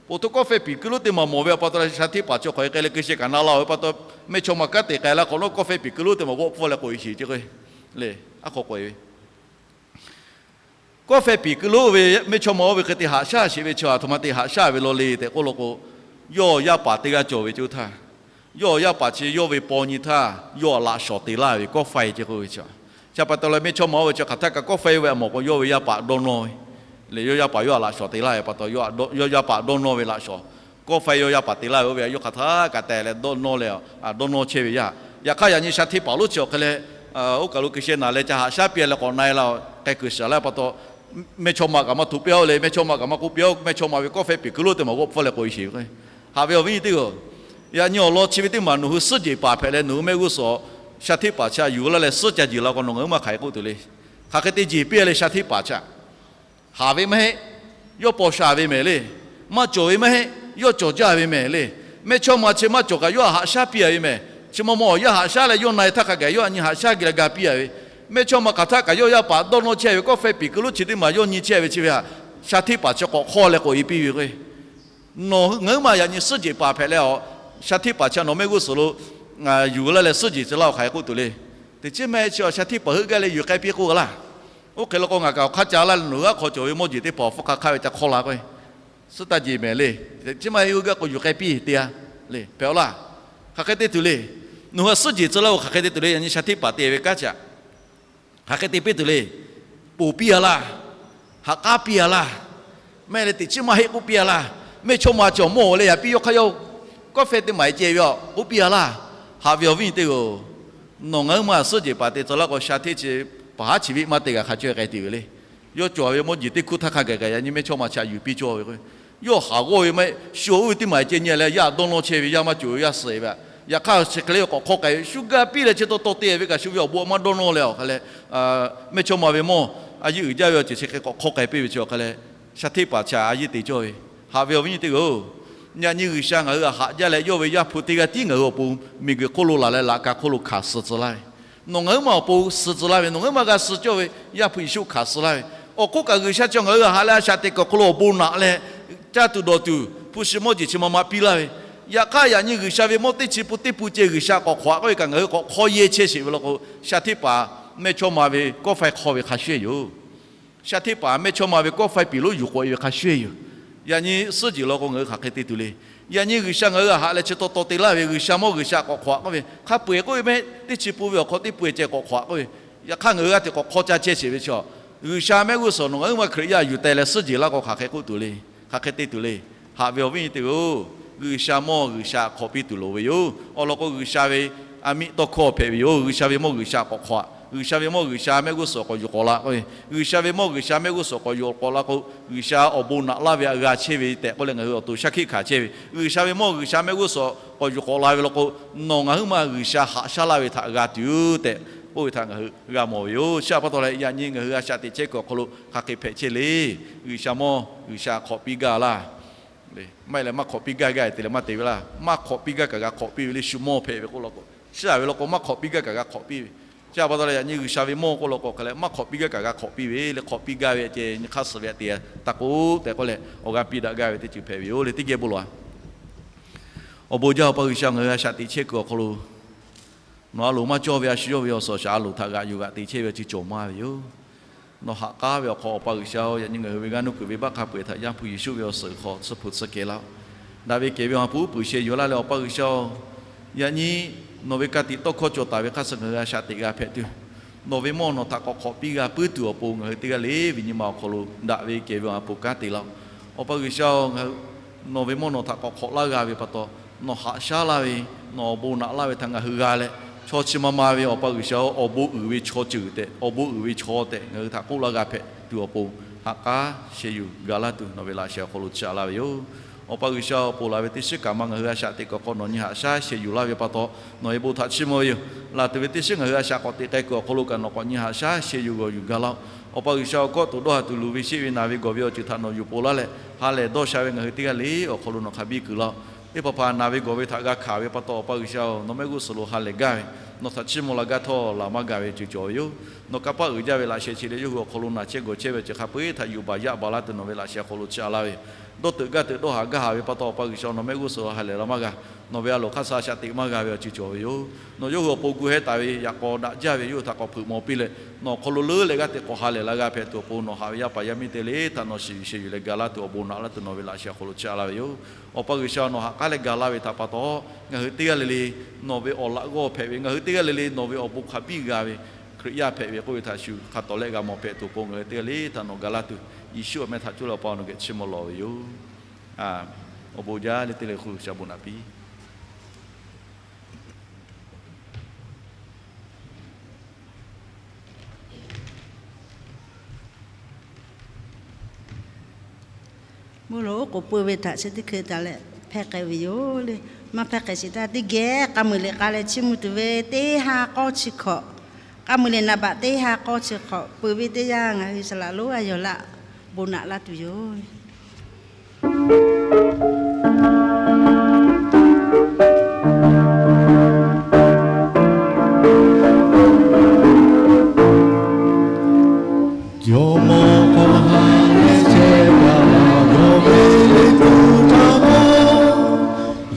po hto kawˆ faiˇ piˍ keu lonˉ teˇ maˬ mawˬ ve pa taw leh, sha hteˇ paˍ chi hk'aˬ hk'e k'ai leh keu sheh kaꞈ na la-oˬ ve pa taw, mehˇchawˇma kanˉ te k'ai la hk'awꞈ nawˉ, kawˆ faiˇ piˍ keu lonˉ teˇ maˬ g'awˆ hpfuhˇ leh k'oꞈ-e sheˍ ce k'o, le, aˉ hk'aw k'oꞈ-e ve kawˆ faiˇ piˍ keu lonˉ ve mehˇchawˇma oˇ ve hk'e te haꞈ shaˉ sheˍ ve chi, aˬ htoꞈ ma te haꞈ shaˉ ve law le tehꞈ k'oˆ law k'o, yawˇ yaˇ paˍ teˇ g'aˇ cawˬ ve ce oˇ htaˇ, yawˇ yaˇ paˍ chi yawˇ ve paw nyi htaˇ yawˇ laꞈ shawˍ te laˇ ve kawˆ faiˇ ce k'oˆ ve chi. Chi pa taw leh mehˇchawˇma oˇ ve chi hk'aˬ htaˇ kaꞈ kawˆ faiˇ oˇ ve aꞈ mawˬ k'o, yawˇ ve yaˇ paˍ dawˇ nawˇ ve le. Yawˇ yaˇ paˍ yawˇ htaꞈ laꞈ shawˍ te laˇ ve pa taw, yawˇ yaˇ paˍ dawˇ nawˇ ve laꞈ shawˍ, kawˆ faiˇ yawˇ yaˇ paˍ te laˇ ve oˇ ve yawˇ hk'aˬ htaˇ kaꞈ teh leh dawˇ nawˇ leh, dawˇ nawˇ chehˇ ve yaˇ. Yaꞈ hk'aˇ yaꞈ nyi sha hteˇ paˍ lonˉ chi awˬ hk'e leh, oˇ kaˬ lo keu sheh naˍ leh ca haꞈ shaˉ piˇ leh k'awꞈ na-e la k'ai kuiˬ shiˍ laˇ pa taw, mehˇchawˇma kaꞈ maˇ hto piˇ-oˬ le, mehˇchawˇma kaꞈ maˇ k'oˆ piˇ-oˬ, mehˇchawˇma ve kawˆ faiˇ piˍ keu lonˉ teˇ maˬ g'awˆ hpfuhˇ leh k'oꞈ-e sheˍ ve k'o. Haꞈ ve awˬ viˉ nyi teˇ hpaˍ-oˬ, yaꞈ nyi awˬ lawn chi ve teˇ maˬ nawˬ hui suhˉ jeˬ paˍ hpehꞈ leh nawˬ hui mehˆ g'uˇ suhˍ sha hteˇ paˍ chi htaꞈ yuˬ laˇ leh suhˉ ca jeˬ la k'o, nawˬ ngaˬ hui maˇ hk'aˬ hk'e k'oˆ tuˬ le. Hk'aˬ hk'e te jeˬ piˇ leh sha hteˇ paˍ chi htaꞈ haˍ ve maˇ heˆ, yawˇ paw sha ve mehˍ le. Maˇ cawˬ ve maˇ heˆ, yawˇ cawˬ jaˇ ve mehˍ le. Mehˇchawˇma chi maˇ cawˬ kaꞈ yawˇ htaꞈ haꞈ shaˉ piˇ-a ve mehˍ. Chi ma ma awˬ yaˇ haꞈ shaˉ leh yawˇ na-e htaˇ hk'a gaˬ yawˇ htaꞈ nyi haꞈ shaˉ geh leh ga piˇ-a ve. Mehˇchawˇma hk'aˬ htaˇ kaꞈ yawˇ yaˇ paˍ dawˇ nawˇ chehˇ ve kawˆ faiˇ piˍ keu lonˉ chi teˇ maˬ yawˇ nyi chehˇ ve chi ve htaꞈ sha hteˇ paˍ chi k'awꞈ hk'awˇ leh k'oꞈ-e piˇ ve k'o, nawˬ ngaˬ hui maˇ yaꞈ nyi suhˉ jeˬ paˍ hpehꞈ leh, sha hteˇ paˍ chi htaꞈ nawˬ mehˆ g'uˇ suhˍ lo yuˬ laˇ leh suhˉ jeˬ tcuh laˇ-oˬ hk'aˬ hk'e k'oˆ tuˬ le. Teˇ ceuˬ maˇ heˆ, chi sha hteˇ paˍ heuˆ gaˇ leh yuˬ k'ai piˇ k'oˆ g'a laˇ. Oˇ hk'e law k'o ngaˬ kaꞈ awˬ hk'aˇ ca laˇ leh nawˬ hui aˉ hk'aw cawˬ ve mawˇ jeˬ teˇ hpaˍ awˬ hpfuhˇ hk'a hk'aˇ ve ca hk'awˇ la k'o, suhˉ taˇ jeˬ mehˍ le. Teˇ ceuˬ maˇ heˆ, heuˆ gaˇ k'o yuˬ k'ai piˇ te-a le, hpehꞈ-aw laˇ. Hk'aˬ hk'e te tuˬ le. Nawˬ hui suhˉ jeˬ tcuh laˇ-oˬ hk'aˬ hk'e te tuˬ le. Yaꞈ nyi sha hteˇ paˍ te ve kanˉ chi htaꞈ hk'aˬ hk'e te piˇ tuˬ le. Ponˬ piˇ-a laˇ. Haꞈ k'aˉ piˇ-a laˇ. Maˇ heˆ leh teˇ ceuˬ maˇ heˆ k'oˆ piˇ-a laˇ. Mehˇchawˇma cawˬ mawˇ-oˬ leh yaꞈ piˇ yawˇ hk'aˇ yawˇ kawˆ faiˇ teˇ maˬ ceh ve-a k'oˆ piˇ-a laˇ. Haꞈ ve awˬ viˉ nyi teˇ hpaˍ-oˬ, nawˬ ngaˬ hui maˇ suhˉ jeˬ paˍ te tcuh laˇ k'o, sha hteˇ chi paˍ haˉ chi viˆ maˇ te g'a hk'a caweh k'ai te ve le. Yawˇ cawˬ ve mawˇ jeˬ teˇ hkuˇ htaˇ hk'a gaˬ kaꞈ yaꞈ nyi mehˇchawˇma chi htaꞈ yuˬ piˇ cawˇ ve k'o, yawˇ haˍ g'awˇ ve maˇ heˆ, shu oˇ ve teˇ maˬ ceh nyi leh yaˇ dawˇ nawˇ chehˇ ve yaˇ maˇ cawˬ ve yaˇ suh-e ve htaꞈ. Yaꞈ hk'aˇ chi hk'e le k'awꞈ hk'awˇ k'ai ve, shu gaˇ piˇ leh chi taw taw te ve kaꞈ shu ve awˬ bon maˇ dawˇ nawˇ leh awˬ hk'a leh, mehˇchawˇma ve mawˇ a yeˇ uiˍ jaˇ ve awˬ ceuˬ chi hk'e k'awꞈ hk'awˇ k'ai piˇ ve chi awˬ hk'a leh, sha hteˇ paˍ chi htaꞈ a yeˇ te cawˇ ve. Haꞈ ve awˬ viˉ nyi teˇ hpaˍ-oˬ, yaꞈ nyi G'uiˬsha ngaˬ hui htaꞈ haꞈ jaˇ leh yawˇ ve Yaˇ hpu teˇ g'aˇ tiˉ ngaˬ hui awˬ pon miˬguiˬ hk'oˆ lo laˬ leh laꞈ ka hk'oˆ lo hkanˍ suh tcuh laˇ ve. Nawˬ ngaˬ hui maˇ awˬ pon suh tcuh laˇ ve, nawˬ ngaˬ hui maˇ g'a suh cawˇ ve Yaˇ hpu Yeˍsuˆ hkanˍ suh laˇ ve. Awˬ hk'oˆ kaꞈ G'uiˬsha chi ngaˬ hui htaꞈ haꞈ leh a shaꞈ teꞈ kuiˬ awˬ hk'aw lo awˬ bon naꞈ leh, caˇ tuˬ dawˬ tuˬ hpu shi mawˇ jeˬ chi ma ma piˇ laˇ ve. Yaꞈ hk'aˇ yaꞈ nyi G'uiˬsha ve mawˇ teˇ chi pun teˇ pun ceh G'uiˬsha k'awꞈ hk'awꞈ k'oˆ ve kaꞈ ngaˬ hui k'awꞈ hk'awˇ yehˇ chehˇ sheˍ ve law k'o, sha hteˇ paˍ mehˇchawˇma ve kawˆ faiˇ hk'aw ve hk'a shuˍ yoˬ. Sha hteˇ paˍ mehˇchawˇma ve kawˆ faiˇ piˍ lonˉ yuˬ k'oꞈ-e ve hk'a shuˍ yoˬ. Yaꞈ nyi suhˉ jeˬ law k'o ngaˬ hui hk'aˬ hk'e te tuˬ le. Yaꞈ nyi G'uiˬsha ngaˬ hui htaꞈ haꞈ leh chi taw taw te laˇ ve, G'uiˬsha mawˇ G'uiˬsha k'awꞈ hk'awꞈ k'oˆ ve, hk'a peu-eˬ k'oˆ ve maˇ heˆ, teˇ chi pun ve awˬ hk'aw teˇ pun-e ceh k'awꞈ hk'awꞈ k'oˆ ve. Yaꞈ hk'aˇ ngaˬ hui g'aˇ hteꞈ k'awꞈ hk'awˇ caˇ chehˇ sheˍ ve chi, G'uiˬsha mehˆ g'uˇ suhˍ nawˬ ngaˬ hui maˇ Hkriꞈ yaˇ yuˬ teh leh suhˉ jeˬ laˇ k'o hk'aˬ hk'e k'oˆ tuˬ le. Hk'aˬ hk'e te tuˬ le. Haꞈ ve awˬ viˉ nyi teˇ hpaˍ-oˬ, G'uiˬsha mawˇ G'uiˬsha hk'awꞈ piˇ tuˬ loˍ ve yoˬ. Awˬ lawn k'o G'uiˬsha ve aˬ miˆ tawˇ hkawˇ hpehꞈ ve yoˬ. G'uiˬsha ve mawˇ G'uiˬsha k'awꞈ hk'awꞈ, G'uiˬsha ve mawˇ G'uiˬsha mehˆ g'uˇ suhˍ k'awꞈ yuˬ k'awꞈ la k'oˆ ve, G'uiˬsha ve mawˇ G'uiˬsha mehˆ g'uˇ suhˍ k'awꞈ yuˬ k'awꞈ la k'o, G'uiˬsha awˬ bon naꞈ laˇ ve htaꞈ g'a chehˇ ve tehꞈ k'oˆ leh ngaˬ hui awˬ to shaˉ hkiˆ hkanˍ chehˇ ve. G'uiˬsha ve mawˇ G'uiˬsha mehˆ g'uˇ suhˍ k'awꞈ yuˬ k'awꞈ la ve law k'o, nawˬ ngaˬ hui maˇ G'uiˬsha haꞈ shaˉ laˇ ve htaꞈ g'a tuˬ tehꞈ k'oˆ ve htaꞈ ngaˬ hui g'a mawˬ ve yoˬ. Chi pa taw leh yaꞈ nyi ngaˬ hui a shaꞈ teꞈ chehˇ kuiˬ awˬ hk'aw lo hk'aˬ hk'e hpehꞈ chehˇ le. G'uiˬsha mawˇ G'uiˬsha hk'awꞈ piˇ gaˇ laˇ. Maˇ heˆ leh maˇ hk'awꞈ piˇ gaˇ gaˇ te leh maˇ te ve laˇ. Maˇ hk'awꞈ piˇ gaˇ kaꞈ g'a hk'awꞈ piˇ ve le. Shu mawˇ hpehꞈ ve k'oˆ law k'o, shiˉ-a ve law k'o maˇ hk'awꞈ piˇ gaˇ kaꞈ g'a hk'awꞈ piˇ ve. Chi pa taw leh yaꞈ nyi G'uiˬsha ve mawˇ k'oˆ law k'o hk'e leh maˇ hk'awꞈ piˇ gaˇ kaꞈ g'a hk'awꞈ piˇ ve le. Hk'awꞈ piˇ gaˇ ve ceh nyi hk'aˇ suh ve htaꞈ te taˇ k'oˆ tehꞈ k'oˆ leh awˬ g'aˇ piˇ daꞈ gaˇ ve teˇ ceuˬ hpehꞈ ve yoˬ le. Teˇ geh bon lawˬ-a. Awˬ bon jaˇ Awˬ pa G'uiˬsha, ngaˬ hui a shaꞈ teꞈ chehˇ kuiˬ awˬ hk'aw lo nawˬ a loˍ maˇ cawˇ ve a shu yawˇ ve awˬ suhˍ awˬ shaˍ a loˍ htaꞈ g'aꞈ yuˬ g'aꞈ te chehˇ ve awˬ ceuˬ cawˬ maˇ ve yoˬ. Nawˬ ha k'aˉ ve awˬ hk'aw Awˬ pa G'uiˬsha-oˬ, yaꞈ nyi ngaˬ hui ve g'aˇ nuˇ kuiˬ venˇbaˆ hk'a peu-eˬ htaꞈ Yaˇ hpu Yeˍsuˆ ve awˬ suhˍ hk'aw tsuhˇ hpu tsuhˇ kehˬ laˇ-oˆ. Daꞈ ve kehˬ ve awˬ ha hpu uˉ peunˍ sheh yuˬ laˇ leh Awˬ pa G'uiˬsha-oˬ, yaꞈ nyi nawˬ ve ka tiꞈ tawˇ hkawˇ cawˬ taˍ ve hk'aˇ suh ngaˬ hui a shaꞈ teꞈ g'a hpehꞈ tuˬ, nawˬ ve mawˇ nawˬ htaꞈ k'awꞈ hk'awꞈ piˇ g'a puiˉ tuˬ awˬ pon ngaˬ hui teˇ g'aˇ le ve nyi ma awˬ hk'aw lo daꞈ ve kehˬ ve awˬ ha hpu kanˉ te laˇ-oˆ. Awˬ pa G'uiˬsha-oˬ, nawˬ ve mawˇ nawˬ htaꞈ k'awꞈ hk'awꞈ laˇ g'a ve pa taw, nawˬ haꞈ shaˉ laˇ ve, nawˬ awˬ bon naꞈ laˇ ve htaꞈ ngaˬ hui g'a leh, Chaw chi ma ma ve Awˬ pa G'uiˬsha-oˬ, awˬ bon uiˍ ve chaw ceuˬ tehꞈ, awˬ bon uiˍ ve chaw tehꞈ ngaˬ hui htaꞈ k'oˆ laˇ g'a hpehꞈ tuˬ awˬ pon, ha k'aˉ sheh yuˬ ga laˇ tuˬ nawˬ ve laꞈ sheh awˬ hk'aw lo chiˇ aꞈ laˇ ve yoˬ. Awˬ pa G'uiˬsha-oˬ, ponˬ laˬ ve teˇ shiˉ kaꞈ ma ngaˬ hui a shaꞈ teꞈ kuiˬ awˬ hk'aw nawˬ nyi haꞈ shaˉ sheh yuˬ laˇ ve pa taw, nawˬ ve bon htaꞈ chiˇ mvuh ve yoˬ. Laˬ tuˬ ve teˇ shiˉ ngaˬ hui a shaꞈ k'awꞈ teꞈ k'ai kuiˬ awˬ hk'aw lo kaꞈ nawˬ k'awꞈ nyi haꞈ shaˉ sheh yuˬ g'awˬ yuˬ ga laˇ-oˆ. Awˬ pa G'uiˬsha-oˬ, kawˆ tuˬ dawˇ haˍ tuˬ luˬ ve sheˆ ve naˬ ve gawˬ ve awˬ ceuˬ htaꞈ nawˬ yuˬ ponˬ laˇ leh, ha lehˬ dawˇ sha ve ngaˬ hui teˇ g'aˇ le awˬ hk'aw lo nawˬ hk'a biˇ kuiˬ laˇ-oˆ. Teˇ hpaˍ hpaˍ naˬ ve gawˬ ve htaꞈ g'a hkanˍ ve pa taw, Awˬ pa G'uiˬsha-oˬ, nawˬ mehˆ g'uˇ suhˍ lo ha lehˬ gaˇ ve, nawˬ htaꞈ chiˇ mvuh la gaˇ htawˇ laˬ maˇ gaˬ ve ceuˬ cawˬ ve yoˬ. Nawˬ kanˇ paˆ uiˍ jaˇ ve laꞈ sheh chi lehˬ, yawˇ hui awˬ hk'aw lo naˬ chehˇ gawˬ chehˇ ve awˬ ceuˬ hk'a peu-eˬ htaꞈ yuˬ baˬ yaˆ baˬ laˇ tuˬ nawˬ ve laꞈ sheh awˬ hk'aw lo chiˇ aꞈ laˇ ve yoˬ. Dawˇ teuꞈ gaˇ teuꞈ dawˇ haˍ gaˇ haˍ ve pa taw, Awˬ pa G'uiˬsha-oˬ, nawˬ mehˆ g'uˇ suhˍ lo ha lehˬ la maˇ g'a. Nawˬ ve a loˍ hk'aˇ suh a shaꞈ teꞈ maˇ g'a ve awˬ ceuˬ cawˬ ve yoˬ. Nawˬ yawˇ hui awˬ pon gu hehˉ taˍ ve yaꞈ k'aw daꞈ jaˇ ve yawˇ hui htaꞈ k'awꞈ hpeuꞈ maw piˇ leh, nawˬ awˬ hk'aw lo leuˉ leh g'aˇ teꞈ k'awꞈ ha lehˬ la g'a hpehꞈ tuˬ awˬ pon, nawˬ haꞈ ve yaˇ paˍ yaˇ miˇ teˇ g'aˇ le htaꞈ nawˬ shiˍ yuˬ sheh yuˬ leh ga laˇ tuˬ awˬ bon naꞈ laˇ tuˬ nawˬ ve laꞈ sheh awˬ hk'aw lo chiˇ aꞈ laˇ ve yoˬ. Awˬ pa G'uiˬsha, nawˬ ha k'aˉ leh ga laˇ ve htaꞈ pa taw, ngaˬ hui teˇ g'aˇ le le nawˬ ve awˬ laꞈ g'awˇ hpehꞈ ve, ngaˬ hui teˇ g'aˇ le le nawˬ ve awˬ bon hk'a biˇ g'a ve Hkriꞈ yaˇ hpehꞈ ve k'oˆ ve htaꞈ shu hk'a tawˍ leh g'a mawˬ hpehꞈ tuˬ awˬ pon, ngaˬ hui teˇ g'aˇ le htaꞈ nawˬ ga laˇ tuˬ, Yeˍsuˆ awˬ meh htaꞈ coˇ leh Awˬ pa nawˬ geh chiˇ mvuh lawˬ ve yoˬ. Awˬ bon jaˇ le teˇ le hk'oˆ G'uiˬsha bon naꞈ piˇ. Mvuhˇ loꞈ oˉ k'oˍ pui ve htaꞈ chi teˇ hkui taˍ leh hpehˇ k'ai ve yoˬ le. Maˇ hpehˇ k'ai sheˍ htaˇ, teˇ geh k'a muiˬ liꞈ k'a leh chiˇ mvuh tuˬ ve teˇ ha k'awˇ chi hkawꞈ, k'a muiˬ liꞈ naˍ baꞈ teˇ ha k'awˇ chi hkawꞈ pui ve teˇ yanˇ, ngaˬ hui saˍ laꞈ lonˉ a yawˬ laꞈ bon naꞈ laˇ tuˬ yoˬ. Jawˇmawˇ hk'aw ha leh chehˇ gaˇ laˇ, yawˇ ve liꞈ hpu htaꞈ mawˇ,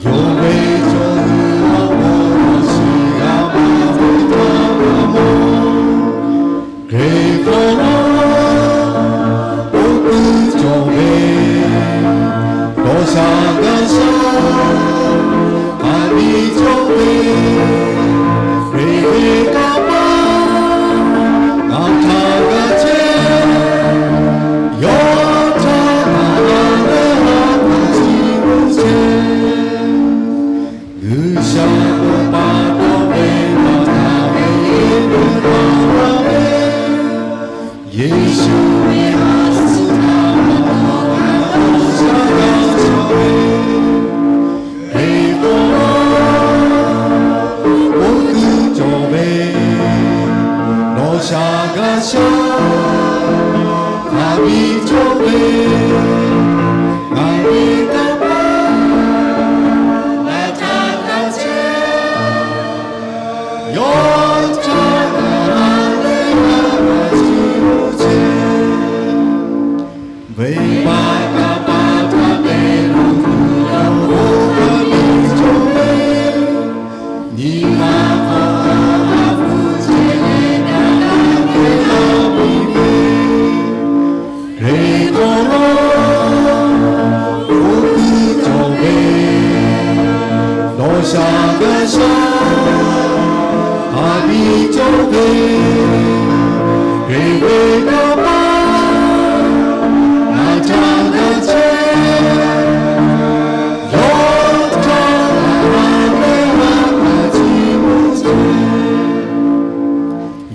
yawˇ ve chaw hui awˬ hk'aw lo shiˍ g'a maˇ ve htaꞈ g'a mawˇ. Hk'e k'o, oˇ kuiˬ cawˬ ve dawˇ sha gaˇ shaˉ, hk'a biˇ cawˬ ve, hk'e ve kanˇ paˆ ngaˬ htaꞈ g'a chehˇ. Yawˇ htaꞈ ngaˬ leh ha k'aˉ chi g'uˇ chehˇ. G'uiˬsha k'oˆ pa taw ve maˇ htaꞈ ve teˇ hpaˍ la ve, Yeˍsuˆ ve a shu htaꞈ maˇ k'awꞈ g'a shaˉ g'a cawˬ ve, hk'e k'o, oˇ kuiˬ cawˬ ve dawˇ sha gaˇ shaˉ, hk'a biˇ cawˬ ve, ngaˬ ve kanˇ paˆ ngaˬ htaꞈ g'a chehˇ. Yawˇ htaꞈ ngaˬ leh ha k'aˉ chi g'uˇ chehˇ. Venˇbaˆ kanˇ paˆ htaꞈ te luˬ tuˬ yoˬ, oˇ hk'a biˇ cawˬ ve, nyi ma hk'aw a hpu chehˇ leh kaꞈ g'a te laˇ piˇ ve. Hk'e k'o, oˇ kuiˬ cawˬ ve dawˇ sha gaˇ shaˉ, hk'a biˇ cawˬ ve, hk'e ve kanˇ paˆ ngaˬ htaꞈ g'a chehˇ. Yawˇ htaꞈ ngaˬ leh ha k'aˉ chi g'uˇ chehˇ.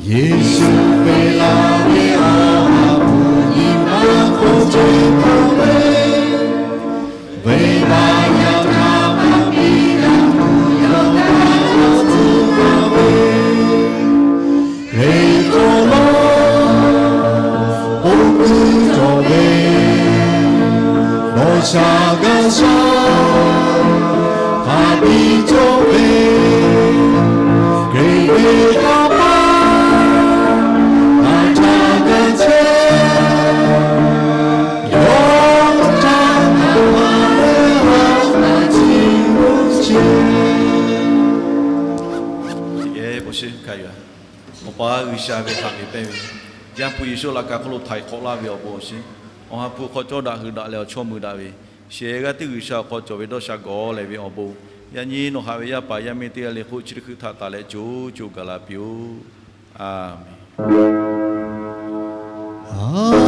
Yeˍsuˆ ve laˬ ve awˬ ha hpu nyi ma hk'aw chehˇ taˍ ve, venˇbaˆ yaˇ htaꞈ hk'a biˇ g'a tuˬ yawˇ g'a tcuhˉ taˍ ve, hk'e k'o, oˇ kuiˬ cawˬ ve dawˇ sha gaˇ shaˉ, hk'a biˇ cawˬ ve, hk'e ve kanˇ paˆ ngaˬ htaꞈ g'a chehˇ. Yawˇ htaꞈ ngaˬ leh ha k'aˉ chi g'uˇ chehˇ. Awˬ pa G'uiˬsha ve haꞈ ve pehˇ ve, Yaˇ hpu Yeˍsuˆ laꞈ ka hk'oˆ lo htaiˍ hk'awꞈ laˇ ve awˬ bon awˬ shiˍ, Awˬ ha hpu hk'aw cawˇ daꞈ hui daꞈ leh awˬ chawˇ mui daꞈ ve, shehˍ g'aˇ tiˉ G'uiˬsha awˬ hk'aw cawˬ ve dawˇ sha gawˬ leh ve awˬ bon, yaꞈ nyi nawˬ haꞈ ve yaˇ paˍ yaˇ miˇ teˇ g'aˇ le hk'oˆ chi teˇ hkui htaꞈ taˍ leh co co gaˬ la piˇ-oˆ. A menˍ.